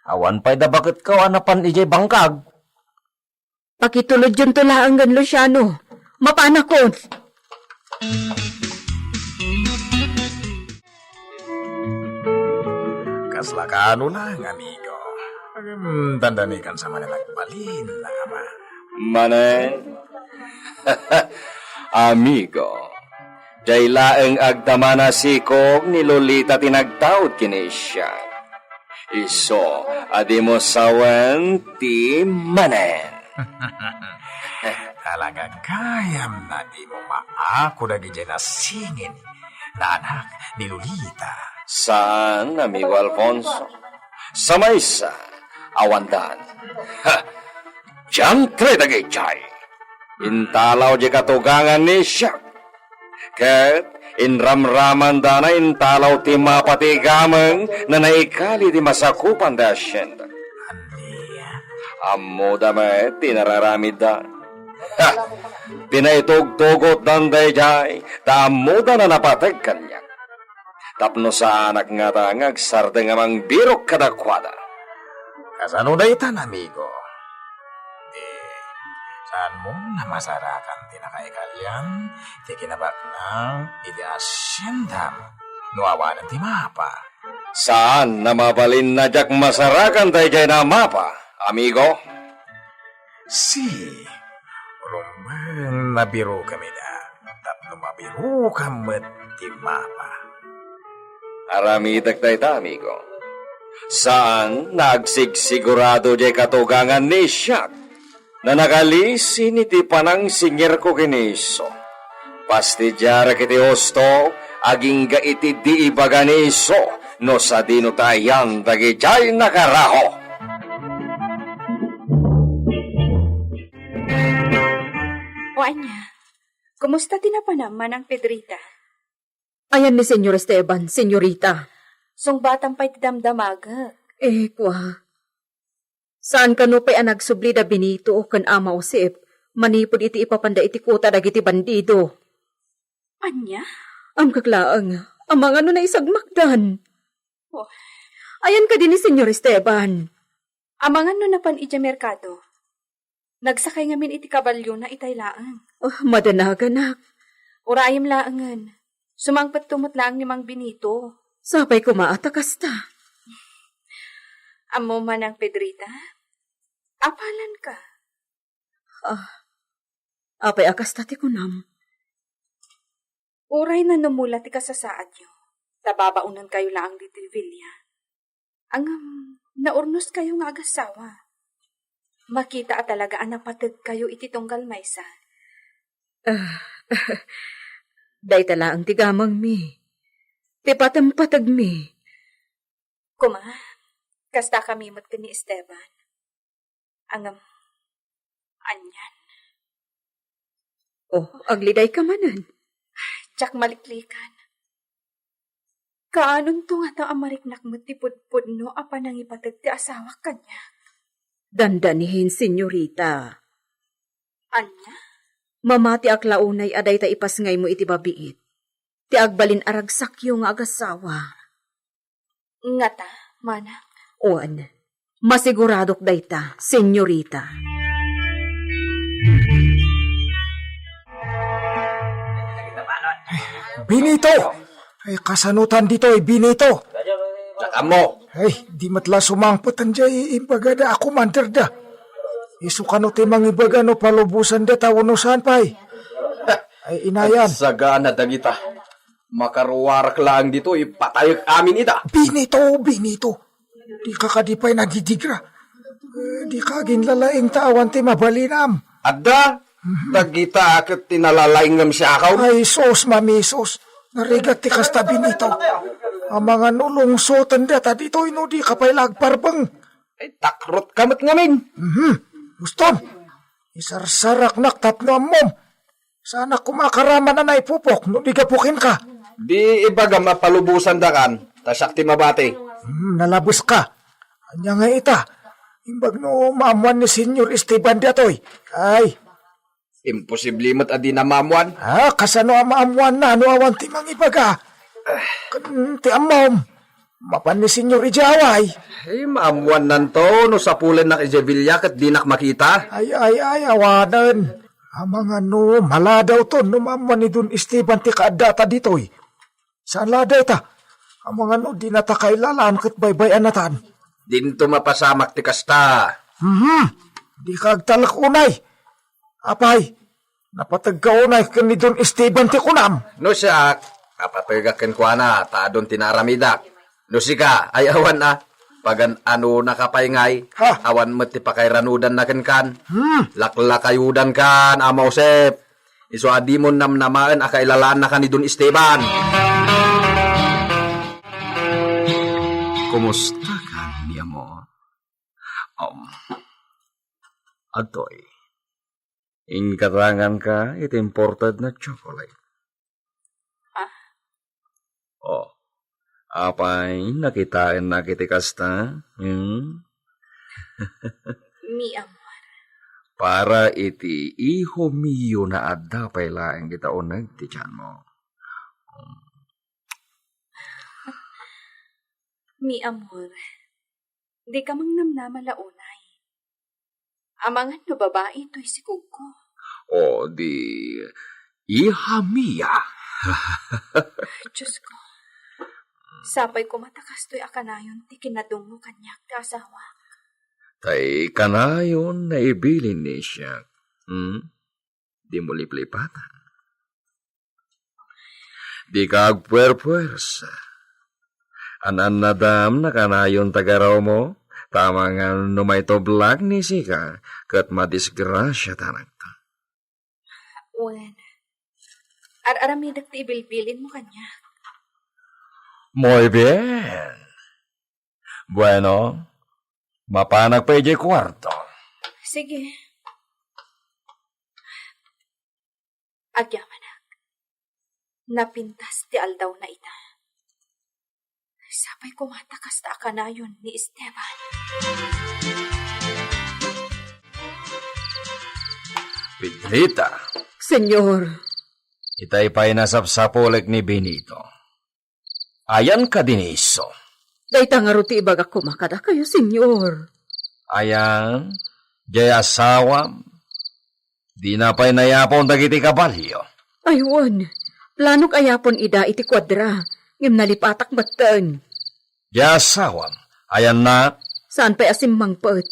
Awan pay da baketko a napan idiay bangkag. Pakitulodyonto laengen, Luciano. Mapanakon. Kasla kaano laeng, amigo? Agam, dandani kan sa manen agbalin, ama. Manen? Amigo, diay laeng agdamana sikog ni Lolita ti nagtaud ken ni siak. Isu a dimo sawen ti manen. Talaga gayam na dimo maako dagidiay nasingin nga anak ni Lolita. Saan, amigo Alfonso. Sa maysa, awandan. Ha! Diantre dagidiay. Intalaw diay katugangan ni Siak. Ket inramramanda intalaw ti mapa ti gameng nga naikali ti masakupan ti hacienda. Ania? Ammoda met ti nararamidda. Ha! Pinaitugtugotdan daydiay, ta ammoda a napateg kaniak. Tapno saanak ngata nga agsardeng a mangbirok kadakuada. Kasano daytan, amigo? Di, saanmo a masarakan ti nakaikalian ti kinabaknang iti haciendam no awanen ti mapa? Saan a mabalin a diak masarakan daydiay a mapa, amigo. Si, rumbeng a birokam ida, tapno mabirokam met ti mapa. Aramidek dayta, amigo. Saan a agsigsigurado diay katugangan ni Siak nga nakalisi iti panangsingirko ken ni Iso. Pastidiarek iti husto, agingga iti di ibaga ni Iso, no sadino ti ayan dagidiay a karaho. O ania, kumusta ti napanam, Manang Pedrita? Ayan ni Señor Esteban, Señorita. Sungbatam pay ti damdamagek. Eh, kua. Saan kano pay a nagsubli da Benito ken Ama Josep manipud iti ipapanda iti kuta dagiti bandido. Ania? Amkak laeng, amangan no naisagmakdan. Oh. Ayan kadi ni Señor Esteban. Amangan no napan idiay merkado. Nagsakay ngamin iti kabalio na itay laeng. Oh, madanaganak. Urayem laengen. Sumangpet to met laeng ni Mang Benito. Sapay koma a ta kasta. Ammo, Manang Pedrita, apalan ka. Ah, apay a kasta ti kunam? Uray nanumula ti kasasaadyo, ta babaonenkayo laeng ditoy villa. Ngem, naurnoskayo nga agassawa. Makita a talaga a napategkayo iti tunggal maysa. Ah, dayta laeng ti gamengmi. Ti patempategmi. Kuma, kasta kami met ken ni Esteban. Ngem, anian. Oh, aglidayka manen. Diak maliklikan. Kaanonto ngata a mariknak met ti pudpudno a panangipateg ti asawak kaniak? Dandanihen, Señorita. Ania? Mamatiak la unay a dayta ipasngaymo iti babiit ti agbalin a ragsakyo nga agassawa. Ngata, manang? Wen, masiguradok dayta, Señorita. Benito! Ay, kasanotan ditoy, Benito? Diak ammo. Ay, di met la sumangpet diay imbagada a commander da. Isu kano ti mangibaga no palubosanda ta wenno saan pay. Ay, inayan. Agsagana dagita. Makaruarak laeng ditoy, patayek amin ita. Benito, Benito. Dika kadi pay nadidigra. Eh, dika aginlalaing ta awan ti mabalinam. Adda, dagita ket ti nalalaingem siak. Ay, sus, mamisus. Narigat ti kasta, Benito. Amangan no lungsotenda ta ditoy no dika pay la agparbeng. Ay, takrotka met ngamin. Mhm. Uston. Isarsaraknak tapno ammom. Saanak koma a karaman a naipupok no di gapu kenka. Di ibagam a palubosandakan, ta siak ti mabati. Hmm, nalabeska. Ania ngay ita? Imbag no maammoan ni Señor Esteban daytoy. Ay. Imposible met a dina maammoan. Ah, kasano a maammoanna no awan ti mangibaga? Ken ti ammom, mapan ni Señor idiay away. Ay, maammoannanto no sapulennak idiay villa ket dinak makita. Ay, ay, ay, awanen. Amangan no maladawton no maammoan ni Don Esteban ti kaaddata ditoy. Saan la dayta? Amangan no dinata kailalaan ket baybay-annatan. Dinto mapasamak ti kasta. Mhm. Dika agtalek unay. Apay, napategka unay ken ni Don Esteban ti kunam? No siak, napategak kenkuana ta adun ti naaramidak. No sika, ay awan a. Pagan-anonaka pay ngay, Ha? awan met ti pakairanudanna kenkan. Hmm. Laklakayudankan, Ama Josep. Isu a dimon namnamaen a kailalaannaka ni Don Esteban. Kumusta ka, mi amor? Um, adtoy, inkatanganka iti imported na chocolate. Ah. Oh, apay, nakitaennak iti kasta? Hmm? Mi amor. Para iti iho mio na adda pay laeng ita uneg ti tianmo. Mi amor, dika mangnamnama la unay. Amangan no babai toy sikogko. O di, iha mia. Diyos ko, sapay koma ta kastoy a kanayon ti kinadungmo kaniak ti asawa. Tay kanayon naibilin ni siak. Hmm? Dimo liplipatan. Dika agpuerpuersa. An-annadam nakanayon tagarawmo, ta amangan no maitublag ni sika, ket madisgrasiatanakto. Wen, ar-aramidek ti ibilbilinmo kaniak. Muy bien. Bueno, mapanak pay idiay kuarto. Sige. Agyamanak. Napintas ti aldawna ita. Sapay koma ta kasta a kanayon ni Esteban. Pedrita. Señor. Itay pay nasapsapulek ni Benito. Ayan kadi ni isu? Dayta ngarud ti ibagak koma kadakayo, Señor. Ayan, jay asawam, dina pay nayapon dagiti kabalio. Ay, wen, planok a yapon ida iti kuadra, ngem nalipatak metten. Jay asawam, ayannak? Saan pay a simmangpet.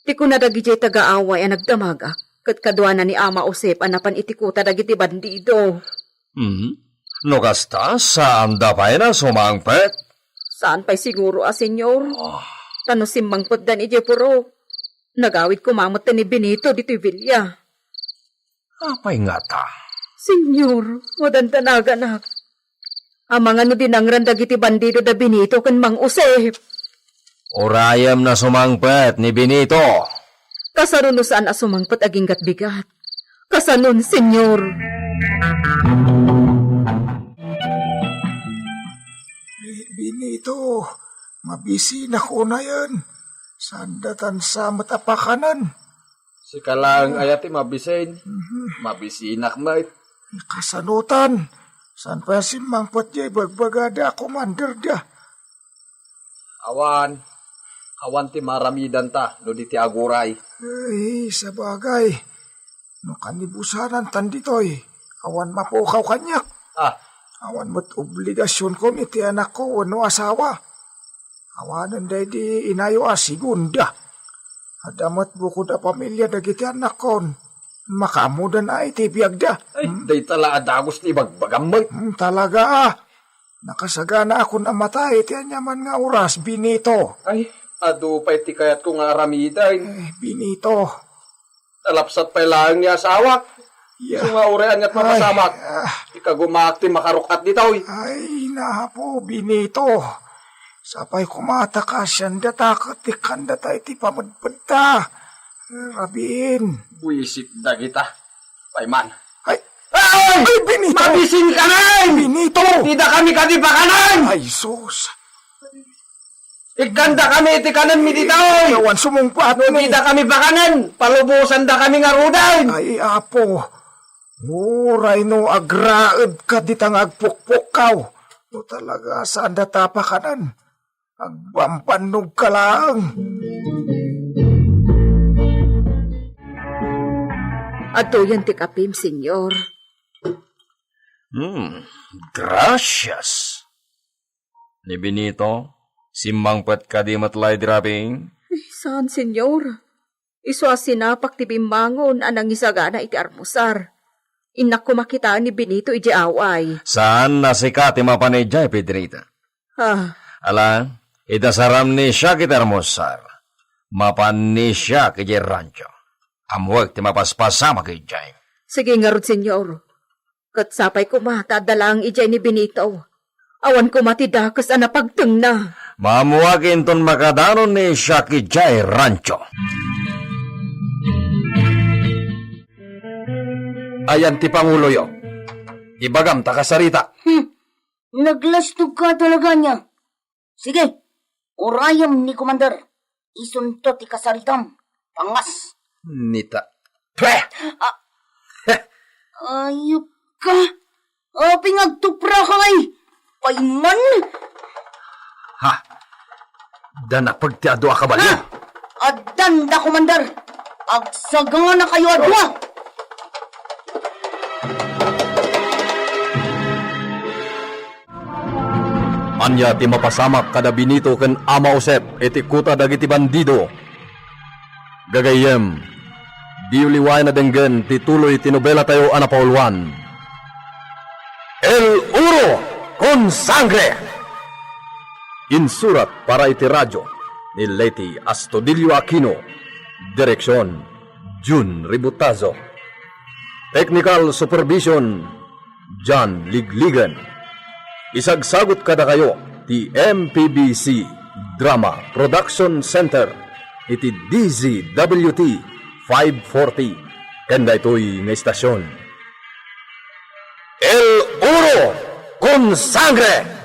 Ti kuna dagidiay taga-away a nagdamagak, ket kaduana ni Ama Josep a napan iti kuta dagiti bandido. Hmm? No kasta, saanda pay a sumangpet? Saan pay siguro a, Señor. Ah. Ta no simmangpetdan idiay purok, nagawid koma met ni Benito ditoy bilia. Apay ngata? Señor, madandanaganak. Amangan no dinangran dagiti bandido da Benito ken Mang Josep. Urayem a sumangpet ni Benito. Kasano no saan a sumangpet agingga't bigat? Kasanon, Señor? Eh, Benito, mabisinak unayen. Saan datan sa met a pakanen? Sika laeng aya ti mabisin. Mhm. Mabisinak met. Kasanotan? Saan pay a simmangpet jay bagbagada a commander da? Awan. Awan ti maaramidanta no di ti aguray. Ay, sabagay. No kanibusanantan ditoy, awan mapukaw kaniak. Ah. Awan met obligasionko iti anakko wenno asawa. Awanen daydi inayo a segunda. Adda met bukod a pamilia dagiti annakkon. Makaammodan a iti biagda. Ay, hmm? Dayta la a dagus ti ibagbagam met. Hmm, talaga, ah. Nakasaganaakon a matay iti aniaman nga oras, Benito. Ay, adu pay ti kayatko nga aramiden. Eh, Benito. Nalapsat pay laeng ni asawak. Ya. Isu nga uray ania't mapasamak. Ay, ah. Ikagumaak ti makaruk-at ditoy. Ay, napo, Benito. Sapay koma ta kasian data ket ikkandata iti pamedpedta. Rabiin. Buisit dagita. Payman. Ay! Ay! Ay, Benito! Mabisin ka na! Benito! Dida kami kadi pakanen! Ay, sus! Ikkanda kami iti kanen mi ditoy! Awan sumungpat. No dida kami pakanen, palubosan da kami ngaruden! Ay, Apo, uray no agraed ka dita nga agpukpukkaw. No talaga, saan data pakanen? Agbambannog ka laeng. Adtoyen ti kapim, Señor. Hmm, gracias. Ni Benito, simmangpet kadi met la idi rabii? Eh, saan, Señor. Isu a sinapak ti bimmangon a nangisagana iti armusar. Innak koma kitaen ni Benito idiay away. Saan a sika ti mapan idiay, Pedrita? Ah. Ala, Ita saram ni siak iti armusar, mapan ni siak idiay rancho. Ammoek ti mapaspasamak idiay. Sige ngarud, Señor. Ket sapay koma ta adda laeng idiay ni Benito. Awan koma ti dakes a napagtengna. Maammoak inton makadanon ni siak idiay rancho. Ayan ti panguloyo. Ibagam ta kasarita. Hmm. Naglastog ka talaga niya. Sige, urayem ni Commander. Isunto ti kasaritam. Pangas. Nita. Pwe! Ah. Ayup ka. Apay nga agtupra ka, ay? Payman? Ha? Danapag ti adu a kabalyo. Ha? Addan da, Commander. Agsagana kayo a dua. Ania ti mapasamak kada Benito ken Ama Josep iti kuta dagiti bandido? Gagayyem, diyo liwayan a denggen ti tuloy ti nobelatayo a napauluan, El Oro con Sangre! Insurat para iti radio ni Leti Astudillo Aquino. Direksyon, Jun Ributazo. Technical supervision, John Ligligan. Isagsagut kadakayo ti M P B C Drama Production Center iti D Z W T five forty ken daytoy nga istasyon. El Oro con Sangre!